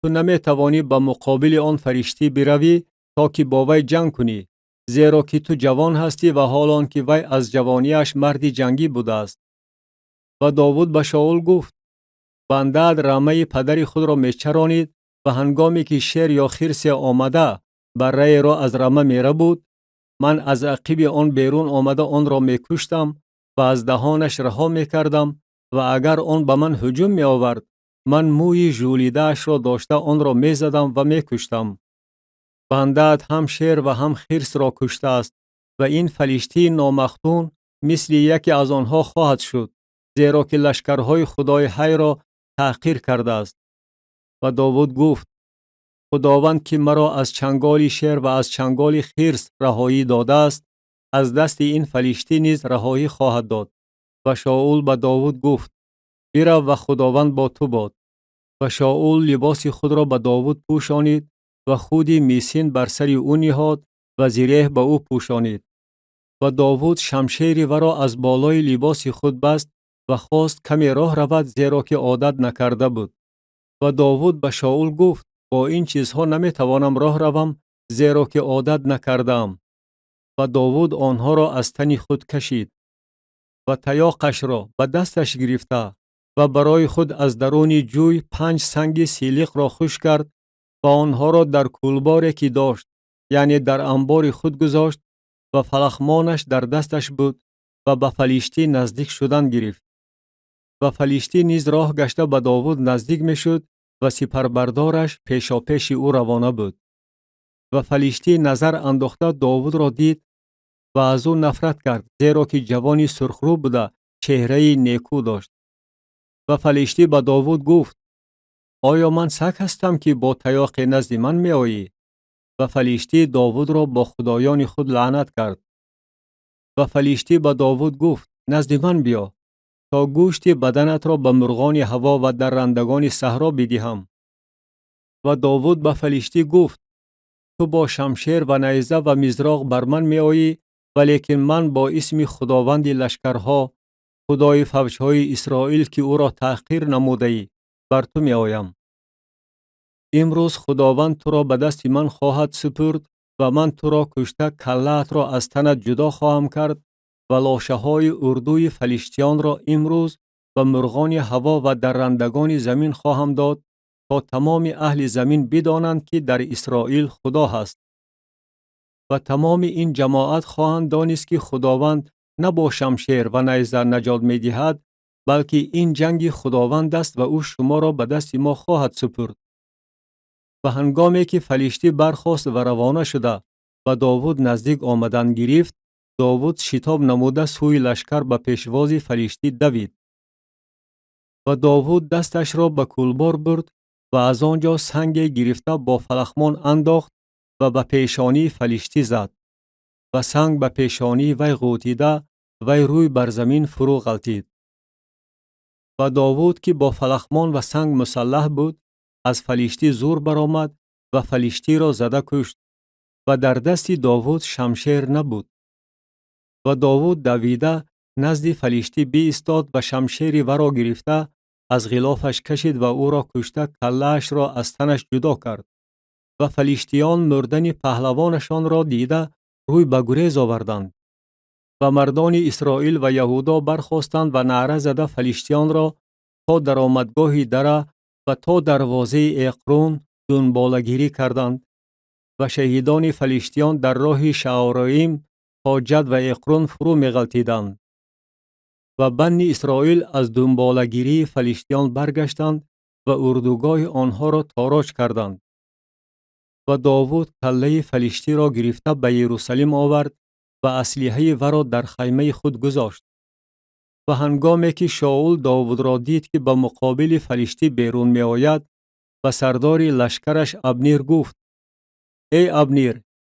ту наметавонӣ ба муқобили он фариштӣ биравӣ, то ки бо вай ҷанг кунӣ, зеро ки ту ҷавон ҳастӣ ва ҳол он ки вай аз ҷавониаш марди ҷангӣ будааст. Ва Довуд ба Шаул гуфт: бандаат рамаи падари худро мечаронид ва ҳангоме ки шер ё хирсе омада барраеро аз рама мерабуд, ман аз ақиби он берун омада онро мекуштам ва аз даҳонаш раҳо мекардам ва агар он ба ман ҳуҷум меовард, ман мӯи жӯлидаашро дошта онро мезадам ва мекуштам. Бандаат ҳам шер ва ҳам хирсро куштааст ва ин фалиштии номахтун мисли яке аз онҳо хоҳад шуд, зеро ки лашкарҳои Худои ҳайро таҳқир кардааст. Ва Довуд гуфт: Худованд ки маро аз чанголи шер ва аз чанголи хирс раҳоӣ додааст, аз дасти ин фалиштӣ низ раҳоӣ хоҳад дод. Ва Шаул ба Довуд гуфт: бирав ва Худованд бо ту бод. Ва Шаул либоси худро ба Довуд пӯшонид ва худи мисин бар сари ӯ ниҳод ва зиреҳ ба ӯ пӯшонид. Ва Довуд шамшери варо аз болои либоси худ баст ва хост каме роҳ равад, зеро ки одат накарда буд. Ва Довуд ба Шаул гуфт: бо ин чизҳо наметавонам роҳ равам, зеро ки одат накардаам. Ва Довуд онҳоро аз тани худ кашид ва таёқашро ба дасташ гирифта ва барои худ аз даруни ҷӯй 5 санги силиқро хушк кард ва онҳоро дар кӯлборе ки дошт, яъне дар анбори худ гузошт ва фалахмонаш дар дасташ буд ва ба фалиштӣ наздик шудан гирифт. Ва фалиштӣ низ роҳ гашта ба Довуд наздик мешуд ва сипарбардораш пешопеши ӯ равона буд. Ва фалиштӣ назар андохта Довудро дид ва аз ӯ нафрат кард, зеро ки ҷавони сурхрӯ буда чеҳраи некӯ дошт. Ва фалиштӣ ба Довуд гуфт: оё ман саг ҳастам ки бо таёқе назди ман меоӣ? Ва фалиштӣ Довудро бо худоёни худ лаънат кард. Ва фалиштӣ ба Довуд гуфт: назди ман биё, то гӯшти баданатро ба мурғони ҳаво ва даррандагони саҳро бидиҳам. Ва Довуд ба фалиштӣ гуфт: ту бо шамшер ва найза ва мизроқ бар ман меоӣ, валекин ман бо исми Худованди лашкарҳо, Худои фавҷҳои Исроил, ки ӯро таҳқир намудаӣ, бар ту меоям. Имрӯз Худованд туро ба дасти ман хоҳад супурд ва ман туро кушта каллаатро аз танат ҷудо хоҳам кард ва лошаҳои урдуи фалиштиёнро имрӯз ба мурғони ҳаво ва даррандагони замин хоҳам дод, то тамоми аҳли замин бидонанд, ки дар Исроил Худо ҳаст. Ва тамоми ин ҷамоат хоҳанд донист, ки Худованд на бо шамшер ва найза наҷот медиҳад, балки ин ҷанги Худованд аст ва ӯ шуморо ба дасти мо хоҳад супурд. Ва ҳангоме ки фалиштӣ бархост ва равона шуда ба Довуд наздик омадан гирифт, Довуд шитоб намуда сӯи лашкар ба пешвози фалиштӣ давид. Ва Довуд дасташро ба кӯлбор бурд ва аз он ҷо санге гирифта бо фалахмон андохт ва ба пешонии фалиштӣ зад. Ва санг ба пешонии вай ғӯтида, вай рӯй бар замин фурӯ ғалтид. Ва Довуд, ки бо фалахмон ва санг мусаллаҳ буд, аз фалиштӣ зур баромад ва фалиштиро зада кушт ва дар дасти Довуд шамшер набуд. Ва Довуд давида Назди фалиштӣ биистод ва шамшери варо гирифта аз ғилофаш кашид ва ӯро кушта каллаашро аз танаш ҷудо кард. Ва фалиштиён мурдани паҳлавонашонро дида рӯй ба гурез оварданд. Ва мардони Исроил ва Яҳудо бархостанд ва наъра зада фалиштиёнро то даромадгоҳи дара ва то дарвозаи Эқрун дунболагирӣ карданд. Ва шаҳидони фалиштиён дар роҳи Шаъороим то Ҷад ва Эқрун фурӯ меғалтиданд. Ва банни Исроил аз дунболагирии фалиштиён баргаштанд ва урдугоҳи онҳоро тороҷ карданд. Ва Довуд каллаи фалиштиро гирифта ба Ерусалим овард ва аслиҳаи варо дар хаймаи худ гузошт. Ва ҳангоме ки Шоул Довудро дид ки ба муқобили фалиштӣ берун меояд, ба сардори лашкараш Абнир гуфт: Эй Абнир,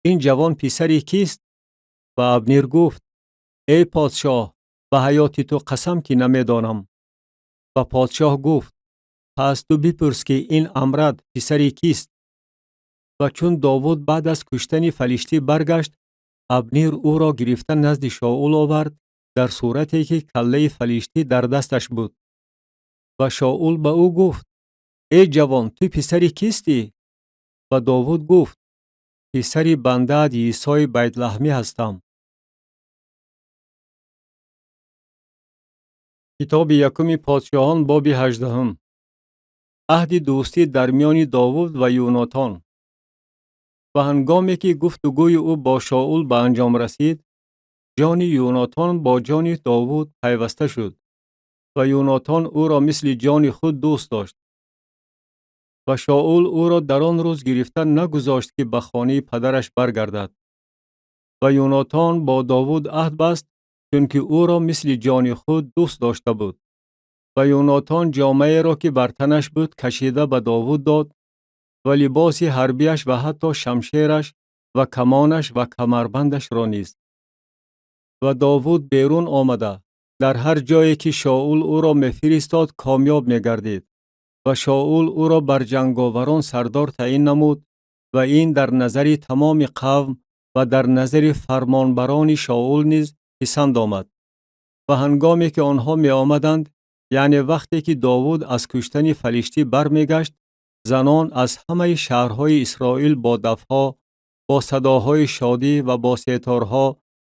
ин ҷавон писари кист? Ва Абнир гуфт: Эй подшоҳ, ба ҳаёти ту қасам ки намедонам. Ва подшоҳ гуфт: Пас ту бипурс ки ин амрад писари кист? Ва чун Довуд баъд аз куштани фалиштӣ баргашт, Абнир ӯро гирифта назди Шоул овард дар сурате ки каллаи фалиштӣ дар дасташ буд. Ва Шоул ба ӯ гуфт: Эй ҷавон, ту писари кистӣ? Ва Довуд гуфт: Писари бандаат Исои Байтлаҳмӣ ҳастам. Китоби якуми подшоҳон, боби 18. Аҳди дӯстӣ дар миёни Довуд ва Юнотон. Ва ҳангоме ки гуфтугӯи ӯ бо Шоул ба анҷом расид, ҷони Юнотон бо ҷони Довуд пайваста шуд ва Юнотон ӯро мисли ҷони худ дӯст дошт. Ва Шоул ӯро дар он рӯз гирифта нагузошт ки ба хонаи падараш баргардад. Ва Юнотон бо Довуд аҳд баст, чунки ӯро мисли ҷони худ дӯст дошта буд. Ва Юнотон ҷомаеро ки бар танаш буд кашида ба Довуд дод ва либоси ҳарбияш ва ҳатто шамшераш ва камонаш ва камарбандашро низ. Ва Довуд берун омада дар ҳар ҷое ки Шоул ӯро мефиристод комёб мегардид ва Шоул ӯро бар ҷанговарон сардор таъин намуд ва ин дар назари тамоми қавм ва дар назари фармонбарони Шоул низ писанд омад. Ва ҳангоме ки онҳо меомаданд, яъне вақте ки Довуд аз куштани фалиштӣ бармегашт, занон аз ҳамаи шаҳрҳои Исроил бо дафҳо, бо садоҳои шодӣ ва бо сеторҳо,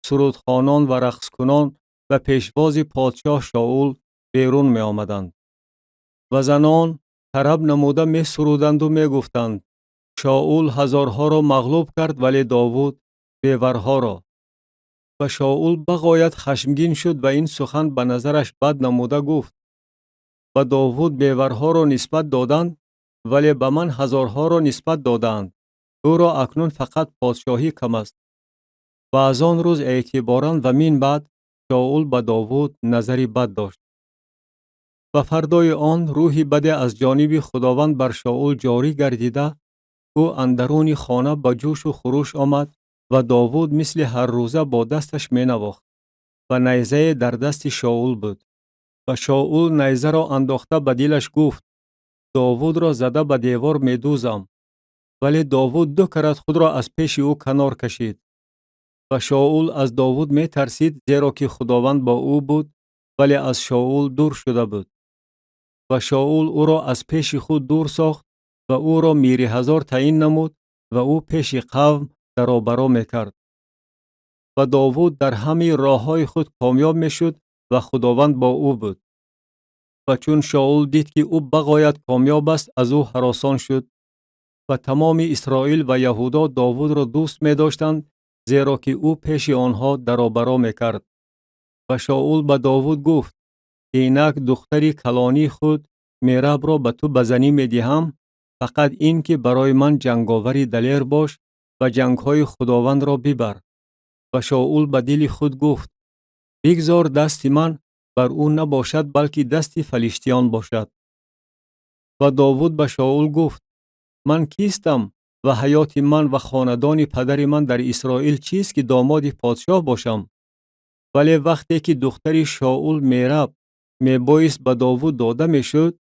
сурудхонон ва рақскунон ба пешвози подшоҳ Шоул берун меомаданд. Ва занон тараб намуда месуруданду мегуфтанд: Шоул ҳазорҳоро мағлуб кард, вале Довуд беварҳоро. Ва Шоул бағоят хашмгин шуд ва ин сухан ба назараш бад намуда гуфт: Ба Довуд беварҳоро нисбат доданд, вале ба ман ҳазорҳоро нисбат додаанд. Ӯро акнун фақат подшоҳӣ кам аст. Ва аз он рӯз эътиборан ва мин баъд Шоул ба Довуд назари бад дошт. Ва фардои он рӯҳи баде аз ҷониби Худованд бар Шоул ҷорӣ гардида, ӯ андаруни хона ба ҷӯшу хуруш омад ва Довуд мисли ҳаррӯза бо дасташ менавохт ва найзае дар дасти Шоул буд. Ва Шоул найзаро андохта ба дилаш гуфт: Довудро зада ба девор медӯзам. Вале Довуд ду карат худро аз пеши ӯ канор кашид. Ва Шоул аз Довуд метарсид, зеро ки Худованд бо ӯ буд, вале аз Шоул дур шуда буд. Ва Шоул ӯро аз пеши худ дур сохт ва ӯро мири ҳазор таъин намуд ва ӯ пеши қавм даробаро мекард. Ва Довуд дар ҳамаи роҳҳои худ комёб мешуд ва Худованд бо ӯ буд. Ва чун Шоул дид ки ӯ бағоят комёб аст, аз ӯ ҳаросон шуд. Ва тамоми Исроил ва Яҳудо Довудро дӯст медоштанд, зеро ки ӯ пеши онҳо даробаро мекард. Ва Шоул ба Довуд гуфт: Инак духтари калонии худ Мерабро ба ту ба занӣ медиҳам, фақат ин ки барои ман ҷанговари далер бош ва ҷангҳои Худовандро бибар. Ва Шоул ба дили худ гуфт: Бигзор дасти ман бар ӯ набошад, балки дасти фалиштиён бошад. Ва Довуд ба Шоул гуфт: Ман кистам ва ҳаёти ман ва хонадони падари ман дар Исроил чист ки домоди подшоҳ бошам? Вале вақте ки духтари Шоул Мераб мебоист ба Довуд дода мешуд,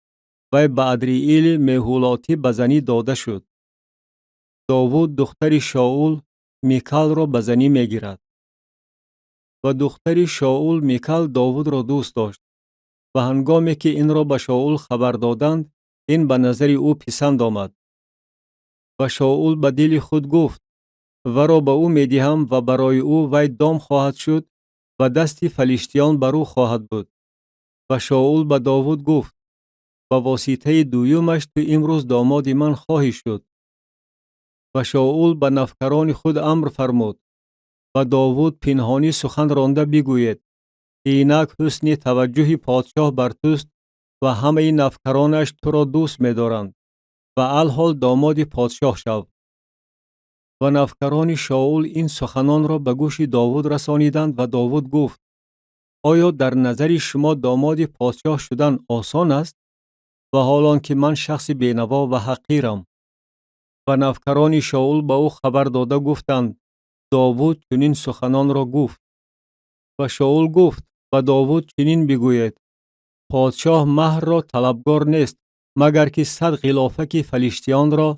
вай ба Адриили Меҳулотӣ ба занӣ дода шуд. Довуд духтари Шоул Микалро ба занӣ мегирад. Ва духтари Шоул Микал Довудро дӯст дошт. Ва ҳангоме ки инро ба Шоул хабар доданд, ин ба назари ӯ писанд омад. Ва Шоул ба дили худ гуфт: варо ба ӯ медиҳам ва барои ӯ вай дом хоҳад шуд ва дасти фалиштиён бар ӯ хоҳад буд. Ва Шоул ба Довуд гуфт: ба воситаи дуюмаш ту имрӯз домоди ман хоҳӣ шуд. Ва Шоул ба навкарони худ амр фармуд: ба Довуд пинҳонӣ сухан ронда бигӯед: инак ҳусни таваҷҷӯҳи подшоҳ бар туст ва ҳамаи навкаронаш туро дӯст медоранд ва алҳол домоди подшоҳ шав. Ва навкарони Шоул ин суханонро ба гӯши Довуд расониданд ва Довуд гуфт: оё дар назари шумо домоди подшоҳ шудан осон аст? Ва ҳол он ки ман шахси бенаво ва ҳақирам. Ва навкарони Шоул ба ӯ хабар дода гуфтанд: Довуд чунин суханонро гуфт. Ва Шоул гуфт: ба Довуд чунин бигӯед: подшоҳ маҳрро талабгор нест, магар ки 100 ғилофаки фалиштиёнро,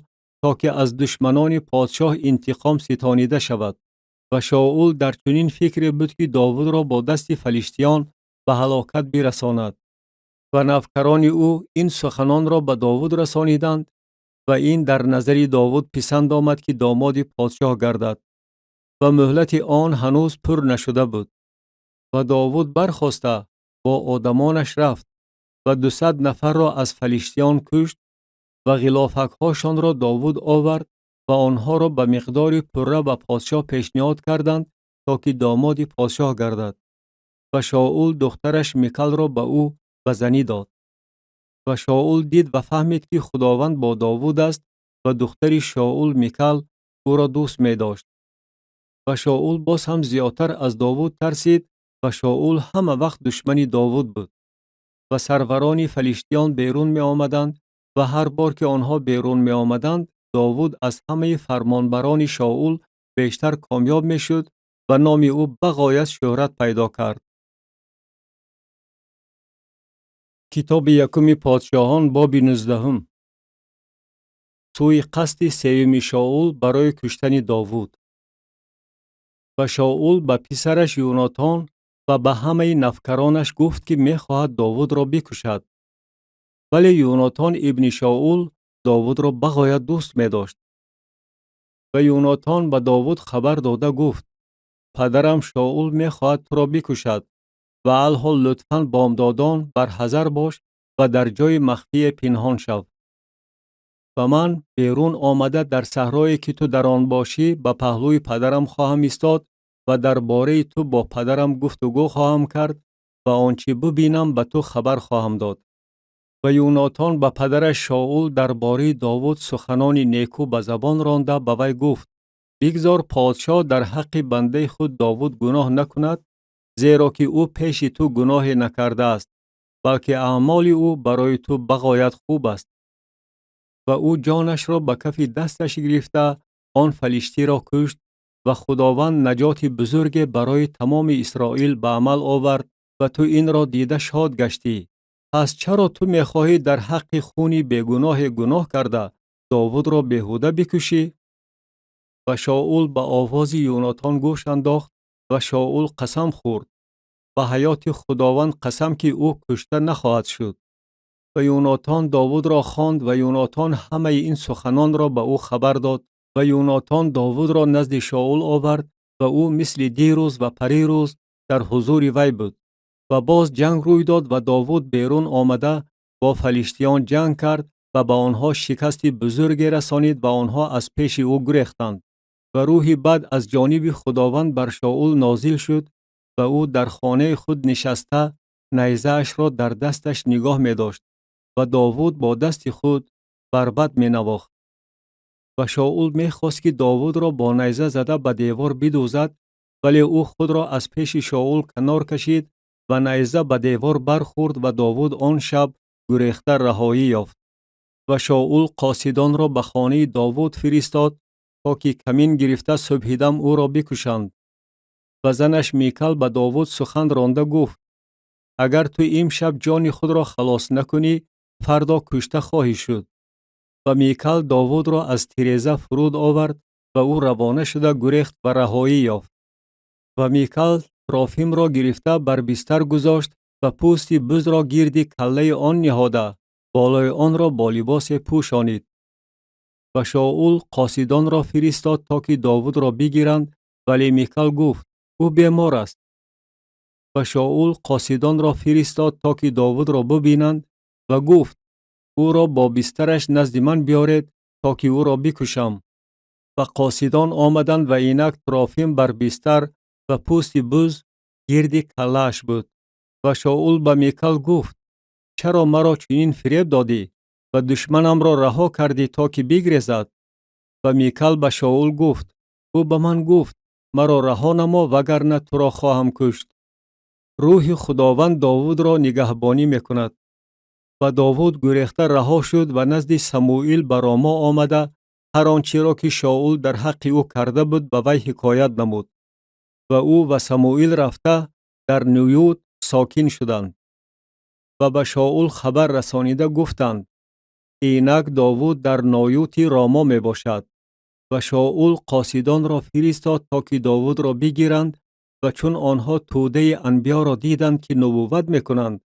то ки аз душманони подшоҳ интиқом ситонида шавад. Ва Шоул дар чунин фикре буд ки Довудро бо дасти фалиштиён ба ҳалокат бирасонад. Ва навкарони ӯ ин суханонро ба Довуд расониданд ва ин дар назари Довуд писанд омад ки домоди подшоҳ гардад. Ва муҳлати он ҳанӯз пур нашуда буд. Ва Довуд бархоста бо одамонаш рафт ва 200 нафарро аз фалиштиён кушт ва ғилофакҳошонро Довуд овард ва онҳоро ба миқдори пурра ба подшоҳ пешниҳод карданд, то ки домоди подшоҳ гардад. Ва Шоул духтараш Микалро ба ӯ ба занӣ дод. Ва Шоул дид ва фаҳмид ки Худованд бо Довуд аст ва духтари Шоул Микал ӯро дӯст медошт. Ва Шоул боз ҳам зиёдтар аз Довуд тарсид ва Шоул ҳама вақт душмани Довуд буд. Ва сарварони фалиштиён берун меомаданд ва ҳар бор ки онҳо берун меомаданд, Довуд аз ҳамаи фармонбарони Шоул бештар комёб мешуд ва номи ӯ бағоят шӯҳрат пайдо кард. Китоби якуми подшоҳон, боби 19. Сӯи қасди сеюми Шоул барои куштани Довуд. Ва Шоул ба писараш Юнотон ва ба ҳамаи навкаронаш гуфт ки мехоҳад Довудро бикушад. Вале Юнотон ибни Шоул Довудро бағоят дӯст медошт. Ва Юнотон ба Довуд хабар дода гуфт: падарам Шоул мехоҳад туро бикушад ва алҳол лутфан бомдодон барҳазар бош ва дар ҷои махфие пинҳон шав. Ва ман берун омада дар саҳрое ки ту дар он бошӣ ба паҳлӯи падарам хоҳам истод ва дар бораи ту бо падарам гуфтугӯ хоҳам кард ва он чӣ бибинам ба ту хабар хоҳам дод. Ва Юнотон ба падараш Шоул дар бораи Довуд суханони некӯ ба забон ронда ба вай гуфт: бигзор подшоҳ дар ҳаққи бандаи худ Довуд гуноҳ накунад, зеро ки ӯ пеши ту гуноҳе накардааст, балки аъмоли ӯ барои ту бағоят хуб аст. Ва ӯ ҷонашро ба кафи дасташ гирифта он фалиштиро кушт ва Худованд наҷоти бузурге барои тамоми Исроил ба амал овард ва ту инро дида шод гаштӣ. Пас чаро ту мехоҳӣ дар ҳаққи хуни бегуноҳе гуноҳ карда Довудро беҳуда бикушӣ? Ва Шоул ба овози Юнотон гӯш андохт ва Шоул қасам хӯрд: ба ҳаёти Худованд қасам ки ӯ кушта нахоҳад шуд. Ва Юнотон Довудро хонд ва Юнотон ҳамаи ин суханонро ба ӯ хабар дод ва Юнотон Довудро назди Шоул овард ва ӯ мисли дирӯз ва парирӯз дар ҳузури вай буд. Ва боз ҷанг рӯй дод ва Довуд берун омада бо фалиштиён ҷанг кард ва ба онҳо шикасти бузурге расонид ва онҳо аз пеши ӯ гурехтанд. Ва рӯҳи бад аз ҷониби Худованд бар Шоул нозил шуд ва ӯ дар хонаи худ нишаста найзаашро дар дасташ нигоҳ медошт ва Довуд бо дасти худ барбат менавохт. Ва Шоул мехост ки Довудро бо найза зада ба девор бидӯзад, вале ӯ худро аз пеши Шоул канор кашид ва найза ба девор бархӯрд ва Довуд он шаб гурехта раҳоӣ ёфт. Ва Шоул қосидонро ба хонаи Довуд фиристод то ки камин гирифта субҳидам ӯро бикушанд. Ва занаш Микал ба Довуд сухан ронда гуфт: агар ту имшаб ҷони худро халос накунӣ, фардо кушта хоҳӣ шуд. Ва Микал Довудро аз тиреза фуруд овард ва ӯ равона шуда гурехт ва раҳоӣ ёфт. Ва Микал Трофимро гирифта бар бистар гузошт ва пӯсти бузро гирди каллаи он ниҳода, болои онро бо либосе пӯшонид. Ва Шоул қосидонро фиристод, то ки Довудро бигиранд, вале Микал гуфт: ӯ бемор аст. Ва Шоул қосидонро фиристод, то ки Довудро бубинанд, ва гуфт: ӯро бо бистараш назди ман биёред, то ки ӯро бикушам. Ва қосидон омаданд ва инак Трофим бар бистар ва пӯсти буз гирди каллааш буд. Ва Шоул ба Микал гуфт: чаро маро чунин фиреб додӣ ва душманамро раҳо кардӣ, то ки бигрезад? Ва Микал ба Шоул гуфт: ӯ ба ман гуфт: маро раҳо намо, вагарна туро хоҳам кушт. Рӯҳи Худованд Довудро нигаҳбонӣ мекунад. Ва Довуд гурехта раҳо шуд ва назди Самуил ба Ромо омада, ҳар он чиро, ки Шоул дар ҳаққи ӯ карда буд, ба вай ҳикоят намуд. Ва ӯ ва Самуил рафта дар Нуют сокин шуданд. Ва ба Шоул хабар расонида гуфтанд: инак Довуд дар Ноюти Ромо мебошад. Ва Шоул қосидонро фиристод, то ки Довудро бигиранд, ва чун онҳо тӯдаи анбиёро диданд, ки нубувват мекунанд,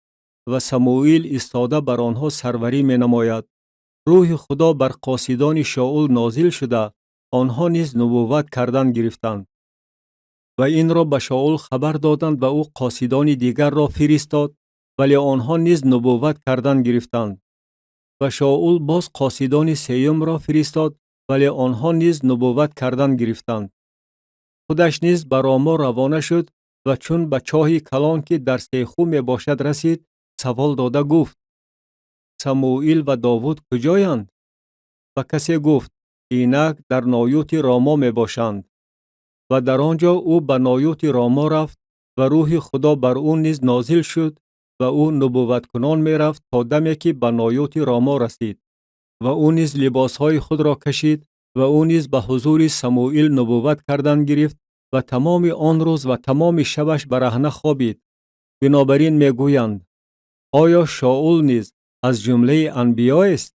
ва Самуил истода бар онҳо сарварӣ менамояд, рӯҳи Худо бар қосидони Шоул нозил шуда, онҳо низ нубувват кардан гирифтанд. Ва инро ба Шоул хабар доданд ва ӯ қосидони дигарро фиристод, вале онҳо низ нубувват кардан гирифтанд. Ва Шоул боз қосидони сеюмро фиристод, вале онҳо низ нубувват кардан гирифтанд. Худаш низ ба Ромо равона шуд ва чун ба чоҳи калон, ки дар Сеху мебошад, расид, савол дода гуфт: Самуил ва Довуд куҷоянд? Ва касе гуфт: инак дар Ноюти Ромо мебошанд. Ва дар он ҷо ӯ ба Ноюти Ромо рафт ва рӯҳи Худо бар ӯ низ нозил шуд ва ӯ нубувваткунон мерафт то даме, ки ба Ноюти Ромо расид. Ва ӯ низ либосҳои худро кашид ва ӯ низ ба ҳузури Самуил нубувват кардан гирифт ва тамоми он рӯз ва тамоми шабаш бараҳна хобид. Бинобар ин мегӯянд: оё Шоул низ аз ҷумлаи анбиёест?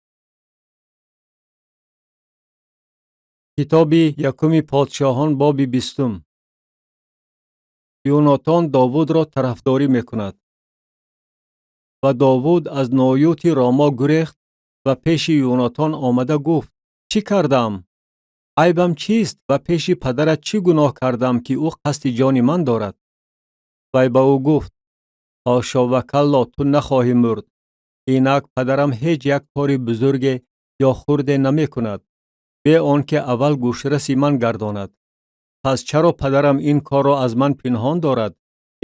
Китоби якуми подшоҳон, боби 20. Юнотон Довудро тарафдорӣ мекунад. Ва Довуд аз Ноюти Ромо гурехт ва пеши Юнотон омада гуфт: чӣ кардам? Айбам чист ва пеши падарат чӣ гуноҳ кардам, ки ӯ қасди ҷони ман дорад? Вай ба ӯ гуфт: ҳошо ва калло, ту нахоҳӣ мурд. Инак падарам ҳеҷ як кори бузурге ё хурде намекунад, бе он ки аввал гӯшраси ман гардонад. Пас чаро падарам ин корро аз ман пинҳон дорад?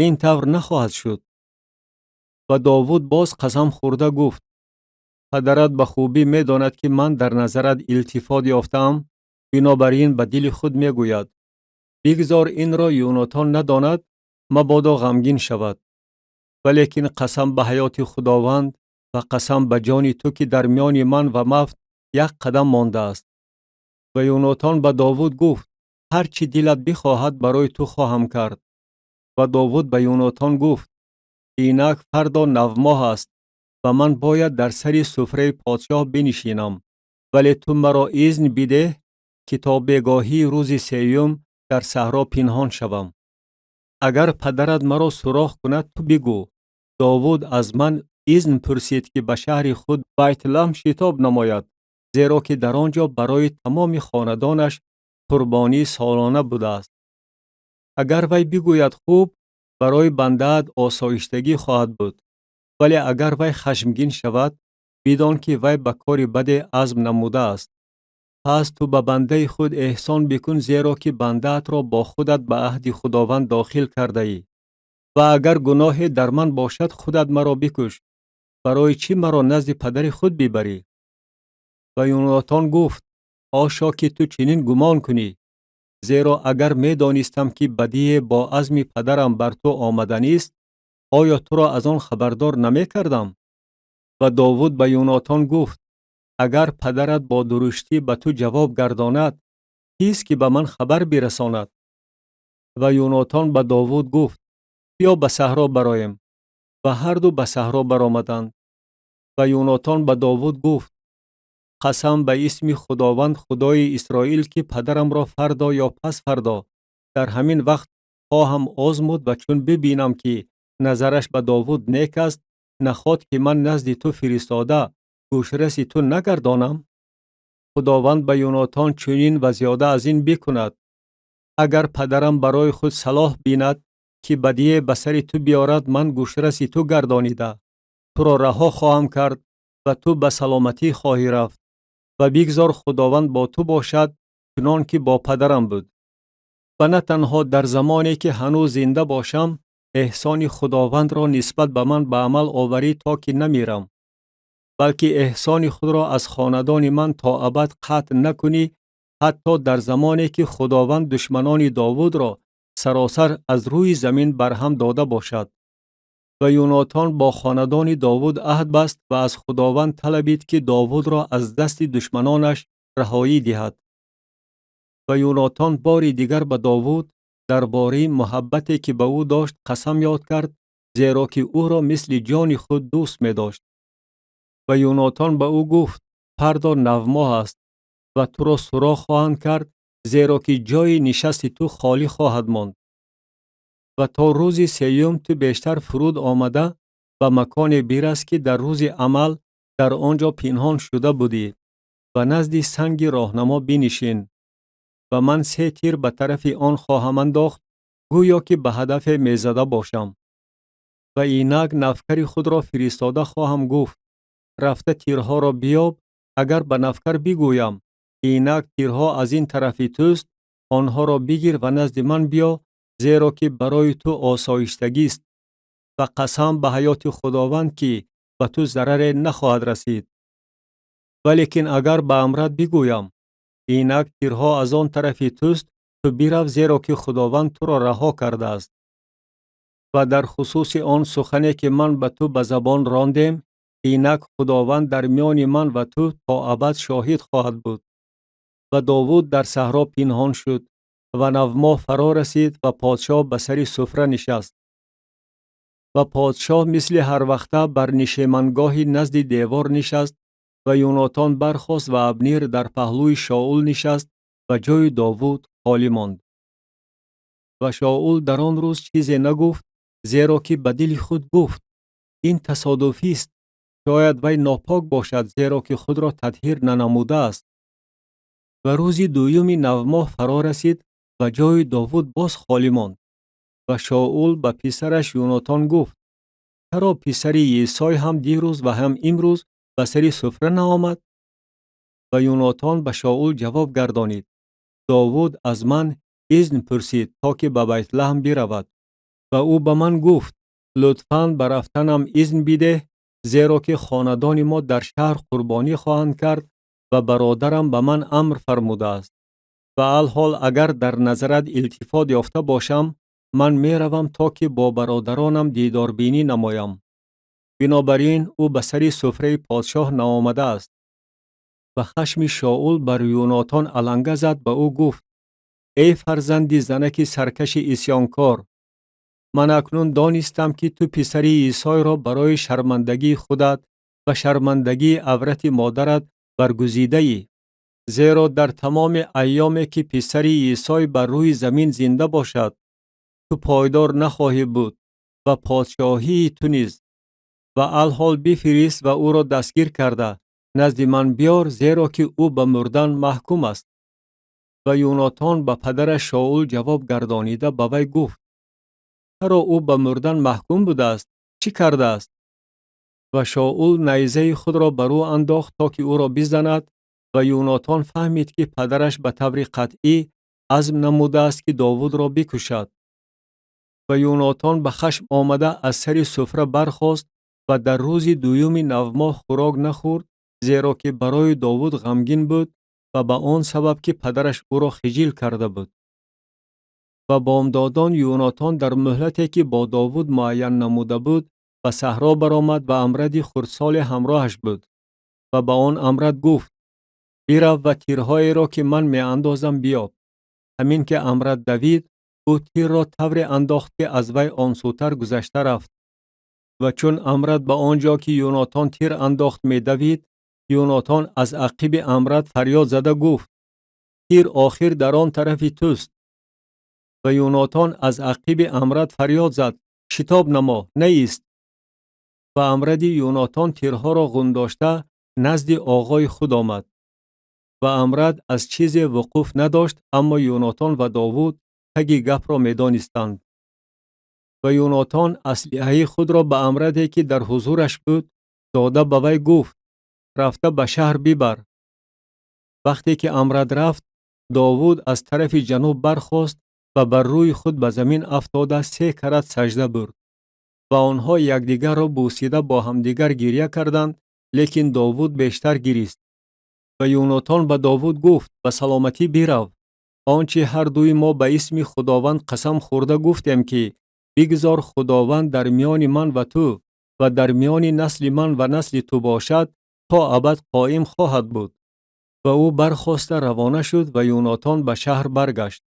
Ин тавр нахоҳад шуд. Ва Довуд боз қасам хӯрда гуфт: падарат ба хубӣ медонад, ки ман дар назарат илтифот ёфтаам, бинобар ин ба дили худ мегӯяд: бигзор инро Юнотон надонад, мабодо ғамгин шавад. Валекин қасам ба ҳаёти Худованд ва қасам ба ҷони ту, ки дар миёни ман ва мавт як қадам мондааст. Ва Юнотон ба Довуд гуфт: ҳар чӣ дилат бихоҳад барои ту хоҳам кард. Ва Довуд ба Юнотон гуфт: инак фардо навмоҳ аст ва ман бояд дар сари суфраи подшоҳ бинишинам, вале ту маро изн бидеҳ, ки то бегоҳии рӯзи сеюм дар саҳро пинҳон шавам. Агар падарат маро суроғ кунад, ту бигӯ: Довуд аз ман изн пурсид, ки ба шаҳри худ Байтлаҳм шитоб намояд, зеро ки дар он ҷо барои тамоми хонадонаш қурбонии солона будааст. Агар вай бигӯяд хуб, барои бандаат осоиштагӣ хоҳад буд, вале агар вай хашмгин шавад, бидон ки вай ба кори баде азм намудааст. Пас ту ба бандаи худ эҳсон бикун, зеро ки бандаатро бо худат ба аҳди Худованд дохил кардаӣ. Ва агар гуноҳе дар ман бошад, худат маро бикуш. Барои чӣ маро назди падари худ бибарӣ? Ва Юнотон гуфт: ҳошо ки ту чунин гумон кунӣ, зеро агар медонистам, ки бадие бо азми падарам бар ту омаданист, оё туро аз он хабардор намекардам? Ва Довуд ба Юнотон гуфт: агар падарат бо дуруштӣ ба ту ҷавоб гардонад, кист ки ба ман хабар бирасонад? Ва Юнотон ба Довуд гуфт: биё ба саҳро бароем. Ва ҳарду ба саҳро баромаданд. Ва Юнотон ба Довуд гуфт: қасам ба исми Худованд, Худои Исроил, ки падарамро фардо ё пас фардо дар ҳамин вақт Хоҳам озмуд ва чун бибинам, ки назараш ба Довуд нек аст, наход ки ман назди ту фиристода гӯшраси ту нагардонам? Худованд ба Юнотон чунин ва зиёда аз ин бикунад. Агар падарам барои худ салоҳ бинад, ки бадие ба сари ту биёрад, ман гӯшраси ту гардонида, туро раҳо хоҳам кард ва ту ба саломатӣ хоҳӣ рафт. Ва бигзор Худованд бо ту бошад, чунон ки бо падарам буд. Ва на танҳо дар замоне, ки ҳанӯз зинда бошам, эҳсони Худовандро нисбат ба ман ба амал оварӣ, то ки намирам, балки эҳсони худро аз хонадони ман то абад қатъ накунӣ, ҳатто дар замоне, ки Худованд душманони Довудро саросар аз рӯи замин барҳам дода бошад. Ва Юнотон бо хонадони Довуд аҳд баст ва аз Худованд талабид, ки Довудро аз дасти душманонаш раҳоӣ диҳад. Ва Юнотон бори дигар ба Довуд дар бораи муҳаббате, ки ба ӯ дошт, қасам ёд кард, зеро ки ӯро мисли ҷони худ дӯст медошт. Ва Юнотон ба ӯ гуфт: Фардо навмоҳ аст ва туро суроғ хоҳанд кард, зеро ки ҷои нишасти ту холӣ хоҳад монд. Ва то рӯзи сеюм ту бештар фуруд омада ба маконе бирас, ки дар рӯзи амал дар он ҷо пинҳон шуда будӣ, ва назди санги роҳнамо бинишин. Ва ман се тир ба тарафи он хоҳам андохт, гӯё ки ба ҳадафе мезада бошам. Ва инак навкари худро фиристода хоҳам гуфт: рафта тирҳоро биёб. Агар ба навкар бигӯям: инак тирҳо аз ин тарафи туст, онҳоро бигир ва назди ман биё, зеро ки барои ту осоиштагист ва қасам ба ҳаёти Худованд, ки ба ту зараре нахоҳад расид. Валекин агар ба амрат бигӯям: инак тирҳо аз он тарафи туст, ту бирав, зеро ки Худованд туро раҳо кардааст. Ва дар хусуси он сухане, ки ман ба ту ба забон рондем, инак Худованд дар миёни ман ва ту то абад шоҳид хоҳад буд. Ва Довуд дар саҳро пинҳон шуд ва навмоҳ фаро расид ва подшоҳ ба сари суфра нишаст. Ва подшоҳ мисли ҳарвақта бар нишемангоҳи назди девор нишаст ва Юнотон бархост ва Абнир дар паҳлӯи Шоул нишаст ва ҷои Довуд холӣ монд. Ва Шоул дар он рӯз чизе нагуфт, зеро ки ба дили худ гуфт: ин тасодуфист, шояд вай нопок бошад, зеро ки худро тадҳир нанамудааст. Ва рӯзи дуюми навмоҳ фаро расид ва ҷои Довуд боз холӣ монд. Ва Шоул ба писараш Юнотон гуфт: чаро писари Исой ҳам дирӯз ва ҳам имрӯз ба сари суфра наомад? Ва Юнотон ба Шоул ҷавоб гардонид: Довуд аз ман изн пурсид, то ки ба Байтлаҳм биравад. Ва ӯ ба ман гуфт: лутфан ба рафтанам изн бидеҳ, зеро ки хонадони мо дар шаҳр қурбонӣ хоҳанд кард ва бародарам ба ман амр фармудааст. Ва алҳол агар дар назарат илтифот ёфта бошам, ман меравам, то ки бо бародаронам дидорбинӣ намоям. Бинобар ин ӯ ба сари суфраи подшоҳ наомадааст. Ва хашми Шоул бар Юнотон аланга зад ба ӯ гуфт: эй фарзанди занаки саркаши исьёнкор, ман акнун донистам, ки ту писари Исойро барои шармандагии худат ва шармандагии аврати модарат баргузидаӣ, зеро дар тамоми айёме, ки писари Исой бар рӯи замин зинда бошад, ту пойдор нахоҳӣ буд ва подшоҳии ту низ. Ва алҳол бифирист ва ӯро дастгир карда назди ман биёр, зеро ки ӯ ба мурдан маҳкум аст. Ва Юнотон ба падараш Шоул ҷавоб гардонида ба вай гуфт: чаро ӯ ба мурдан маҳкум будааст? Чӣ кардааст? Ва Шоул найзаи худро бар ӯ андохт, то ки ӯро бизанад. Ва Юнотон фаҳмид, ки падараш ба таври қатъӣ азм намудааст, ки Довудро бикушад. Ва Юнотон ба хашм омада аз сари суфра бархост ва дар рӯзи дуюми навмоҳ хӯрок нахӯрд, зеро ки барои Довуд ғамгин буд ва ба он сабаб, ки падараш ӯро хиҷил карда буд. Ва бомдодон Юнотон дар муҳлате, ки бо Довуд муайян намуда буд, ба саҳро баромад ва амради хурдсоле ҳамроҳаш буд. Ва ба он амрад гуфт: бирав ва тирҳоеро, ки ман меандозам, биёб. Ҳамин ки амрад давид, ӯ тирро тавре андохт, ки аз вай онсӯтар гузашта рафт. Ва чун амрад ба он ҷо, ки Юнотон тир андохт, медавид, Юнотон аз ақиби амрад фарёд зада гуфт: тир охир дар он тарафи туст. Ва Юнотон аз ақиби Амрад фарёд зад: «Шитоб намо, наист!» Ва Амради Юнотон тирҳоро ғундошта назди оғои худ омад. Ва Амрад аз чизе вуқуф надошт, аммо Юнотон ва Довуд таги гапро медонистанд. Ва Юнотон аслиҳаи худро ба Амраде, ки дар ҳузураш буд, дода ба вай гуфт: «Рафта ба шаҳр бибар». Вақте ки Амрад рафт, Довуд аз тарафи ҷануб бархост ва бар рӯи худ ба замин афтода се карат сажда бурд. Ва онҳо якдигарро бӯсида бо ҳамдигар гиря карданд, лекин Довуд бештар гирист. Ва Юнотон ба Довуд гуфт: «Ба саломатӣ бирав. Он чи ҳар дуи мо ба исми Худованд қасам хӯрда гуфтем, ки бигзор Худованд дар миёни ман ва ту ва дар миёни насли ман ва насли ту бошад, то абад қоим хоҳад буд». Ва ӯ бархоста равона шуд ва Юнотон ба шаҳр баргашт.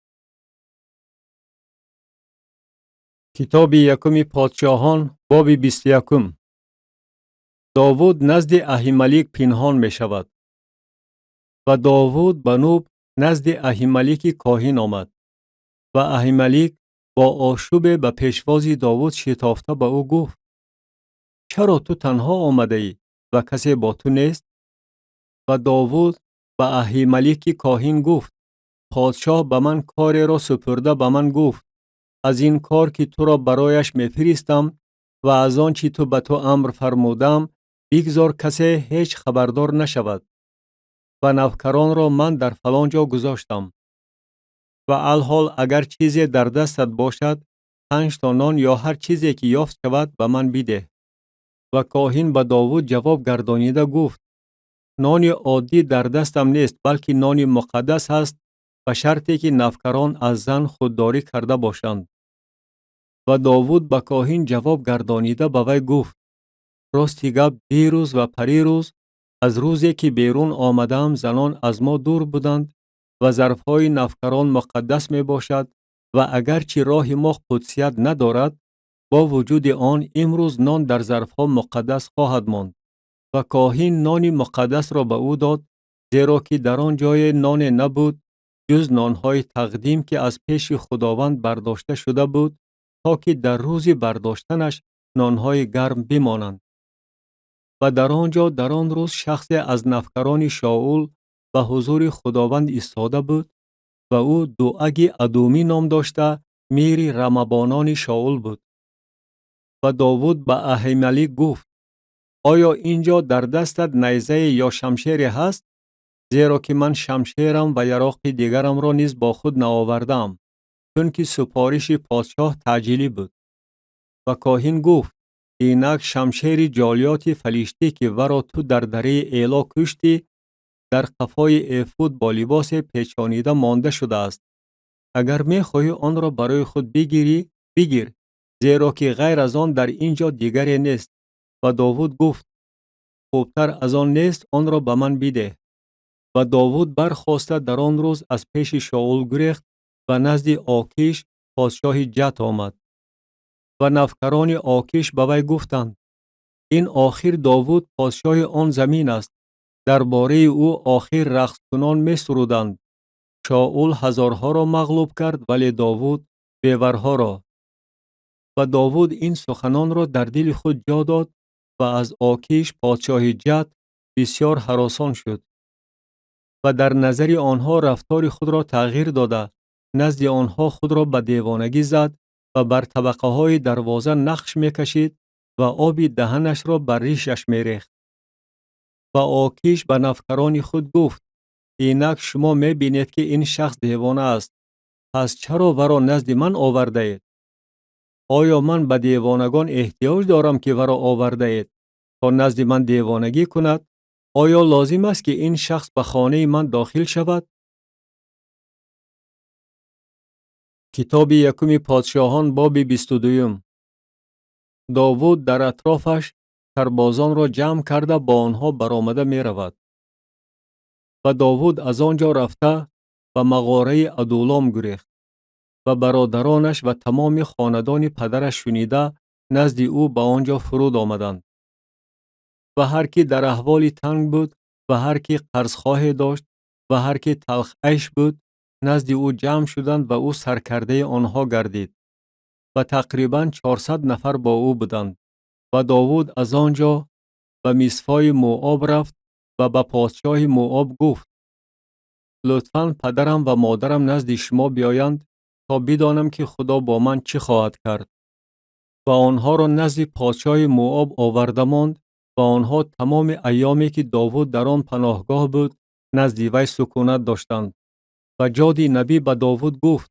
Китоби якуми подшоҳон, боби 21. Довуд назди Аҳималик пинҳон мешавад. Ва Довуд ба Нуб назди Аҳималики коҳин омад. Ва Аҳималик бо ошӯбе ба пешвози Довуд шитофта ба ӯ гуфт: «Чаро ту танҳо омадаӣ ва касе бо ту нест?» Ва Довуд ба Аҳималики коҳин гуфт: «Подшоҳ ба ман кореро супурда ба ман гуфт: аз ин кор, ки туро барояш мефиристам ва аз он чи ту ба ту амр фармудам, бигзор касе ҳеҷ хабардор нашавад. Ва навкаронро ман дар фалон ҷо гузоштам. Ва алҳол агар чизе дар дастат бошад, 5 то нон ё ҳар чизе ки ёфт шавад, ба ман бидеҳ». Ва коҳин ба Довуд ҷавоб гардонида гуфт: «Нони оддӣ дар дастам нест, балки нони муқаддас ҳаст, ба шарте ки навкарон аз зан худдорӣ карда бошанд». Ва Довуд ба коҳин ҷавоб гардонида ба вай гуфт: «Рости гап, дирӯз ва парирӯз аз рӯзе ки берун омадаам, занон аз мо дур буданд ва зарфҳои навкарон муқаддас мебошад ва агарчи роҳи мо қудсият надорад, бо вуҷуди он имрӯз нон дар зарфҳо муқаддас хоҳад монд». Ва коҳин нони муқаддасро ба ӯ дод, зеро ки дар он ҷое ноне набуд, ҷуз нонҳои тақдим, ки аз пеши Худованд бардошта шуда буд, то ки дар рӯзи бардоштанаш нонҳои гарм бимонанд. Ва дар он ҷо дар он рӯз шахсе аз навкарони Шоул ба ҳузури Худованд истода буд ва ӯ Дуаги Адумӣ ном дошта, мири рамабонони Шоул буд. Ва Довуд ба Аҳималик гуфт: «Оё ин ҷо дар дастат найзае ё шамшере ҳаст? Зеро ки ман шамшерам ва яроқи дигарамро низ бо худ наовардаам, чунки супориши подшоҳ таъҷилӣ буд». Ва коҳин гуфт: «Инак шамшери Ҷолиёти фалиштӣ, ки варо ту дар дараи Эло куштӣ, дар қафои эфуд бо либосе печонида монда шудааст. Агар мехоҳӣ онро барои худ бигирӣ, бигир, зеро ки ғайр аз он дар ин ҷо дигаре нест». Ва Довуд гуфт: «Хубтар аз он нест, онро ба ман бидеҳ». Ва Довуд бархоста дар он рӯз аз пеши Шоул гурехт ва назди Окиш подшоҳи Ҷат омад. Ва навкарони Окиш ба вай гуфтанд: «Ин охир Довуд подшоҳи он замин аст. Дар бораи ӯ охир рақскунон месуруданд. Шоул ҳазорҳоро мағлуб кард, вале Довуд беварҳоро». Ва Довуд ин суханонро дар дили худ ҷо дод ва аз Окиш подшоҳи Ҷат бисёр ҳаросон шуд. Ва дар назари онҳо рафтори худро тағйир дода, назди онҳо худро ба девонагӣ зад ва бар табақаҳои дарвоза нақш мекашид ва оби даҳанашро бар ришаш мерехт. Ва Окиш ба навкарони худ гуфт: «Инак шумо мебинед, ки ин шахс девона аст. Пас чаро варо назди ман овардаед? Оё ман ба девонагон эҳтиёҷ дорам, ки варо овардаед, то назди ман девонагӣ кунад? Оё лозим аст, ки ин шахс ба хонаи ман дохил шавад?» Китоби якуми подшоҳон, боби 22. Довуд дар атрофаш сарбозонро ҷамъ карда бо онҳо баромада меравад. Ва Довуд аз он ҷо рафта ба мағораи Адулом гурехт ва бародаронаш ва тамоми хонадони падараш шунида назди ӯ ба он ҷо фуруд омаданд. Ва ҳар ки дар аҳволи танг буд ва ҳар ки қарзхоҳе дошт ва ҳар ки талхайш буд, Назди ӯ ҷамъ шуданд ва ӯ саркардаи онҳо гардид. Ва тақрибан 400 нафар бо ӯ буданд. Ва Довуд аз он ҷо ба Мисфои Мооб рафт ва ба подшоҳи Мооб гуфт: лутфан падарам ва модарам назди шумо биёянд то бидонам ки Худо бо ман чӣ хоҳад кард. Ва онҳоро назди подшоҳи Мооб оварда монд ва онҳо тамоми айёме ки Довуд дар он паноҳгоҳ буд, назди вай сукунат доштанд. Ва Ҷоди набӣ ба Довуд гуфт: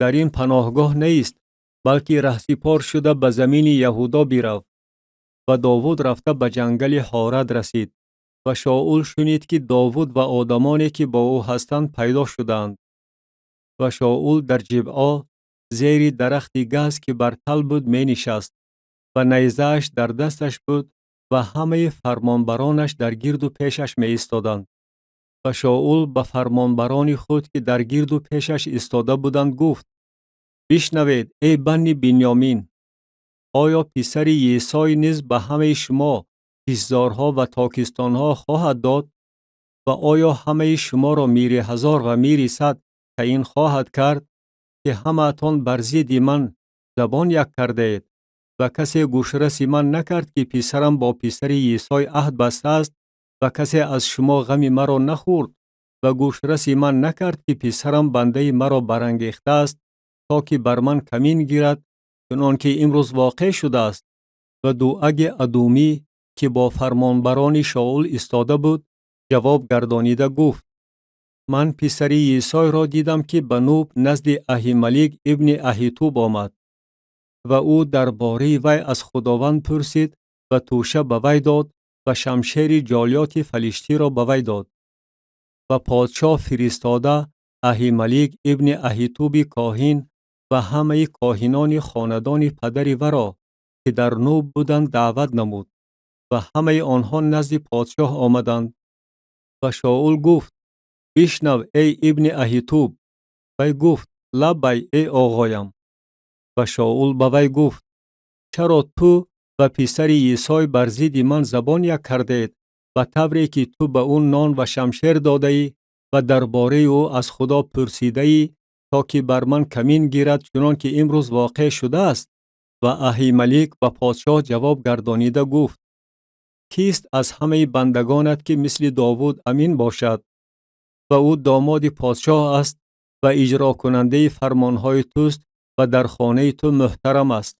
дар ин паноҳгоҳ нест, балки раҳсипор шуда ба замини Яҳудо бирав. Ва Довуд рафта ба ҷангали Ҳорад расид. Ва Шоул шунид ки Довуд ва одамоне ки бо ӯ ҳастанд пайдо шудаанд. Ва Шоул дар Ҷибъо зери дарахти газ ки бар тал буд менишаст ва найзааш дар дасташ буд ва ҳамаи фармонбаронаш дар гирду пешаш меистоданд. Ва Шоул ба фармонбарони худ ки дар гирду пешаш истода буданд гуфт: бишнавед, эй банни Бинёмин, оё писари Йесой низ ба ҳамаи шумо киштзорҳо ва токистонҳо хоҳад дод? Ва оё ҳамаи шуморо мири ҳазор ва мири сад таъин хоҳад кард, ки ҳамаатон бар зидди ман забон як кардаед ва касе гӯшраси ман накард ки писарам бо писари Йесой аҳд бастааст ва касе аз шумо ғами маро нахӯрд ва гӯшраси ман накард ки писарам бандаи маро барангехтааст то ки бар ман камин гирад, чунон ки имрӯз воқеъ шудааст? Ва Дуаги Адумӣ ки бо фармонбарони Шоул истода буд, ҷавоб гардонида гуфт: ман писари Йесойро дидам ки ба Нуб назди Аҳималик ибни Аҳитуб омад ва ӯ дар бораи вай аз Худованд пурсид ва тӯша ба вай дод ва шамшери Ҷолиёти фалиштиро ба вай дод. Ва подшоҳ фиристода Аҳималик ибни Аҳитуби коҳин ва ҳамаи коҳинони хонадони падари варо ки дар Нуб буданд даъват намуд ва ҳамаи онҳо назди подшоҳ омаданд. Ва Шоул гуфт: бишнав, эй ибни Аҳитуб. Вай гуфт: лаббай, эй оғоям. Ва Шоул ба вай гуфт: чаро ту ва писари Йесой бар зидди ман забон як кардед, ба тавре ки ту ба ӯ нон ва шамшер додаӣ ва дар бораи ӯ аз Худо пурсидаӣ то ки бар ман камин гирад, чунон ки имрӯз воқеъ шудааст? Ва Аҳималик ба подшоҳ ҷавоб гардонида гуфт: кист аз ҳамаи бандагонат ки мисли Довуд амин бошад? Ва ӯ домоди подшоҳ аст ва иҷрокунандаи фармонҳои туст ва дар хонаи ту муҳтарам аст.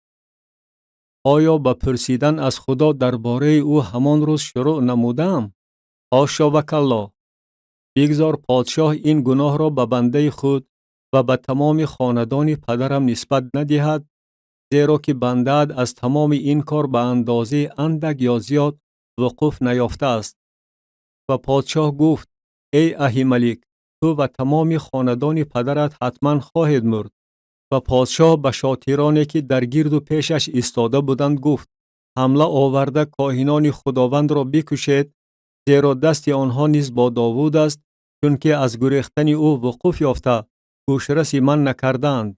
Оё ба пурсидан аз Худо дар бораи ӯ ҳамон рӯз шурӯъ намудаам? Ҳошо ва калло! Бигзор подшоҳ ин гуноҳро ба бандаи худ ва ба тамоми хонадони падарам нисбат надиҳад, зеро ки бандаат аз тамоми ин кор ба андозаи андак ё зиёд вуқуф наёфтааст. Ва подшоҳ гуфт: эй Аҳималик, ту ва тамоми хонадони падарат ҳатман хоҳед мурд. Ва подшоҳ ба шотироне ки дар гирду пешаш истода буданд гуфт: ҳамла оварда коҳинони Худовандро бикушед, зеро дасти онҳо низ бо Довуд аст, чунки аз гурехтани ӯ вуқуф ёфта гӯшраси ман накардаанд.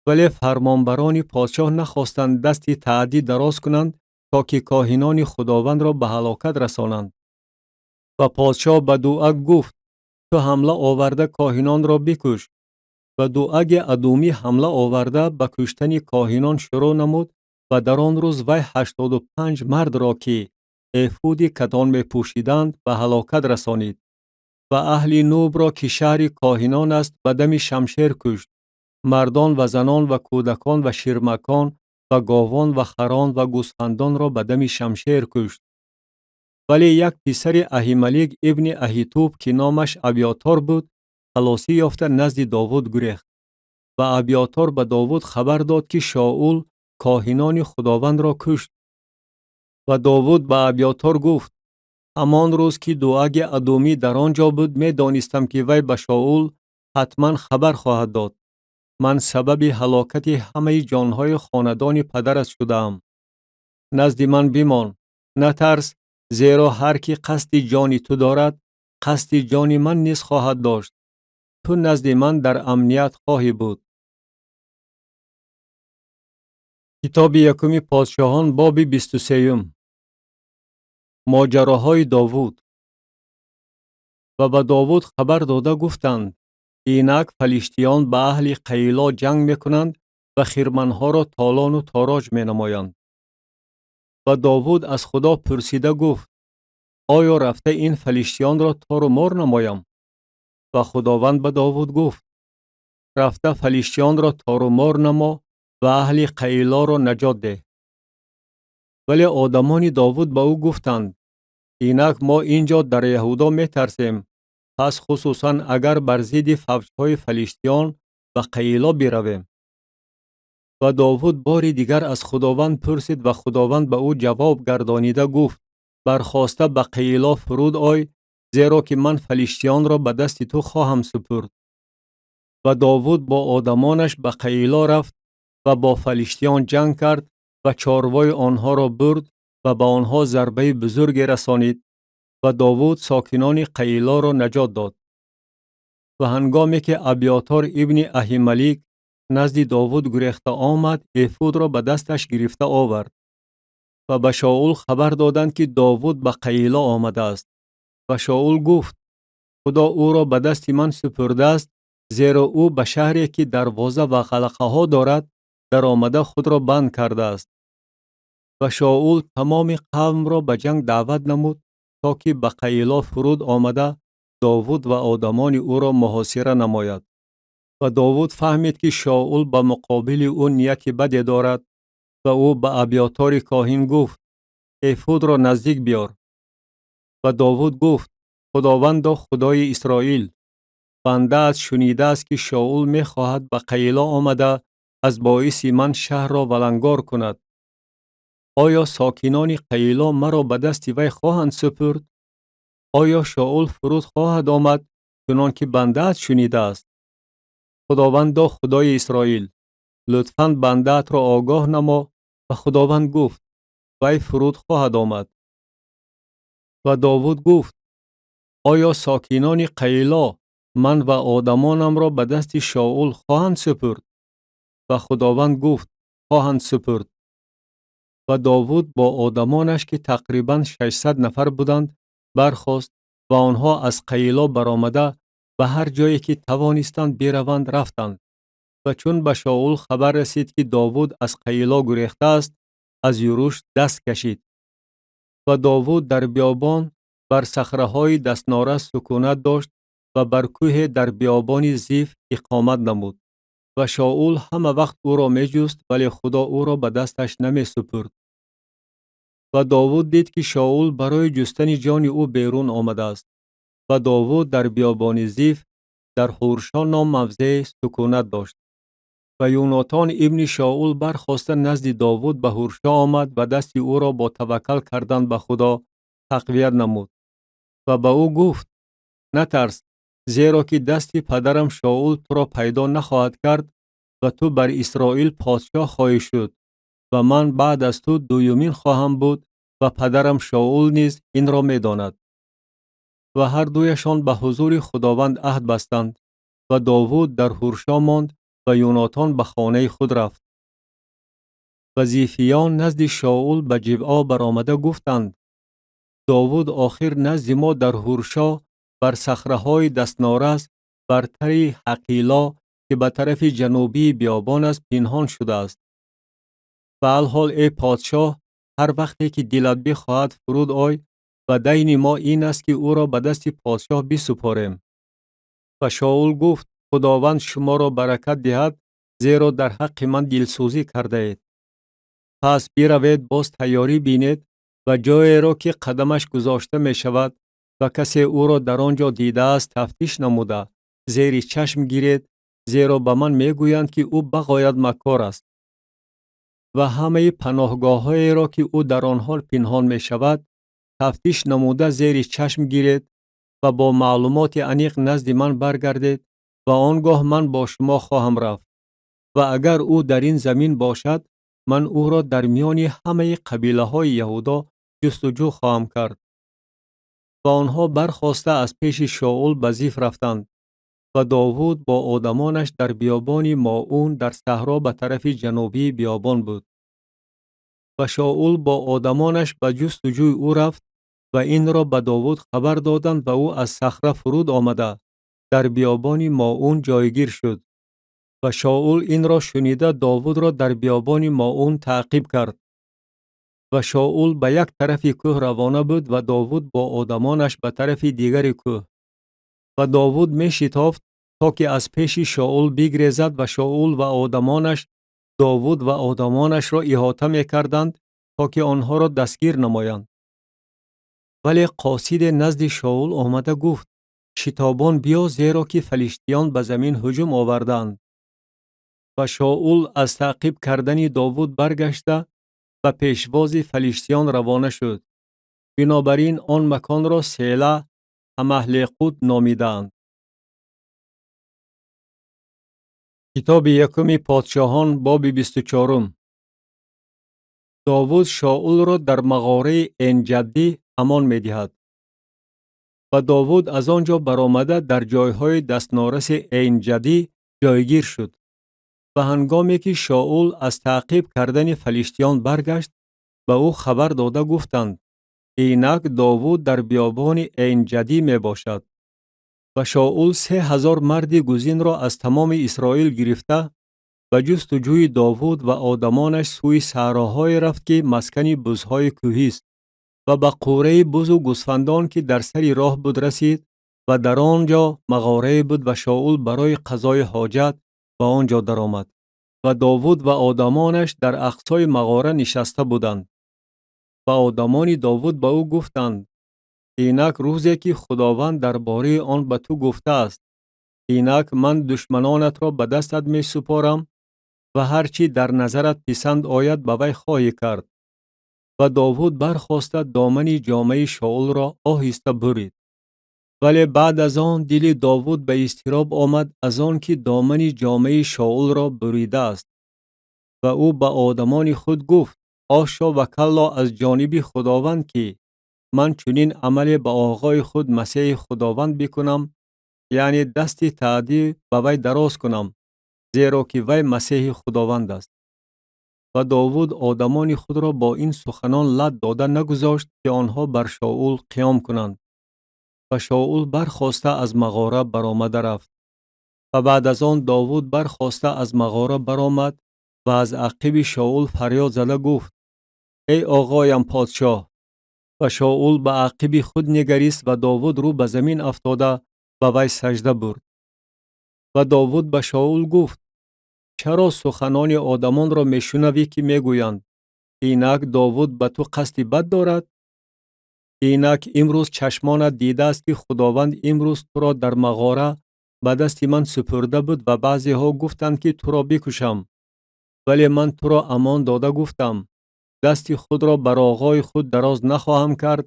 Вале фармонбарони подшоҳ нахостанд дасти таъдӣ дароз кунанд то ки коҳинони Худовандро ба ҳалокат расонанд. Ва подшоҳ ба Дуаг гуфт: ту ҳамла оварда коҳинонро бикуш. Ва Дуаги Адумӣ ҳамла оварда ба куштани коҳинон шурӯъ намуд ва дар он рӯз вай 85 мардро ки эфуди катон мепӯшиданд ба ҳалокат расонид. Ва аҳли Нубро ки шаҳри коҳинон аст ба дами шамшер кушт, мардон ва занон ва кӯдакон ва ширмакон ва говон ва харон ва гӯсфандонро ба дами шамшер кушт. Вале як писари Аҳималик ибни Аҳитуб ки номаш Абиётор буд, халосӣ ёфта назди Довуд гурехт. Ва Абиётор ба Довуд хабар дод ки Шоул коҳинони Худовандро кушт. Ва Довуд ба Абиётор гуфт: ҳамон рӯз ки Дуаги Адумӣ дар он ҷо буд, медонистам ки вай ба Шоул ҳатман хабар хоҳад дод. Ман сабаби ҳалокати ҳамаи ҷонҳои хонадони падарат шудаам. Назди ман бимон, натарс, зеро ҳар ки қасди ҷони ту дорад, қасди ҷони ман низ хоҳад дошт. Ту назди ман дар амният хоҳӣ буд. Китоби якуми подшоҳон, боби 23. Моҷароҳои Довуд. Ва ба Довуд хабар дода гуфтанд: Инак фалиштиён ба аҳли Қаило ҷанг мекунанд ва хирманҳоро толону тороҷ менамоянд. Ва Довуд аз Худо пурсида гуфт: Оё рафта ин фалиштиёнро тору мор намоям? Ва Худованд ба Довуд гуфт: Рафта фалиштиёнро тору мор намо ва аҳли Қаилоро наҷот деҳ. Вале одамони Довуд ба ӯ гуфтанд: Инак мо ин ҷо дар Яҳудо метарсем, пас хусусан агар бар зидди фавҷҳои фалиштиён ба Қаило биравем. Ва Довуд бори дигар аз Худованд пурсид ва Худованд ба ӯ ҷавоб гардонида гуфт: Бархоста ба Қаило фуруд ой, зеро ки ман фалиштиёнро ба дасти ту хоҳам супурд. Ва Довуд бо одамонаш ба Қаило рафт ва бо фалиштиён ҷанг кард ва чорвои онҳоро бурд ва ба онҳо зарбаи бузурге расонид ва Довуд сокинони Қаилоро наҷот дод. Ва ҳангоме ки Абиётор ибни Аҳималик назди Довуд гурехта омад, эфудро ба дасташ гирифта овард. Ва ба Шоул хабар доданд, ки Довуд ба Қаило омадааст. Ва Шоул гуфт: Худо ӯро ба дасти ман супурдааст, зеро ӯ ба шаҳре, ки дарвоза ва ғалақаҳо дорад, даромада худро банд кардааст. Ва Шоул тамоми қавмро ба ҷанг даъват намуд, то ки ба Қаило фуруд омада Довуд ва одамони ӯро муҳосира намояд. Ва Довуд фаҳмид, ки Шоул ба муқобили ӯ нияти баде дорад ва ӯ ба Абиётори коҳин гуфт: Эфудро наздик биёр. Ва Довуд гуфт: Худовандо, Худои Исроил, бандаат шунидааст, ки Шоул мехоҳад ба Қаило омада аз боиси ман шаҳрро валангор кунад. Оё сокинони Қаило маро ба дасти вай хоҳанд супурд? Оё Шоул фуруд хоҳад омад, чунон ки бандаат шунидааст? Худовандо, Худои Исроил, лутфан бандаатро огоҳ намо. Ва Худованд гуфт: Вай фуруд хоҳад омад. Ва Довуд гуфт: Оё сокинони Қаило ман ва одамонамро ба дасти Шоул хоҳанд супурд? Ва Худованд гуфт: Хоҳанд супурд. Ва Довуд бо одамонаш, ки тақрибан 600 нафар буданд, бархост ва онҳо аз Қаило баромада ба ҳар ҷое ки тавонистанд бираванд рафтанд. Ва чун ба Шоул хабар расид, ки Довуд аз Қаило гурехтааст, аз юруш даст кашид. Ва Довуд дар биёбон бар сахраҳои дастнорас сукунат дошт ва бар кӯҳе дар биёбони Зиф иқомат намуд. Ва Шоул ҳама вақт ӯро меҷуст, вале Худо ӯро ба дасташ намесупурд. Ва Довуд дид, ки Шоул барои ҷустани ҷони ӯ берун омадааст. Ва Довуд дар биёбони Зиф дар Ҳуршо ном мавзеъ сукунат дошт. Ва Юнотон ибни Шоул бархоста назди Довуд ба Ҳуршо омад ва дасти ӯро бо таваккал кардан ба Худо тақвият намуд. Ва ба ӯ гуфт: Натарс, зеро ки дасти падарам Шоул туро пайдо нахоҳад кард ва ту бар Исроил подшоҳ хоҳӣ шуд ва ман баъд аз ту дуюмин хоҳам буд ва падарам Шоул низ инро медонад. Ва ҳар дуяшон ба ҳузури Худованд аҳд бастанд ва Довуд дар Ҳуршо монд ва Юнотон ба хонаи худ рафт. Ва зифиён назди Шоул ба Ҷибъо баромада гуфтанд: Довуд охир назди мо дар Ҳуршо бар сахраҳои дастнорас бар тари Ҳақило, ки ба тарафи ҷанубии биёбон аст, пинҳон шудааст. Ва алҳол, эй подшоҳ, ҳар вақте ки дилат бихоҳад фуруд ой ва дайни мо ин аст, ки ӯро ба дасти подшоҳ бисупорем. Ва Шоул гуфт: Худованд шуморо баракат диҳад, зеро дар ҳаққи ман дилсӯзӣ кардаед. Пас биравед, боз тайёрӣ бинед ва ҷоеро, ки қадамаш гузошта мешавад ва касе ӯро дар он ҷо дидааст, тафтиш намуда зери чашм гиред, зеро ба ман мегӯянд, ки ӯ бағоят маккор аст. Ва ҳамаи паноҳгоҳҳоеро, ки ӯ дар онҳо пинҳон мешавад, тафтиш намуда зери чашм гиред ва бо маълумоти аниқ назди ман баргардед ва он гоҳ ман бо шумо хоҳам рафт. Ва агар ӯ дар ин замин бошад, ман ӯро дар миёни ҳамаи қабилаҳои Яҳудо ҷустуҷӯ хоҳам кард. Ва онҳо бархоста аз пеши Шоул ба Зиф рафтанд ва Довуд бо одамонаш дар биёбони Маун дар саҳро ба тарафи ҷанубии биёбон буд. Ва Шоул бо одамонаш ба ҷустуҷӯи ӯ рафт ва инро ба Довуд хабар доданд ва ӯ аз сахра фуруд омада Дар биёбони Маун ҷойгир шуд. Ва Шоул инро шунида Довудро дар биёбони Маун таъқиб кард. Ва Шоул ба як тарафи кӯҳ равона буд ва Довуд бо одамонаш ба тарафи дигари кӯҳ. Ва Довуд мешитофт, то ки аз пеши Шоул бигрезад ва Шоул ва одамонаш Довуд ва одамонашро иҳота мекарданд, то ки онҳоро дастгир намоянд. Вале қосиде назди Шоул омада гуфт: «Шитобон биё, зеро ки фалиштиён ба замин ҳуҷум овардаанд». Ва Шоул аз таъқиб кардани Довуд баргашта ба пешвози фалиштиён равона шуд. Бинобар ин он маконро Села Ҳамаҳлеқут номидаанд. Китоби якуми подшоҳон, боби 24. Довуд Шоулро дар мағораи Энҷаддӣ амон медиҳад. Ва Довуд аз он ҷо баромада дар ҷойҳои дастнораси Эйнҷадӣ ҷойгир шуд. Ва ҳангоме ки Шоул аз таъқиб кардани фалиштиён баргашт, ба ӯ хабар дода гуфтанд: «Инак Довуд дар биёбони Эйнҷадӣ мебошад». Ва Шоул 3000 марди гузинро аз тамоми Исроил гирифта, ба ҷустуҷӯи Довуд ва одамонаш сӯи саҳроҳое рафт, ки маскани бузҳои кӯҳист, ва ба қӯраи бузу гӯсфандон, ки дар сари роҳ буд, расид ва дар он ҷо мағорае буд ва Шоул барои қазои ҳоҷат ба он ҷо даромад. Ва Довуд ва одамонаш дар ақсои мағора нишаста буданд. Ва одамони Довуд ба ӯ гуфтанд: «Инак рӯзе ки Худованд дар бораи он ба ту гуфтааст: инак ман душманонатро ба дастат месупорам ва ҳар чӣ дар назарат писанд ояд ба вай хоҳӣ кард». Ва Довуд бархоста домани ҷомаи Шоулро оҳиста бурид. Вале баъд аз он дили Довуд ба изтироб омад аз он ки домани ҷомаи Шоулро буридааст. Ва ӯ ба одамони худ гуфт: «Ҳошо ва калло аз ҷониби Худованд, ки ман чунин амале ба оғои худ Масеҳи Худованд бикунам, яъне дасти таъдиб ба вай дароз кунам, зеро ки вай Масеҳи Худованд аст». Ва Довуд одамони худро бо ин суханон лат дода нагузошт, ки онҳо бар Шоул қиём кунанд. Ва Шоул бархоста аз мағора баромада рафт. Ва баъд аз он Довуд бархоста аз мағора баромад ва аз ақиби Шоул фарёд зада гуфт: «Эй оғоям подшоҳ!» Ва Шоул ба ақиби худ нигарист ва Довуд рӯ ба замин афтода ба вай сажда бурд. Ва Довуд ба Шоул гуфт: «Чаро суханони одамонро мешунавӣ, ки мегӯянд: инак Довуд ба ту қасди бад дорад? Инак имрӯз чашмонат дидааст, ки Худованд имрӯз туро дар мағора ба дасти ман супурда буд ва баъзеҳо гуфтанд, ки туро бикушам. Вале ман туро амон дода гуфтам: дасти худро бар оғои худ дароз нахоҳам кард,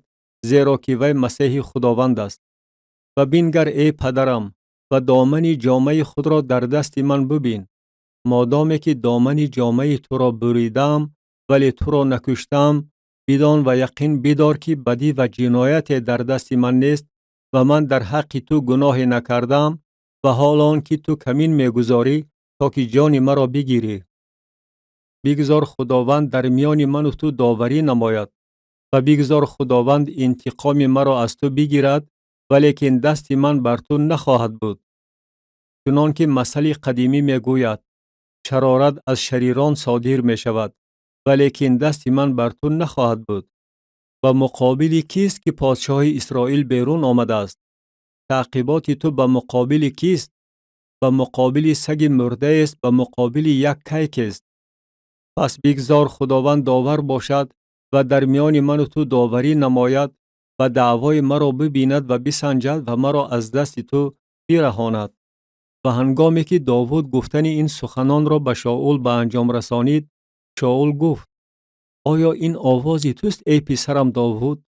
зеро ки вай Масеҳи Худованд аст. Ва бингар, эй падарам, ва домани ҷомаи худро дар дасти ман бибин. Модоме ки домани ҷомаи туро буридаам, вале туро накуштаам, бидон ва яқин бидор, ки бадӣ ва ҷинояте дар дасти ман нест ва ман дар ҳаққи ту гуноҳе накардаам, ва ҳол он ки ту камин мегузорӣ, то ки ҷони маро бигирӣ. Бигзор Худованд дар миёни ману ту доварӣ намояд ва бигзор Худованд интиқоми маро аз ту бигирад, валекин дасти ман бар ту нахоҳад буд. Чунон ки масали қадимӣ мегӯяд: шарорат аз шарирон содир мешавад, валекин дасти ман бар ту нахоҳад буд. Ба муқобили кист, ки подшоҳи Исроил берун омадааст? Таъқиботи ту ба муқобили кист? Ба муқобили саги мурдаест, ба муқобили як кайкест. Пас бигзор Худованд довар бошад ва дар миёни ману ту доварӣ намояд ва даъвои маро бибинад ва бисанҷад ва маро аз дасти ту бираҳонад». Ва ҳангоме ки Довуд гуфтани ин суханонро ба Шоул ба анҷом расонид, Шоул гуфт: «Оё ин овози туст, эй писарам Довуд?»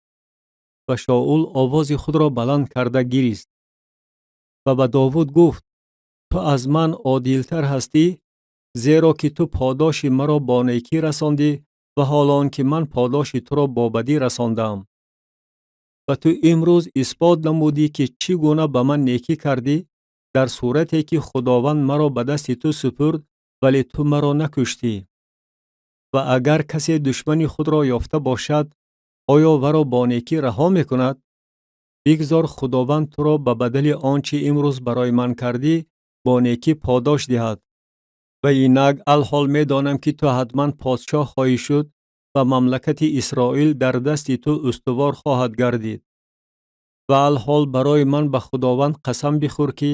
Ва Шоул овози худро баланд карда гирист. Ва ба Довуд гуфт: «Ту аз ман одилтар ҳастӣ, зеро ки ту подоши маро бо некӣ расондӣ ва ҳол он ки ман подоши туро бо бадӣ расондаам. Ва ту имрӯз исбот намудӣ, ки чӣ гуна ба ман некӣ кардӣ, дар сурате ки Худованд маро ба дасти ту супурд, вале ту маро накуштӣ. Ва агар касе душмани худро ёфта бошад, оё варо бо некӣ раҳо мекунад? Бигзор Худованд туро ба бадали он чӣ имрӯз барои ман кардӣ бо некӣ подош диҳад. Ва инак алҳол медонам, ки ту ҳатман подшоҳ хоҳӣ шуд ва мамлакати Исроил дар дасти ту устувор хоҳад гардид. Ва алҳол барои ман ба Худованд қасам бихӯр, ки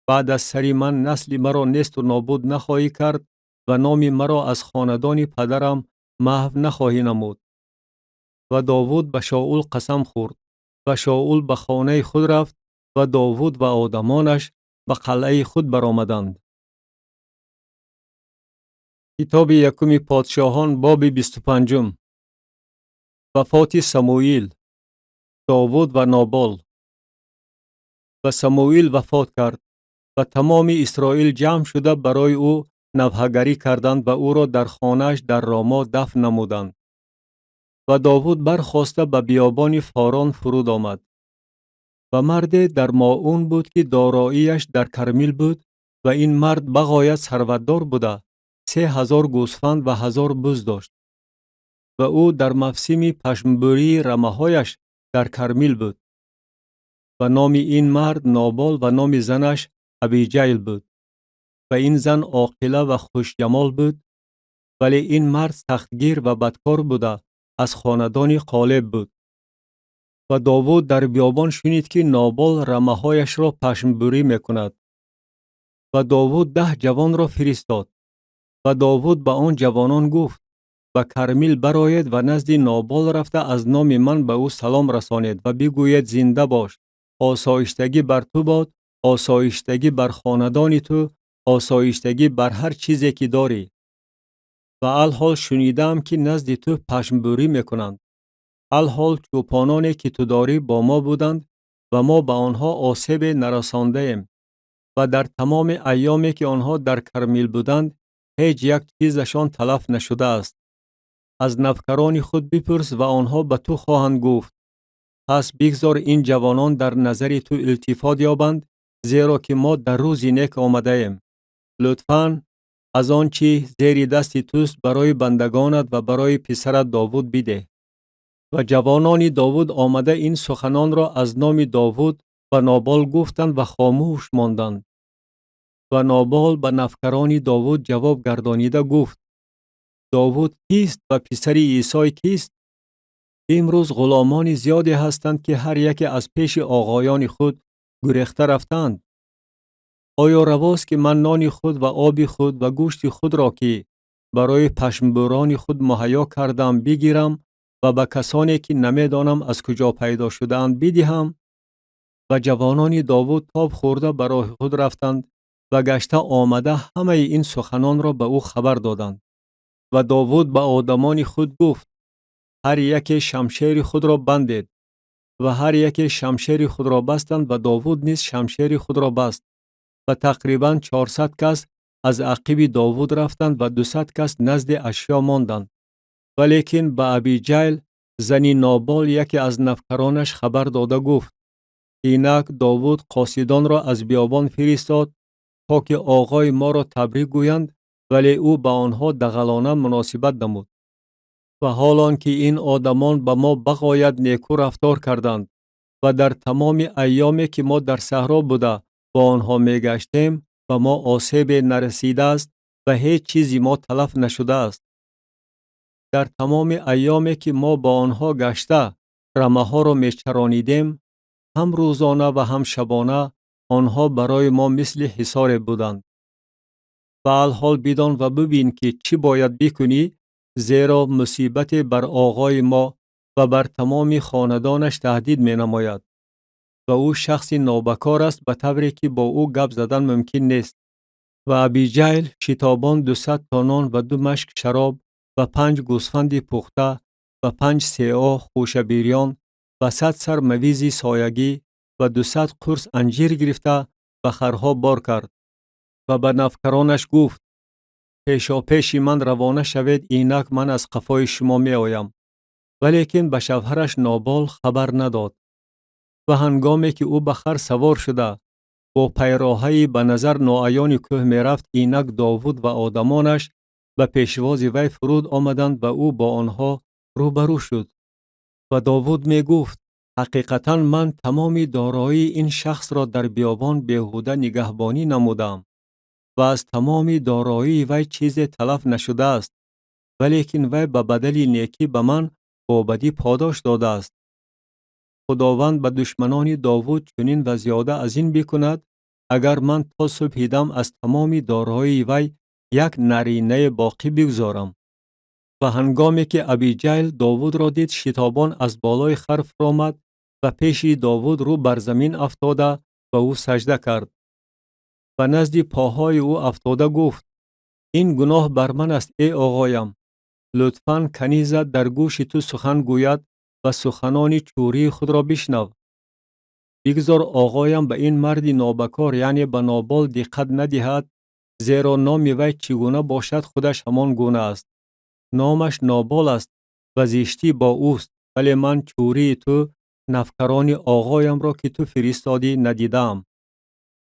баъд аз сари ман насли маро несту нобуд нахоҳӣ кард ва номи маро аз хонадони падарам маҳв нахоҳӣ намуд. Ва Довуд ба Шоул қасам хӯрд, ва Шоул ба хонаи худ рафт ва Довуд ва одамонаш ба қалъаи худ баромаданд. Китоби якуми подшоҳон, боби 25-ум. Вафоти Самуил. Довуд ва Нобол. Ва Самуил вафот кард ва тамоми Исроил ҷамъ шуда барои ӯ навҳагарӣ карданд ва ӯро дар хонааш дар Ромо дафн намуданд. Ва Довуд бархоста ба биёбони Форон фуруд омад. Ва марде дар Моун буд, ки дороияш дар Кармил буд, ва ин мард бағоят сарватдор буда, 3000 гӯсфанд ва 1000 буз дошт. Ва ӯ дар мавсими пашмбурии рамаҳояш дар Кармил буд. Ва номи ин мард Нобол ва номи занаш Абиҷайл буд. Ва ин зан оқила ва хушҷамол буд, вале ин мард сахтгир ва бадкор буда, аз хонадони Қолеб буд. Ва Довуд дар биёбон шунид, ки Нобол рамаҳояшро пашмбурӣ мекунад. Ва Довуд 10 ҷавонро фиристод. Ва Довуд ба он ҷавонон гуфт: ба Кармил бароед ва назди Нобол рафта аз номи ман ба ӯ салом расонед ва бигӯед: зинда бош, осоиштагӣ бар ту бод, осоиштагӣ бар хонадони ту, осоиштагӣ бар ҳар чизе ки дорӣ. Ва алҳол шунидаам, ки назди ту пашмбурӣ мекунанд. Алҳол чӯпононе ки ту дорӣ бо мо буданд ва мо ба онҳо осебе нарасондаем ва дар тамоми айёме ки онҳо дар Кармил буданд, ҳеҷ як чизашон талаф нашудааст. Аз навкарони худ бипурс ва онҳо ба ту хоҳанд гуфт. Пас бигзор ин ҷавонон дар назари ту илтифот ёбанд, зеро ки мо дар рӯзи нек омадаем. Лутфан аз он чӣ зери дасти туст барои бандагонат ва барои писарат Довуд бидеҳ. Ва ҷавонони Довуд омада ин суханонро аз номи Довуд ба Нобол гуфтанд ва хомӯш монданд. Ва Нобол ба навкарони Довуд ҷавоб гардонида гуфт: Довуд кист ва писари Исой кист? Имрӯз ғуломони зиёде ҳастанд, ки ҳар яке аз пеши оғоёни худ гурехта рафтаанд. Оё равост, ки ман нони худ ва оби худ ва гӯшти худро, ки барои пашмбурони худ муҳайё кардаам, бигирам ва ба касоне, ки намедонам аз куҷо пайдо шудаанд, бидиҳам? Ва ҷавонони Довуд тоб хӯрда ба роҳи худ рафтанд ва гашта омада ҳамаи ин суханонро ба ӯ хабар доданд. Ва Довуд ба одамони худ гуфт: ҳар яке шамшери худро бандед. Ва ҳар яке шамшери худро бастанд ва Довуд низ шамшери худро баст. Ва тақрибан 400 кас аз ақиби Довуд рафтанд ва 200 кас назди ашё монданд. Валекин ба Абиҷайл, зани Нобол, яке аз навкаронаш хабар дода гуфт: инак Довуд қосидонро аз биёбон фиристод, то ки оғои моро табрик гӯянд, вале ӯ ба онҳо дағалона муносибат намуд. Ва ҳол он ки ин одамон ба мо бағоят некӯ рафтор карданд ва дар тамоми айёме ки мо дар саҳро буда бо онҳо мегаштем, ба мо осебе нарасидааст ва ҳеҷ чизи мо талаф нашудааст. Дар тамоми айёме ки мо бо онҳо гашта рамаҳоро мечаронидем, ҳам рӯзона ва ҳам шабона онҳо барои мо мисли ҳисоре буданд. Ва алҳол бидон ва бибин, ки чӣ бояд бикунӣ, зеро мусибате бар оғои мо ва бар тамоми хонадонаш таҳдид менамояд. Ва ӯ шахси нобакор аст, ба тавре ки бо ӯ гап задан мумкин нест. Ва Абиҷайл шитобон 200 то нон ва 2 машк шароб ва 5 гӯсфанди пухта ва 5 сео хӯшабирён ва 100 сар мавизи соягӣ ва 200 қурс анҷир гирифта ба харҳо бор кард ва ба навкаронаш гуфт: пешопеши ман равона шавед, инак ман аз қафои шумо меоям. Валекин ба шавҳараш Нобол хабар надод. Ва ҳангоме ки ӯ ба хар савор шуда бо пайроҳаи ба назар ноаёни кӯҳ мерафт, инак Довуд ва одамонаш ба пешвози вай фуруд омаданд ва ӯ бо онҳо рӯбарӯ шуд. Ва Довуд мегуфт: Ҳақиқатан ман тамоми дороии ин шахсро дар биёбон беҳуда нигаҳбонӣ намудаам ва аз тамоми дороии вай чизе талаф нашудааст, валекин вай ба бадали некӣ ба ман бо бадӣ подош додааст. Худованд ба душманони Довуд чунин ва зиёда аз ин бикунад, агар ман то субҳидам аз тамоми дороии вай як наринае боқӣ бигзорам. Ва ҳангоме ки Абиҷайл Довудро дид, шитобон аз болои хар фуромад ва пеши Довуд рӯ бар замин афтода ба ӯ сажда кард. Ва назди поҳои ӯ афтода гуфт: ин гуноҳ бар ман аст, эй оғоям. Лутфан канизат дар гӯши ту сухан гӯяд ва суханони чӯрии худро бишнав. Бигзор оғоям ба ин марди нобакор, яъне ба Нобол, диққат надиҳад, зеро номи вай чӣ гуна бошад, худаш ҳамон гуна аст. Номаш Нобол аст ва зиштӣ бо ӯст, вале ман чӯрии ту, навкарони оғоямро, ки ту фиристодӣ, надидаам.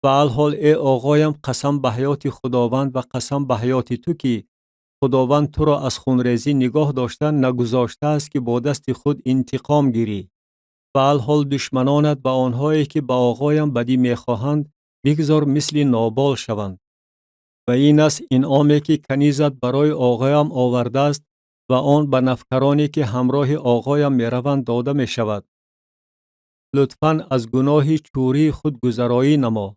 Ва алҳол, эй оғоям, қасам ба ҳаёти Худованд ва қасам ба ҳаёти ту, ки Худованд туро аз хунрезӣ нигоҳ дошта нагузоштааст, ки бо дасти худ интиқом гирӣ. Ва алҳол душманонат ва онҳое, ки ба оғоям бадӣ мехоҳанд, бигзор мисли Нобол шаванд. Ва ин аст инъоме, ки канизат барои оғоям овардааст ва он ба навкароне, ки ҳамроҳи оғоям мераванд, дода мешавад. Лутфан аз гуноҳи чӯрии худ гузароӣ намо.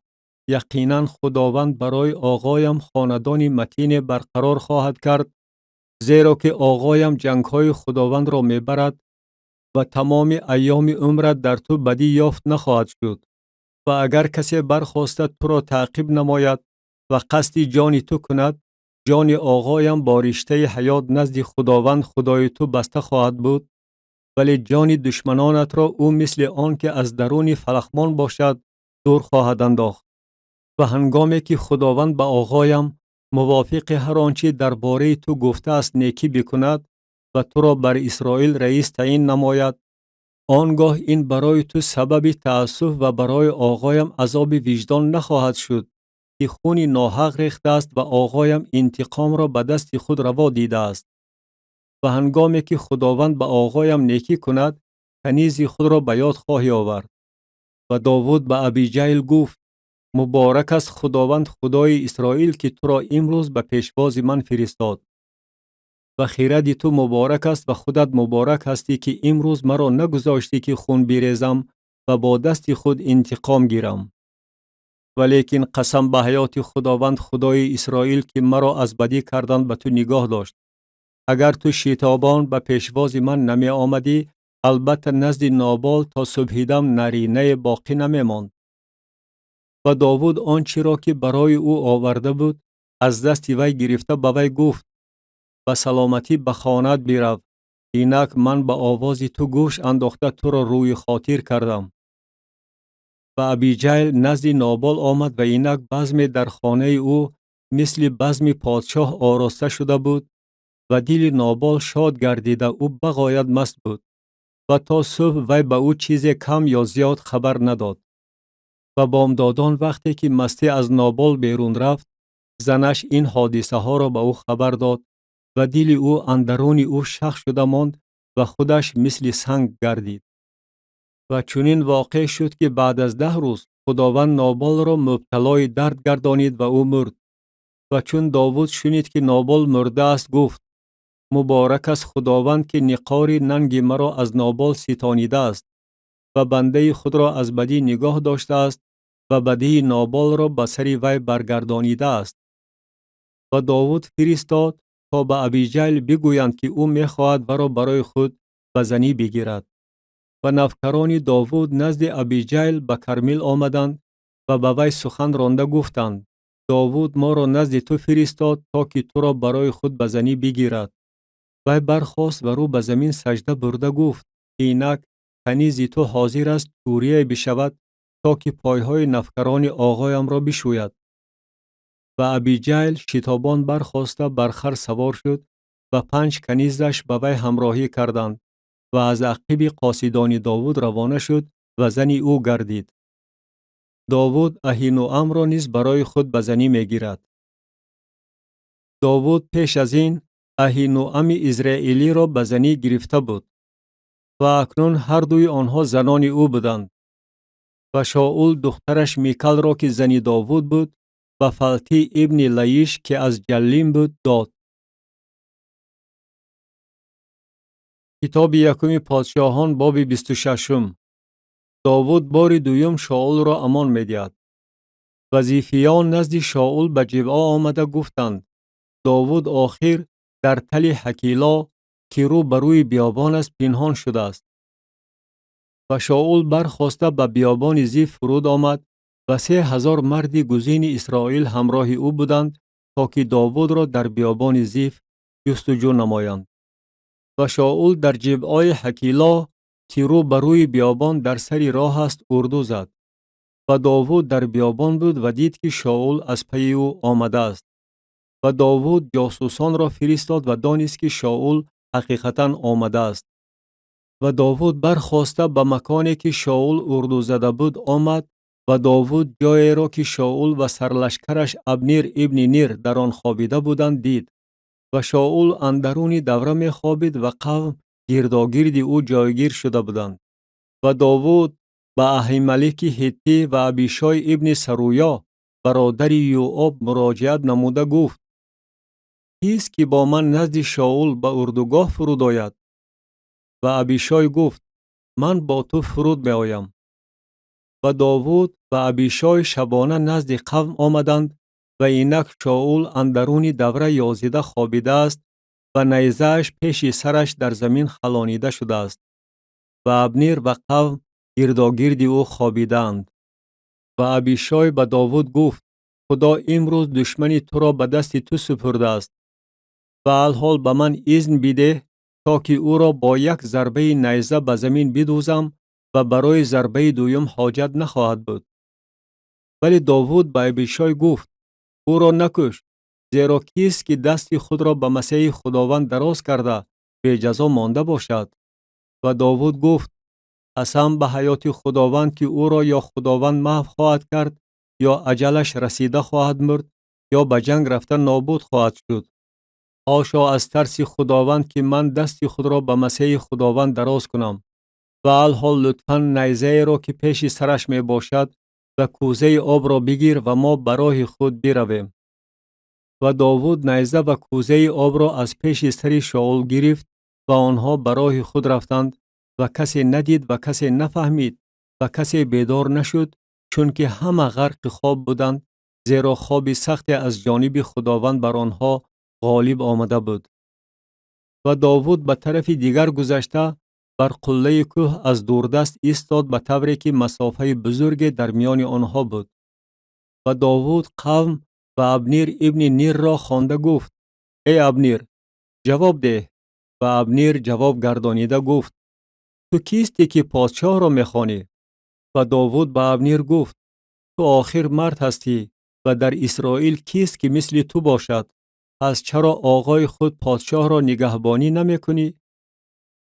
Яқинан Худованд барои оғоям хонадони матине барқарор хоҳад кард, зеро ки оғоям ҷангҳои Худовандро мебарад ва тамоми айёми умрат дар ту бадӣ ёфт нахоҳад шуд. Ва агар касе бархоста туро таъқиб намояд ва қасди ҷони ту кунад, ҷони оғоям бо риштаи ҳаёт назди Худованд Худои ту баста хоҳад буд, вале ҷони душманонатро ӯ мисли он ки аз даруни фалахмон бошад дур хоҳад андохт. Ва ҳангоме ки Худованд ба оғоям мувофиқи ҳар он чи дар бораи ту гуфтааст некӣ бикунад ва туро бар Исроил раис таъин намояд, он гоҳ ин барои ту сабаби таассуф ва барои оғоям азоби виҷдон нахоҳад шуд, ки хуни ноҳақ рехтааст ва оғоям интиқомро ба дасти худ раво дидааст. Ва ҳангоме ки Худованд ба оғоям некӣ кунад, канизи худро ба ёд хоҳӣ овард. Ва Довуд ба Абиҷайл гуфт: муборак аст Худованд Худои Исроил, ки туро имрӯз ба пешвози ман фиристод. Ва хиради ту муборак аст ва худат муборак ҳастӣ, ки имрӯз маро нагузоштӣ, ки хун бирезам ва бо дасти худ интиқом гирам. Валекин қасам ба ҳаёти Худованд Худои Исроил, ки маро аз бадӣ кардан ба ту нигоҳ дошт. Агар ту шитобон ба пешвози ман намеомадӣ, албатта назди Нобол то субҳидам наринае боқӣ намемонд. Ва Довуд он чиро, ки барои ӯ оварда буд, аз дасти вай гирифта ба вай гуфт: ба саломатӣ ба хонаат бирав, инак ман ба овози ту гӯш андохта туро рӯи хотир кардам. Ва Абиҷайл назди Нобол омад ва инак базме дар хонаи ӯ мисли базми подшоҳ ороста шуда буд ва дили Нобол шод гардида ӯ бағоят маст буд ва то субҳ вай ба ӯ чизе кам ё зиёд хабар надод. Ва бомдодон вақте ки мастӣ аз Нобол берун рафт, занаш ин ҳодисаҳоро ба ӯ хабар дод ва дили ӯ андаруни ӯ шах шуда монд ва худаш мисли санг гардид. Ва чунин воқеъ шуд, ки баъд аз 10 рӯз Худованд Ноболро мубталои дард гардонид ва ӯ мурд. Ва чун Довуд шунид, ки Нобол мурдааст, гуфт: муборак аст Худованд, ки ниқори нанги маро аз Нобол ситонидааст ва бандаи худро аз бадӣ нигоҳ доштааст ва бадии Ноболро ба сари вай баргардонидааст. Ва Довуд фиристод то ба Абиҷайл бигӯянд, ки ӯ мехоҳад варо барои худ ба занӣ бигирад. Ва навкарони Довуд назди Абиҷайл ба Кармил омаданд ва ба вай сухан ронда гуфтанд: Довуд моро назди ту фиристод, то ки туро барои худ ба занӣ бигирад. Вай бархост ва рӯ ба замин сажда бурда гуфт: инак канизи ту ҳозир аст чӯрие бишавад, то ки пойҳои навкарони оғоямро бишӯяд. Ва Абиҷайл шитобон бархоста бар хар савор шуд ва 5 канизаш ба вай ҳамроҳӣ карданд ва аз ақиби қосидони Довуд равона шуд ва зани ӯ гардид. Довуд Аҳинуамро низ барои худ ба занӣ мегирад. Довуд пеш аз ин Аҳинуами израилиро ба занӣ гирифта буд. Ва акнун ҳардуи онҳо занони ӯ буданд. Ва Шоул духтараш Микалро, ки зани Довуд буд, ба Фалтӣ ибни Лаиш, ки аз Ҷаллим буд, дод. Китоби якуми подшоҳон, боби 26. Довуд бори дуюм Шоулро амон медиҳад. Ва зифиён назди Шоул ба Ҷибъо омада гуфтанд: Довуд охир дар тали Ҳакило, ки рӯ ба рӯи биёбон аст, пинҳон шудааст. Ва Шоул бархоста ба биёбони Зиф фуруд омад ва 3000 марди гузини Исроил ҳамроҳи ӯ буданд, то ки Довудро дар биёбони Зиф ҷустуҷӯ намоянд. Ва Шоул дар Ҷибъои Ҳакило, ки рӯ ба рӯи биёбон дар сари роҳ аст, урду зад. Ва Довуд дар биёбон буд ва дид, ки Шоул аз пайи ӯ омадааст. Ва Довуд ҷосусонро фиристод ва донист, ки Шоул ҳақиқатан омадааст. Ва Довуд бархоста ба маконе, ки Шоул урду зада буд, омад ва Довуд ҷоеро, ки Шоул ва сарлашкараш Абнир ибни Нир дар он хобида буданд, дид. Ва Шоул андаруни давра мехобид ва қавм гирдогирди ӯ ҷойгир шуда буданд. Ва Довуд ба Аҳималики ҳиттӣ ва Абишой ибни Саруё, бародари Юоб, муроҷиат намуда гуфт: кист ки бо ман назди Шоул ба урдугоҳ фуруд ояд? Ва Абишой гуфт: ман бо ту фуруд меоям. Ва Довуд ва Абишой шабона назди қавм омаданд ва инак Шоул андаруни давра ёзида хобидааст ва найзааш пеши сараш дар замин халонида шудааст ва Абнир ва қавм гирдогирди ӯ хобидаанд. Ва Абишой ба Довуд гуфт: Худо имрӯз душмани туро ба дасти ту супурдааст ва алҳол ба ман изн бидеҳ, то ки ӯро бо як зарбаи найза ба замин бидӯзам ва барои зарбаи дуюм ҳоҷат нахоҳад буд. Вале Довуд ба Абишой гуфт: ӯро накуш, зеро кист ки дасти худро ба масеҳи Худованд дароз карда беҷазо монда бошад? Ва Довуд гуфт: қасам ба ҳаёти Худованд, ки ӯро ё Худованд маҳв хоҳад кард, ё аҷалаш расида хоҳад мурд, ё ба ҷанг рафта нобуд хоҳад шуд. Ҳошо аз тарси Худованд, ки ман дасти худро ба масеҳи Худованд дароз кунам. Ва алҳол лутфан найзаеро, ки пеши сараш мебошад, ва кӯзаи обро бигир ва мо ба роҳи худ биравем. Ва Довуд найза ва кӯзаи обро аз пеши сари Шоул гирифт ва онҳо ба роҳи худ рафтанд ва касе надид ва касе нафаҳмид ва касе бедор нашуд, чунки ҳама ғарқи хоб буданд, зеро хоби сахте аз ҷониби Худованд бар онҳо ғолиб омада буд. Ва Довуд ба тарафи дигар гузашта бар қуллаи кӯҳ аз дурдаст истод, ба тавре ки масофаи бузурге дар миёни онҳо буд. Ва Довуд қавм ва Абнир ибни Нирро хонда гуфт: эй Абнир, ҷавоб деҳ. Ва Абнир ҷавоб гардонида гуфт: ту кистӣ ки подшоҳро мехонӣ? Ва Довуд ба Абнир гуфт: ту охир мард ҳастӣ ва дар Исроил кист ки мисли ту бошад? Пас чаро оғои худ подшоҳро нигаҳбонӣ намекунӣ?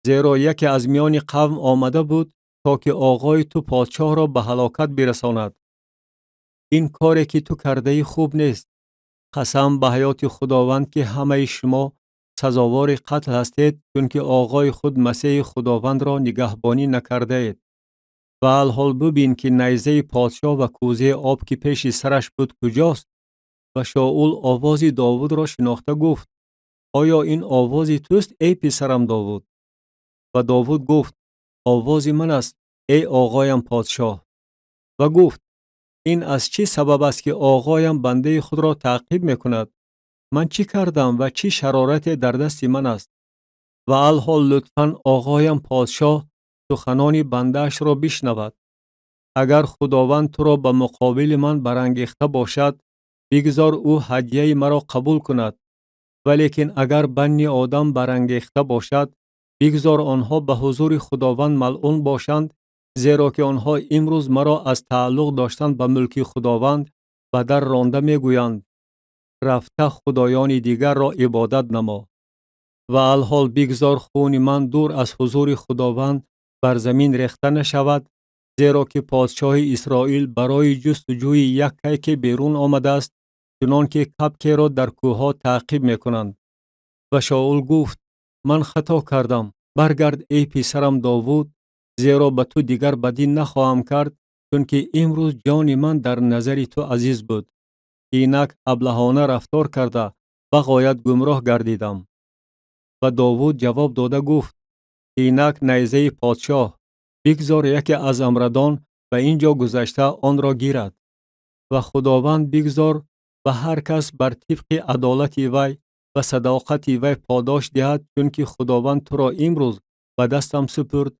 Зеро яке аз миёни қавм омада буд, то ки оғои ту подшоҳро ба ҳалокат бирасонад. Ин коре ки ту кардаӣ хуб нест. қасам ба ҳаёти Худованд, ки ҳамаи шумо сазовори қатл ҳастед, чунки оғои худ масеҳи Худовандро нигаҳбонӣ накардаед. Ва алҳол бубин, ки найзаи подшоҳ ва кӯзаи об, ки пеши сараш буд, куҷост? Ва Шоул овози Довудро шинохта гуфт: оё ин овози туст, эй писарам Довуд? Ва Довуд гуфт: овози ман аст, эй оғоям подшоҳ. Ва гуфт: ин аз чӣ сабаб аст, ки оғоям бандаи худро таъқиб мекунад? Ман чӣ кардам ва чӣ шарорате дар дасти ман аст? Ва алҳол лутфан оғоям подшоҳ суханони бандаашро бишнавад. Агар Худованд туро ба муқобили ман барангехта бошад, бигзор ӯ ҳадияи маро қабул кунад. Валекин агар банни одам барангехта бошад, бигзор онҳо ба ҳузури Худованд малъун бошанд, зеро ки онҳо имрӯз маро аз тааллуқ доштан ба мулки Худованд ба дар ронда мегӯянд: рафта худоёни дигарро ибодат намо. Ва алҳол бигзор хуни ман дур аз ҳузури Худованд бар замин рехта нашавад, зеро ки подшоҳи Исроил барои ҷустуҷӯи як кайке берун омадааст, чунон ки кабкеро дар кӯҳҳо таъқиб мекунанд. Ва Шоул гуфт: ман хато кардам Баргард, эй писарам Довуд, зеро ба ту дигар бадӣ нахоҳам кард, чунки имрӯз ҷони ман дар назари ту азиз буд. Инак аблаҳона рафтор карда, ба ғоят гумроҳ гардидам. Ва Довуд ҷавоб дода гуфт: Инак найзаи подшоҳ, бигзор яке аз амрадон ба ин ҷо гузашта онро гирад. Ва Худованд бигзор ба ҳар кас бар тибқи адолати вай ва садоқати вай подош диҳад, чунки Худованд туро имрӯз ба дастам супурд,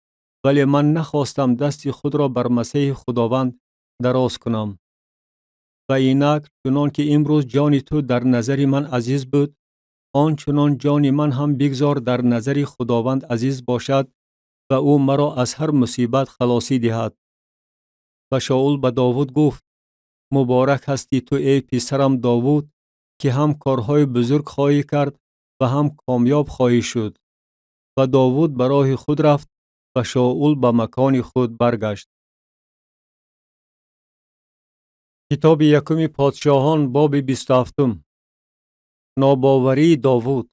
вале ман нахостам дасти худро бар масеҳи Худованд дароз кунам. Ва инак чунон ки имрӯз ҷони ту дар назари ман азиз буд, он чунон ҷони ман ҳам бигзор дар назари Худованд азиз бошад ва ӯ маро аз ҳар мусибат халосӣ диҳад. Ва Шаул ба Довуд гуфт: Муборак ҳастӣ ту, эй писарам Довуд, ки ҳам корҳои бузург хоҳӣ кард ва ҳам комёб хоҳӣ шуд. Ва Довуд ба роҳи худ рафт ва Шаул ба макони худ баргашт. Китоби якуми подшоҳон, боби 27. Нобоварии Довуд.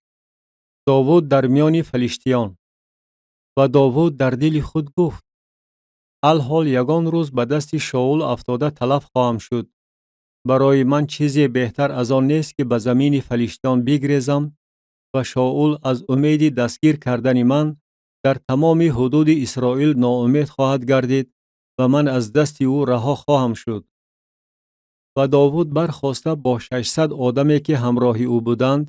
Довуд дар миёни фалиштиён. Ва Довуд дар дили худ гуфт: Алҳол ягон рӯз ба дасти Шаул афтода талаф хоҳам шуд. Барои ман чизе беҳтар аз он нест, ки ба замини фалиштиён бигрезам ва Шаул аз умеди дастгир кардани ман дар тамоми ҳудуди Исроил ноумед хоҳад гардид ва ман аз дасти ӯ раҳо хоҳам шуд. Ва Довуд бархоста бо 600 одаме, ки ҳамроҳи ӯ буданд,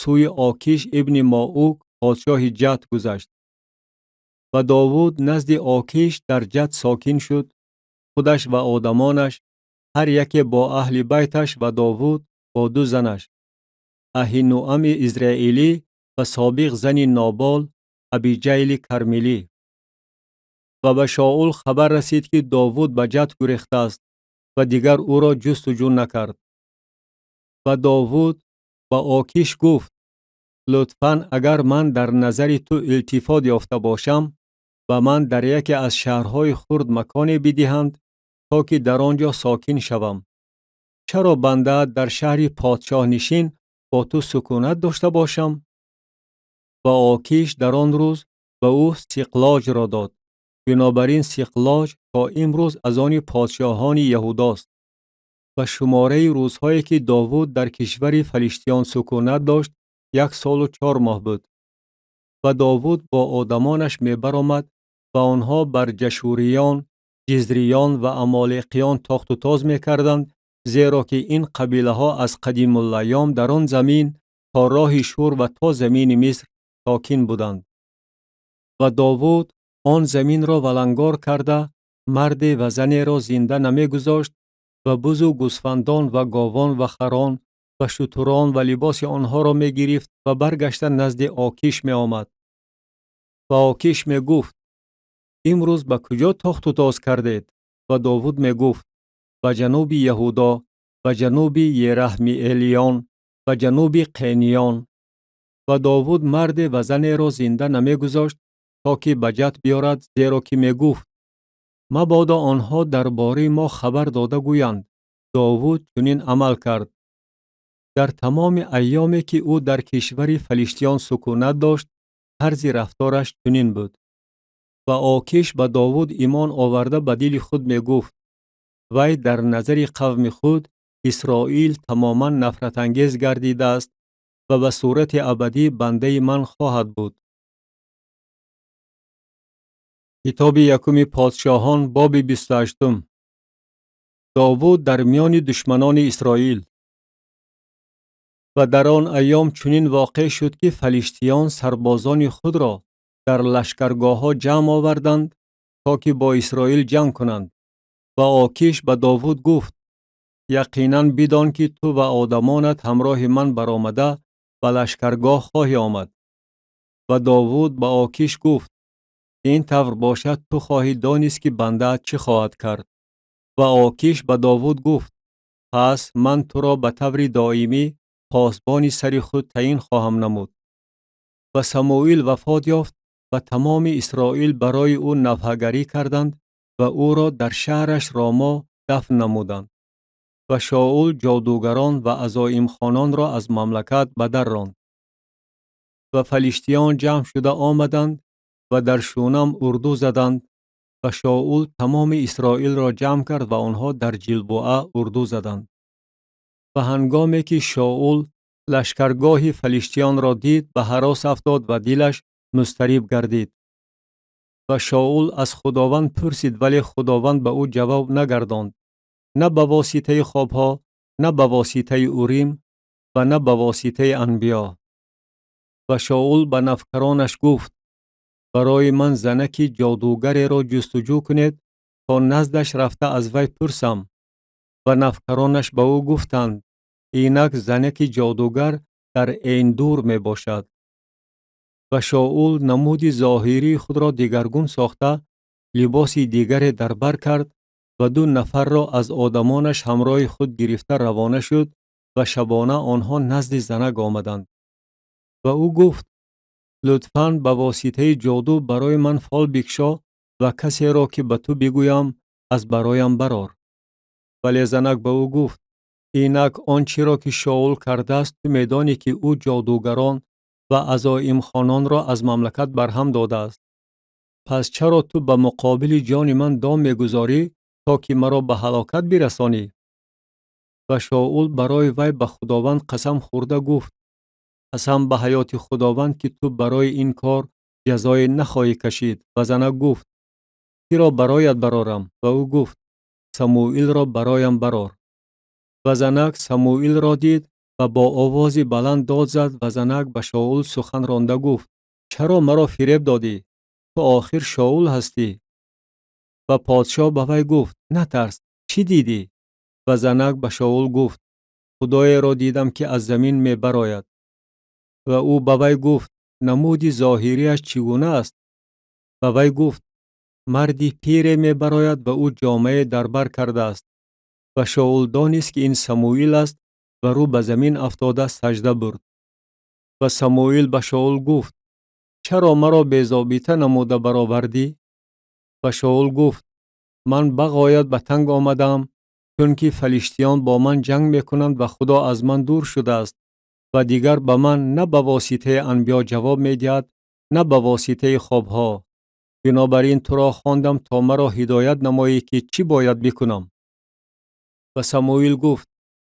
сӯи Окиш ибни Маок, подшоҳи Ҷат, гузашт. Ва Довуд назди Окиш дар Ҷат сокин шуд, худаш ва одамонаш, ҳар яке бо аҳли байташ, ва Довуд бо ду занаш, Аҳинуами израилӣ ва собиқ зани Нобол, Абиҷайли Кармилӣ. Ва ба Шаул хабар расид, ки Довуд ба Ҷат гурехтааст ва дигар ӯро ҷустуҷӯ накард. Ва Довуд ба Окиш гуфт: Лутфан, агар ман дар назари ту илтифот ёфта бошам, ба ман дар яке аз шаҳрҳои хурд маконе бидиҳанд, то ки дар он ҷо сокин шавам. Чаро бандаат дар шаҳри подшоҳнишин бо ту сукунат дошта бошам? Ва Окиш дар он рӯз ба ӯ Сиқлоҷро дод. Бинобар ин Сиқлоҷ то имрӯз аз они подшоҳони Яҳудост. Ва шумораи рӯзҳое, ки Довуд дар кишвари фалиштиён сукунат дошт, 1 солу 4 моҳ буд. Ва Довуд бо одамонаш мебаромад ва онҳо бар ҷашуриён, ҷизриён ва амолиқиён тохту тоз мекарданд, зеро ки ин қабилаҳо аз қадимулайём дар он замин то роҳи Шур ва то замини Миср сокин буданд. Ва Довуд он заминро валангор карда, марде ва занеро зинда намегузошт ва бузу гӯсфандон ва говон ва харон ва шутурон ва либоси онҳоро мегирифт ва баргашта назди Окиш меомад. Ва Окиш мегуфт: Имрӯз ба куҷо тохту тоз кардед? Ва Довуд мегуфт: Ба ҷануби Яҳудо, ба ҷануби Ераҳмиэлиён, ба ҷануби Қениён. Ва Довуд марде ва занеро зинда намегузошт, то ки ба Ҷат биёрад, зеро ки мегуфт: Мабодо онҳо дар бораи мо хабар дода гӯянд: Довуд чунин амал кард. Дар тамоми айёме, ки ӯ дар кишвари фалиштиён сукунат дошт, тарзи рафтораш чунин буд. Ва Окиш ба Довуд имон оварда ба дили худ мегуфт: Вай дар назари қавми худ Исроил тамоман нафратангез гардидааст ва ба сурати абадӣ бандаи ман хоҳад буд. Китоби якуми подшоҳон, боби 28. Довуд дар миёни душманони Исроил. Ва дар он айём чунин воқеъ шуд, ки фалиштиён сарбозони худро дар лашкаргоҳҳо ҷамъ оварданд, то ки бо Исроил ҷанг кунанд. Ва Окиш ба Довуд гуфт: Яқинан бидон, ки ту ва одамонат ҳамроҳи ман баромада ба лашкаргоҳ хоҳӣ омад. Ва Довуд ба Окиш гуфт: Ин тавр бошад, ту хоҳӣ донист, ки бандаат чӣ хоҳад кард. Ва Окиш ба Довуд гуфт: Пас ман туро ба таври доимӣ посбони сари худ таъин хоҳам намуд. Ва Самуил вафот ёфт ва тамоми Исроил барои ӯ навҳагарӣ карданд ва ӯро дар шаҳраш Ромо дафн намуданд. Ва Шаул ҷодугарон ва азоимхононро аз мамлакат ба дар ронд. Ва фалиштиён ҷамъ шуда омаданд ва дар Шунам урду заданд. Ва Шоул тамоми Исроилро ҷамъ кард ва онҳо дар Ҷилбоа урду заданд. Ва ҳангоме ки Шоул лашкаргоҳи фалиштиёнро дид, ба ҳарос афтод ва дилаш музтариб гардид. Ва Шоул аз Худованд пурсид, вале Худованд ба ӯ ҷавоб нагардонд, на ба воситаи хобҳо, на ба воситаи Урим ва на ба воситаи анбиё. Ва Шоул ба навкаронаш гуфт: барои ман занаки ҷодугареро ҷустуҷӯ кунед, то наздаш рафта аз вай пурсам. Ва навкаронаш ба ӯ гуфтанд: инак занаки ҷодугар дар Эйндур мебошад. Ва Шоул намуди зоҳирии худро дигаргун сохта, либоси дигаре дар бар кард ва 2 нафарро аз одамонаш ҳамроҳи худ гирифта равона шуд ва шабона онҳо назди занак омаданд. Ва ӯ гуфт: лутфан ба воситаи ҷоду барои ман фол бикшо ва касеро ки ба ту бигӯям аз бароям барор. Вале занак ба ӯ гуфт: инак он чиро ки Шоул кардааст ту медонӣ ки ӯ ҷодугарон ва азоимхононро аз мамлакат барҳам додааст. Пас чаро ту ба муқобили ҷони ман дом мегузорӣ, то ки маро ба ҳалокат бирасонӣ? Ва Шоул барои вай ба Худованд қасам хӯрда гуфт: қасам ба ҳаёти Худованд ки ту барои ин кор ҷазое нахоҳӣ кашид. Ва занак гуфт: киро бароят барорам? Ва ӯ гуфт: Самуилро бароям барор. Ва занак Самуилро дид ва бо овози баланд дод зад. Ва занак ба Шоул сухан ронда гуфт: чаро маро фиреб додӣ? Ту охир Шоул ҳастӣ. Ва подшоҳ ба вай гуфт: натарс, чӣ дидӣ? Ва занак ба Шоул гуфт: худоеро дидам ки аз замин мебарояд. Ва ӯ ба вай гуфт: намуди зоҳириаш чӣ гуна аст? Ва вай гуфт: марди пире мебарояд ва ӯ ҷомае дар бар кардааст. Ва Шоул донист ки ин Самуил аст ва рӯ ба замин афтода саҷда бурд. Ва Самуил ба Шоул гуфт: чаро маро безобита намуда баровардӣ? Ва Шоул гуфт: ман бағоят ба танг омадаам, чунки фалиштиён бо ман ҷанг мекунанд ва Худо аз ман дур шудааст ва дигар ба ман на ба воситаи анбиё ҷавоб медиҳад, на ба воситаи хобҳо. Бинобар ин туро хондам то маро ҳидоят намоӣ ки чӣ бояд бикунам. Ва Самуил гуфт: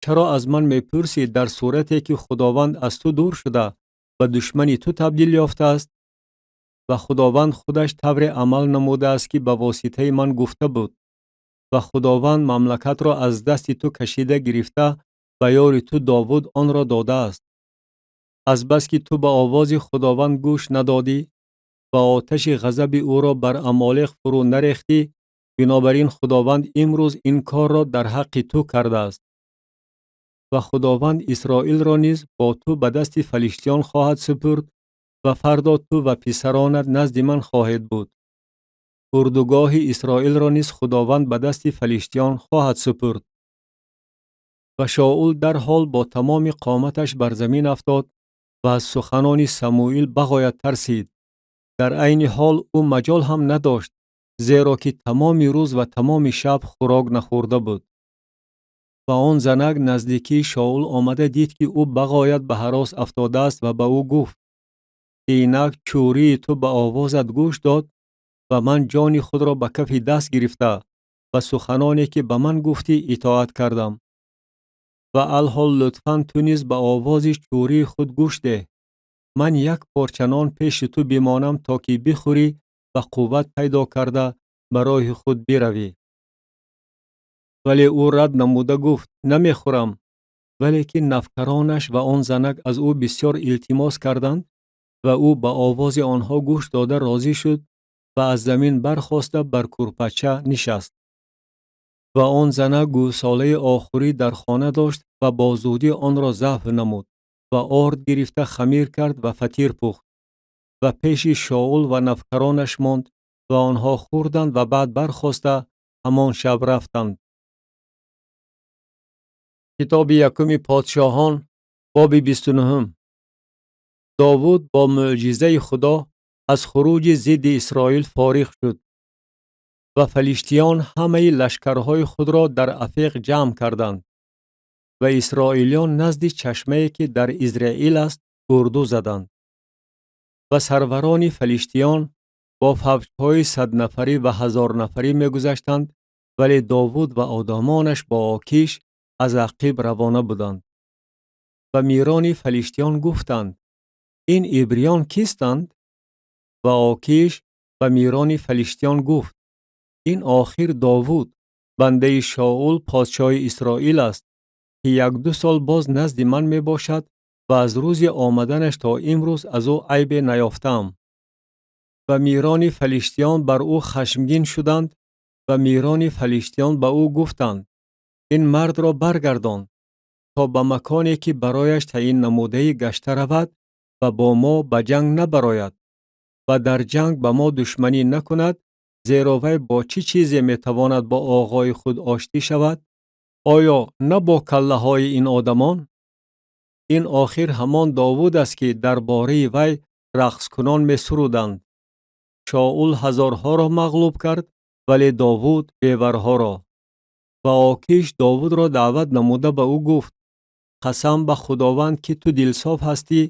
чаро аз ман мепурсӣ дар сурате ки Худованд аз ту дур шуда ба душмани ту табдил ёфтааст? Ва Худованд худаш тавре амал намудааст ки ба воситаи ман гуфта буд. Ва Худованд мамлакатро аз дасти ту кашида гирифта ба ёри ту Довуд онро додааст. Азбаски ту ба овози Худованд гӯш надодӣ ва оташи ғазаби ӯро бар Амолеқ фурӯ нарехтӣ, бинобар ин Худованд имрӯз ин корро дар ҳаққи ту кардааст. Ва Худованд Исроилро низ бо ту ба дасти фалиштиён хоҳад супурд ва фардо ту ва писаронат назди ман хоҳед буд. Урдугоҳи Исроилро низ Худованд ба дасти фалиштиён хоҳад супурд. Ва Шоул дарҳол бо тамоми қоматаш бар замин афтод ва аз суханони Самуил бағоят тарсид. Дар айни ҳол ӯ маҷол ҳам надошт, зеро ки тамоми рӯз ва тамоми шаб хӯрок нахӯрда буд. Ва он занак наздикии Шоул омада дид ки ӯ бағоят ба ҳарос афтодааст ва ба ӯ гуфт: инак чӯрии ту ба овозат гӯш дод ва ман ҷони худро ба кафи даст гирифта ба суханоне ки ба ман гуфтӣ итоат кардам. Ва алҳол лутфан ту низ ба овози чӯрии худ гӯш деҳ. Ман як порча нон пеши ту бимонам то ки бихӯрӣ ва қувват пайдо карда ба роҳи худ биравӣ. Вале ӯ рад намуда гуфт: намехӯрам. Валекин навкаронаш ва он занак аз ӯ бисёр илтимос карданд ва ӯ ба овози онҳо гӯш дода розӣ шуд ва аз замин бархоста бар курпача нишаст. Ва он занак гӯсолаи охурӣ дар хона дошт ва бо зудӣ онро забҳ намуд ва орд гирифта хамир кард ва фатир пухт ва пеши Шоул ва навкаронаш монд ва онҳо хӯрданд ва баъд бархоста ҳамон шаб рафтанд. Китоби якуми подшоҳон, боби 29. Довуд бо мӯъҷизаи Худо аз хуруҷи зидди Исроил фориғ шуд ва фалиштиён ҳамаи лашкарҳои худро дар Афеқ ҷамъ карданд ва исроилиён назди чашмае ки дар Израил аст урду заданд. Ва сарварони фалиштиён Бо фавҷҳои 100 нафарӣ ва 1000 нафарӣ мегузаштанд, вале Довуд ва одамонаш бо Окиш аз ақиб равона буданд. Ва мирони фалиштиён гуфтанд: «Ин ибриён кистанд?» Ва Окиш ба мирони фалиштиён гуфт: «Ин охир Довуд, бандаи Шоул, подшоҳи Исроил аст, ки як-ду сол боз назди ман мебошад ва аз рӯзи омаданаш то имрӯз аз ӯ айбе наёфтаам». Ва мирони фалиштиён бар ӯ хашмгин шуданд ва мирони фалиштиён ба ӯ гуфтанд: «Ин мардро баргардон, то ба маконе, ки барояш таъин намудаӣ, гашта равад ва бо мо ба ҷанг набарояд ва дар ҷанг ба мо душманӣ накунад, зеро вай бо чӣ чизе метавонад бо оғои худ оштӣ шавад? Оё на бо каллаҳои ин одамон? Ин охир ҳамон Довуд аст, ки дар бораи вай рақскунон месуруданд: Шоул ҳазорҳоро мағлуб кард, вале Довуд беварҳоро». Ва Окиш Довудро даъват намуда ба ӯ гуфт: «Қасам ба Худованд, ки ту дилсоф ҳастӣ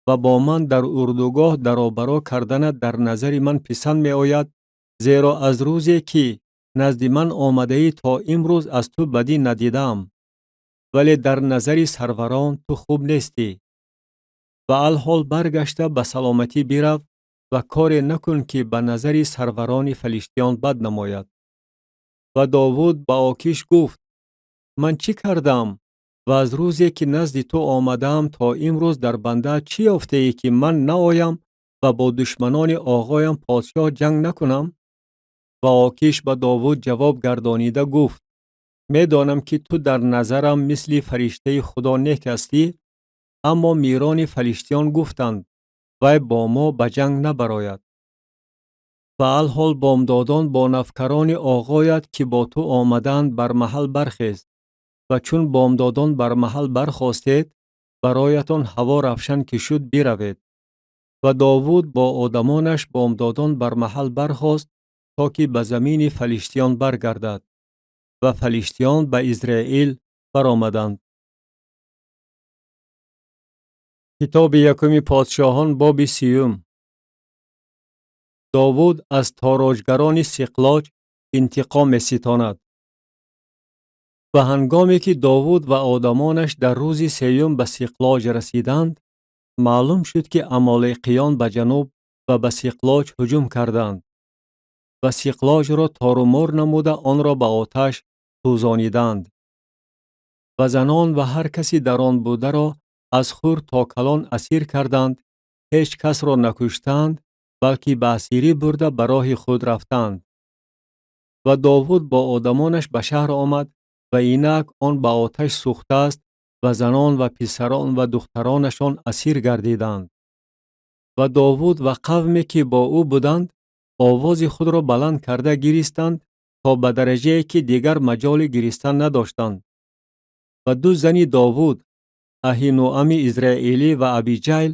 ва бо ман дар урдугоҳ даробаро карданат дар назари ман писанд меояд, зеро аз рӯзе, ки назди ман омадаӣ, то имрӯз аз ту бадӣ надидаам, вале дар назари сарварон ту хуб нестӣ. Ва алҳол баргашта ба саломатӣ бирав ва коре накун, ки ба назари сарварони фалиштиён бад намояд». Ва Довуд ба Окиш гуфт: «Ман чӣ кардаам ва аз рӯзе, ки назди ту омадаам, то имрӯз дар бандаат чӣ ёфтаӣ, ки ман наоям ва бо душманони оғоям подшоҳ ҷанг накунам?» Ва Окиш ба Довуд ҷавоб гардонида гуфт: «Медонам, ки ту дар назарам мисли фариштаи Худо нек ҳастӣ, аммо мирони фалиштиён гуфтанд: «Вай бо мо ба ҷанг набарояд». Ва алҳол бомдодон бо навкарони оғоят, ки бо ту омадаанд, бар маҳал бархез ва чун бомдодон бар маҳал бархостед, бароятон ҳаво равшан ки шуд, биравед». Ва Довуд бо одамонаш бомдодон бар маҳал бархост, то ки ба замини фалиштиён баргардад. Ва фалиштиён ба Израил баромаданд. Китоби якуми подшоҳон, боби 30-ум. Довуд аз тороҷгарони Сиқлоҷ интиқом меситонад. Ва ҳангоме ки Довуд ва одамонаш дар рӯзи сеюм ба Сиқлоҷ расиданд, маълум шуд, ки амолиқиён ба ҷануб ва ба Сиқлоҷ ҳуҷум карданд ва Сиқлоҷро торумор намуда, онро ба оташ сӯзониданд ва занон ва ҳар каси дар он бударо аз хурд то калон асир карданд, ҳеҷ касро накуштанд, балки ба асирӣ бурда ба роҳи худ рафтанд. Ва Довуд бо одамонаш ба шаҳр омад ва инак он ба оташ сӯхтааст ва занон ва писарон ва духтаронашон асир гардиданд. Ва Довуд ва қавме, ки бо ӯ буданд, овози худро баланд карда гиристанд то ба дараҷае, ки дигар маҷоли гиристан надоштанд. Ва ду зани Довуд, Аҳинуами израилӣ ва Абиҷайл,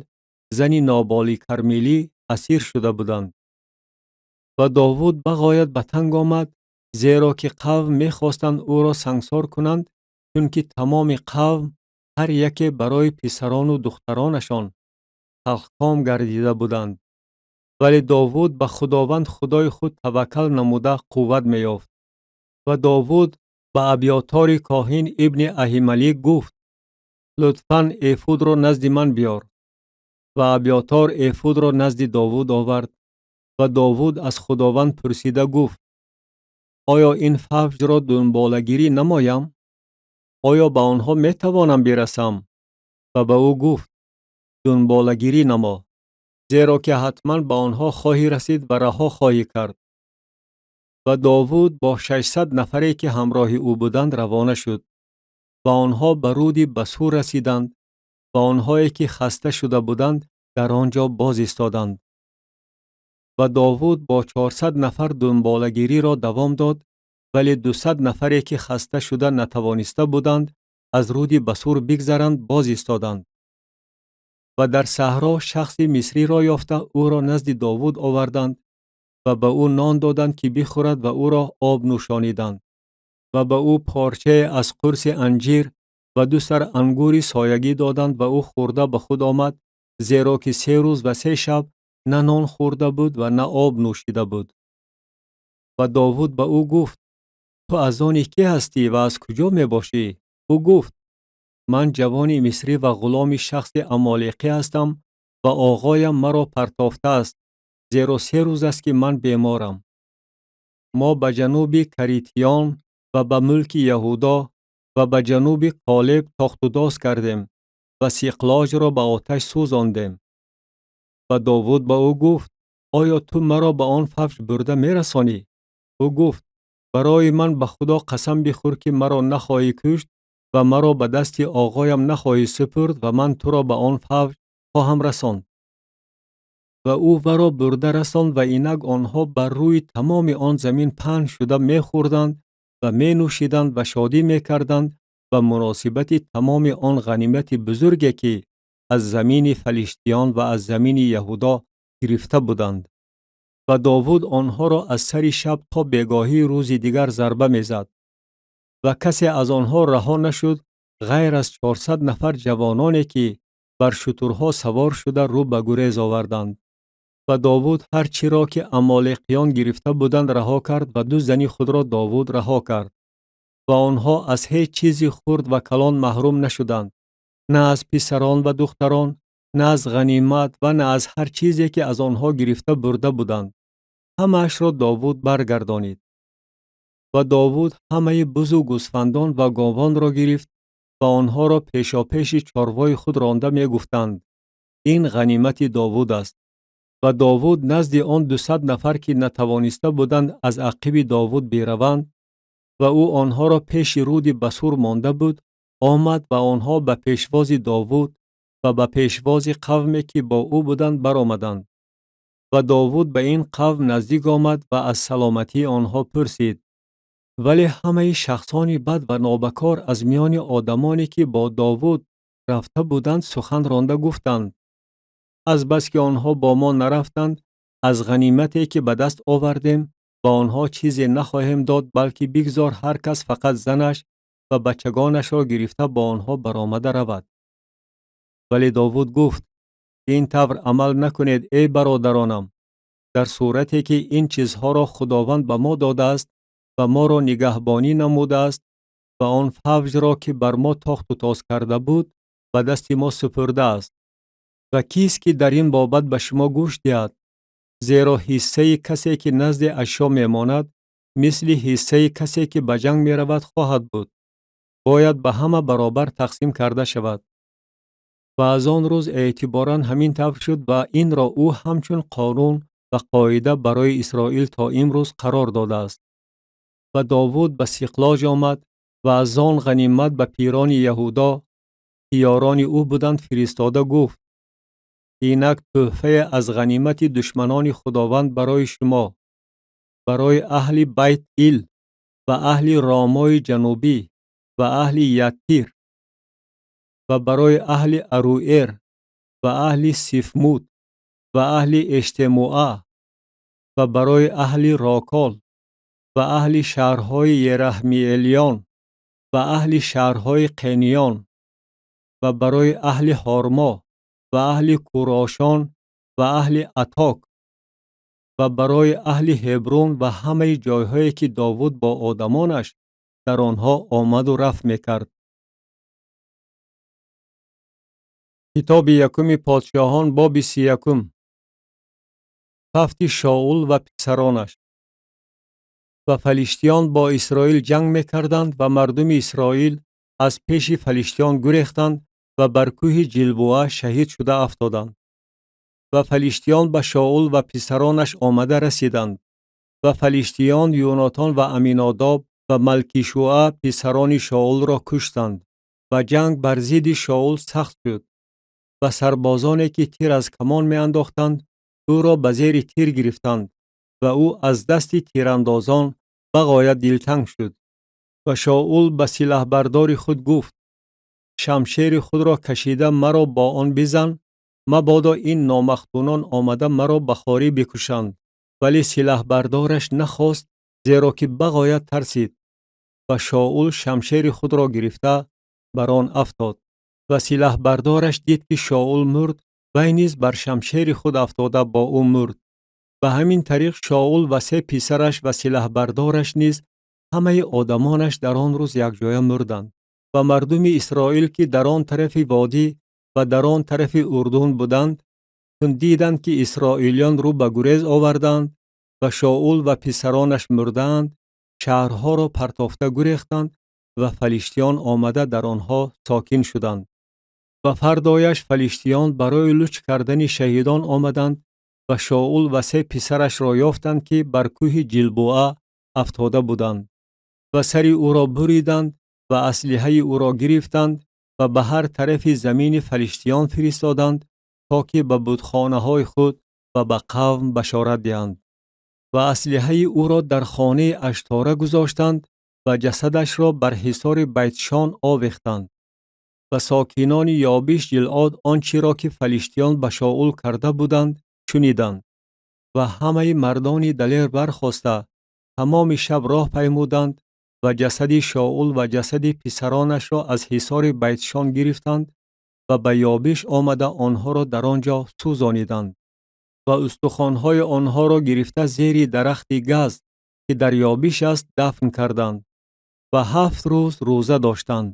зани Ноболи Кармилӣ, асир шуда буданд. Ва Довуд бағоят ба танг омад, зеро ки қавм мехостанд ӯро сангсор кунанд, чунки тамоми қавм ҳар яке барои писарону духтаронашон талхком гардида буданд. Вале Довуд ба Худованд Худои худ таваккал намуда қувват меёфт. Ва Довуд ба Абётори коҳин ибни Аҳималик гуфт: «Лутфан эфудро назди ман биёр». Ва Абётор эфудро назди Довуд овард. Ва Довуд аз Худованд пурсида гуфт: «Оё ин фавҷро дунболагирӣ намоям? Оё ба онҳо метавонам бирасам?» Ва ба ӯ гуфт: «Дунболагирӣ намо, зеро ки ҳатман ба онҳо хоҳӣ расид ва раҳо хоҳӣ кард». Ва Довуд бо 600 нафаре, ки ҳамроҳи ӯ буданд, равона шуд. Ва онҳо ба руди Басур расиданд ва онҳое, ки хаста шуда буданд, дар он ҷо боз истоданд. Ва Довуд бо 400 нафар дунболагириро давом дод, вале 200 нафаре, ки хаста шуда натавониста буданд аз руди Басур бигзаранд, боз истоданд. Ва дар саҳро шахси мисриро ёфта, ӯро назди Довуд оварданд ва ба ӯ нон доданд, ки бихӯрад, ва ӯро об нӯшониданд ва ба ӯ порчае аз қурси анҷир ва ду сар ангури соягӣ доданд ва ӯ хӯрда ба худ омад, зеро ки 3 рӯз ва 3 шаб На нон хӯрда буд ва на об нӯшида буд. Ва Довуд ба ӯ гуфт: Ту аз они кӣ ҳастӣ ва аз куҷо мебошӣ? Ӯ гуфт: Ман ҷавони мисрӣ ва ғуломи шахси амолиқӣ ҳастам ва оғоям маро партофтааст, зеро 3 рӯз аст, ки ман беморам. Мо ба ҷануби Каритиён ва ба мулки Яҳудо ва ба ҷануби Қолеб тохтудоз кардем ва Сиқлоҷро ба оташ сӯзондем. Ва Довуд ба ӯ гуфт: Оё ту маро ба он фавҷ бурда мерасонӣ? Ӯ гуфт: Барои ман ба Худо қасам бихӯр, ки маро нахоҳӣ кушт ва маро ба дасти оғоям нахоҳӣ супурд ва ман туро ба он фавҷ хоҳам расонд. Ва ӯ варо бурда расонд ва инак онҳо бар рӯи тамоми он замин паҳн шуда мехӯрданд ва менӯшиданд ва шодӣ мекарданд ба муносибати тамоми он ғанимати бузурге, ки аз замини фалиштиён ва аз замини Яҳудо гирифта буданд. Ва Довуд онҳоро аз сари шаб то бегоҳии рӯзи дигар зарба мезад. Ва касе аз онҳо раҳо нашуд ғайр аз 400 нафар ҷавононе, ки бар шутурҳо савор шуда рӯ ба гурез оварданд. Ва Довуд ҳар чиро, ки амолиқиён гирифта буданд, раҳо кард ва 2 зани худро Довуд раҳо кард. Ва онҳо аз ҳеҷ чизи хурд ва калон маҳрум нашуданд, на аз писарон ва духтарон, на аз ғанимат ва на аз ҳар чизе, ки аз онҳо гирифта бурда буданд. Ҳамаашро Довуд баргардонид. Ва Довуд ҳамаи бузу гӯсфандон ва говонро гирифт ва онҳоро пешопеши чорвои худ ронда мегуфтанд: Ин ғанимати Довуд аст. Ва Довуд назди он 200 нафар, ки натавониста буданд аз ақиби Довуд бираванд, ва ӯ онҳоро пеши руди Басур монда буд, омад ва онҳо ба пешвози Довуд ва ба пешвози қавме, ки бо ӯ буданд, баромаданд. Ва Довуд ба ин қавм наздик омад ва аз саломатии онҳо пурсид. Вале ҳамаи шахсони бад ва нобакор аз миёни одамоне, ки бо Довуд рафта буданд, сухан ронда гуфтанд: Азбаски онҳо бо мо нарафтанд, аз ғанимате, ки ба даст овардем, ба онҳо чизе нахоҳем дод, балки бигзор ҳар кас фақат занаш ва бачагонашро гирифта бо онҳо баромада равад. Вале Довуд гуфт: Ин тавр амал накунед, эй бародаронам, дар сурате ки ин чизҳоро Худованд ба мо додааст ва моро нигаҳбонӣ намудааст ва он фавҷро, ки бар мо тохту тоз карда буд, ба дасти мо супурдааст. Ва кист, ки дар ин бобат ба шумо гӯш диҳад? Зеро ҳиссаи касе, ки назди ашё мемонад, мисли ҳиссаи касе, ки ба ҷанг меравад, хоҳад буд. Бояд ба ҳама баробар тақсим карда шавад. Ва аз он рӯз эътиборан ҳамин тавр шуд ва инро ӯ ҳамчун қонун ва қоида барои Исроил то имрӯз қарор додааст. Ва Довуд ба Сиқлоҷ омад ва аз он ғанимат ба пирони Яҳудо, ки ёрони ӯ буданд, фиристода гуфт: Инак тӯҳфае аз ғанимати душманони Худованд барои шумо, барои аҳли Байт-Ил ва аҳли Ромои ҷанубӣ ва аҳли Яттир ва барои аҳли Аруэр ва аҳли Сифмут ва аҳли Эштемуа ва барои аҳли Рокол ва аҳли шаҳрҳои Ерахмиэлиён ва аҳли шаҳрҳои Қениён ва барои аҳли Ҳормо ва аҳли Курошон ва аҳли Аток ва барои аҳли Ҳебрун ва ҳамаи ҷойҳое, ки Довуд бо одамонаш дар онҳо омаду рафт мекард. Китоби якуми подшоҳон, боби 31. Фавти Шоул ва писаронаш. Ва фалиштиён бо Исроил ҷанг мекарданд ва мардуми Исроил аз пеши фалиштиён гурехтанд ва бар кӯҳи Ҷилбуа шаҳид шуда афтоданд. Ва фалиштиён ба Шоул ва писаронаш омада расиданд. Ва фалиштиён Юнотон ва Аминодоб ва Малкишуа писарони Шоулро куштанд ва ҷанг бар зидди Шоул сахт шуд. Ва сарбозоне, ки тир аз камон меандохтанд, ӯро ба зери тир гирифтанд ва ӯ аз дасти тирандозон бағоят дилтанг шуд. Ва Шоул ба силаҳбардори худ гуфт: Шамшери худро кашида маро бо он бизан, мабодо ин номахтунон омада маро ба хорӣ бикушанд. Вале силаҳбардораш нахост, зеро ки бағоят тарсид. Ва Шоул шамшери худро гирифта бар он афтод. Ва силаҳбардораш дид, ки Шоул мурд Вай низ бар шамшери худ афтода бо ӯ мурд. Ба ҳамин тариқ Шоул ва се писараш ва силаҳбардораш низ ҳамаи одамонаш дар он рӯз якҷоя мурданд. Ва мардуми Исроил, ки дар он тарафи водӣ ва дар он тарафи Урдун буданд, чун диданд, ки исроилиён рӯ ба гурез оварданд ва Шоул ва писаронаш мурдаанд, шаҳрҳоро партофта гурехтанд ва фалиштиён омада дар онҳо сокин шуданд. Ва фардояш фалиштиён барои луч кардани шаҳидон омаданд ва Шоул ва се писарашро ёфтанд, ки бар кӯҳи Ҷилбуа афтода буданд. Ва сари ӯро буриданд ва аслиҳаи ӯро гирифтанд ва ба ҳар тарафи замини фалиштиён фиристоданд, то ки ба бутхонаҳои худ ва ба қавм башорат диҳанд. Ва аслиҳаи ӯро дар хонаи Аштора гузоштанд ва ҷасадашро бар ҳисори Байтшон овехтанд. Ва сокинони Ёбиш Ҷилъод он чиро, ки фалиштиён ба Шоул карда буданд, шуниданд. Ва ҳамаи мардони далер бархоста, тамоми шаб роҳ паймуданд ва ҷасади Шоул ва ҷасади писаронашро аз ҳисори Байтшон гирифтанд ва ба Ёбиш омада онҳоро дар он ҷо сӯзониданд. Ва устухонҳои онҳоро гирифта зери дарахти газ, ки дар Ёбиш аст, дафн карданд. Ва 7 рӯз рӯза доштанд.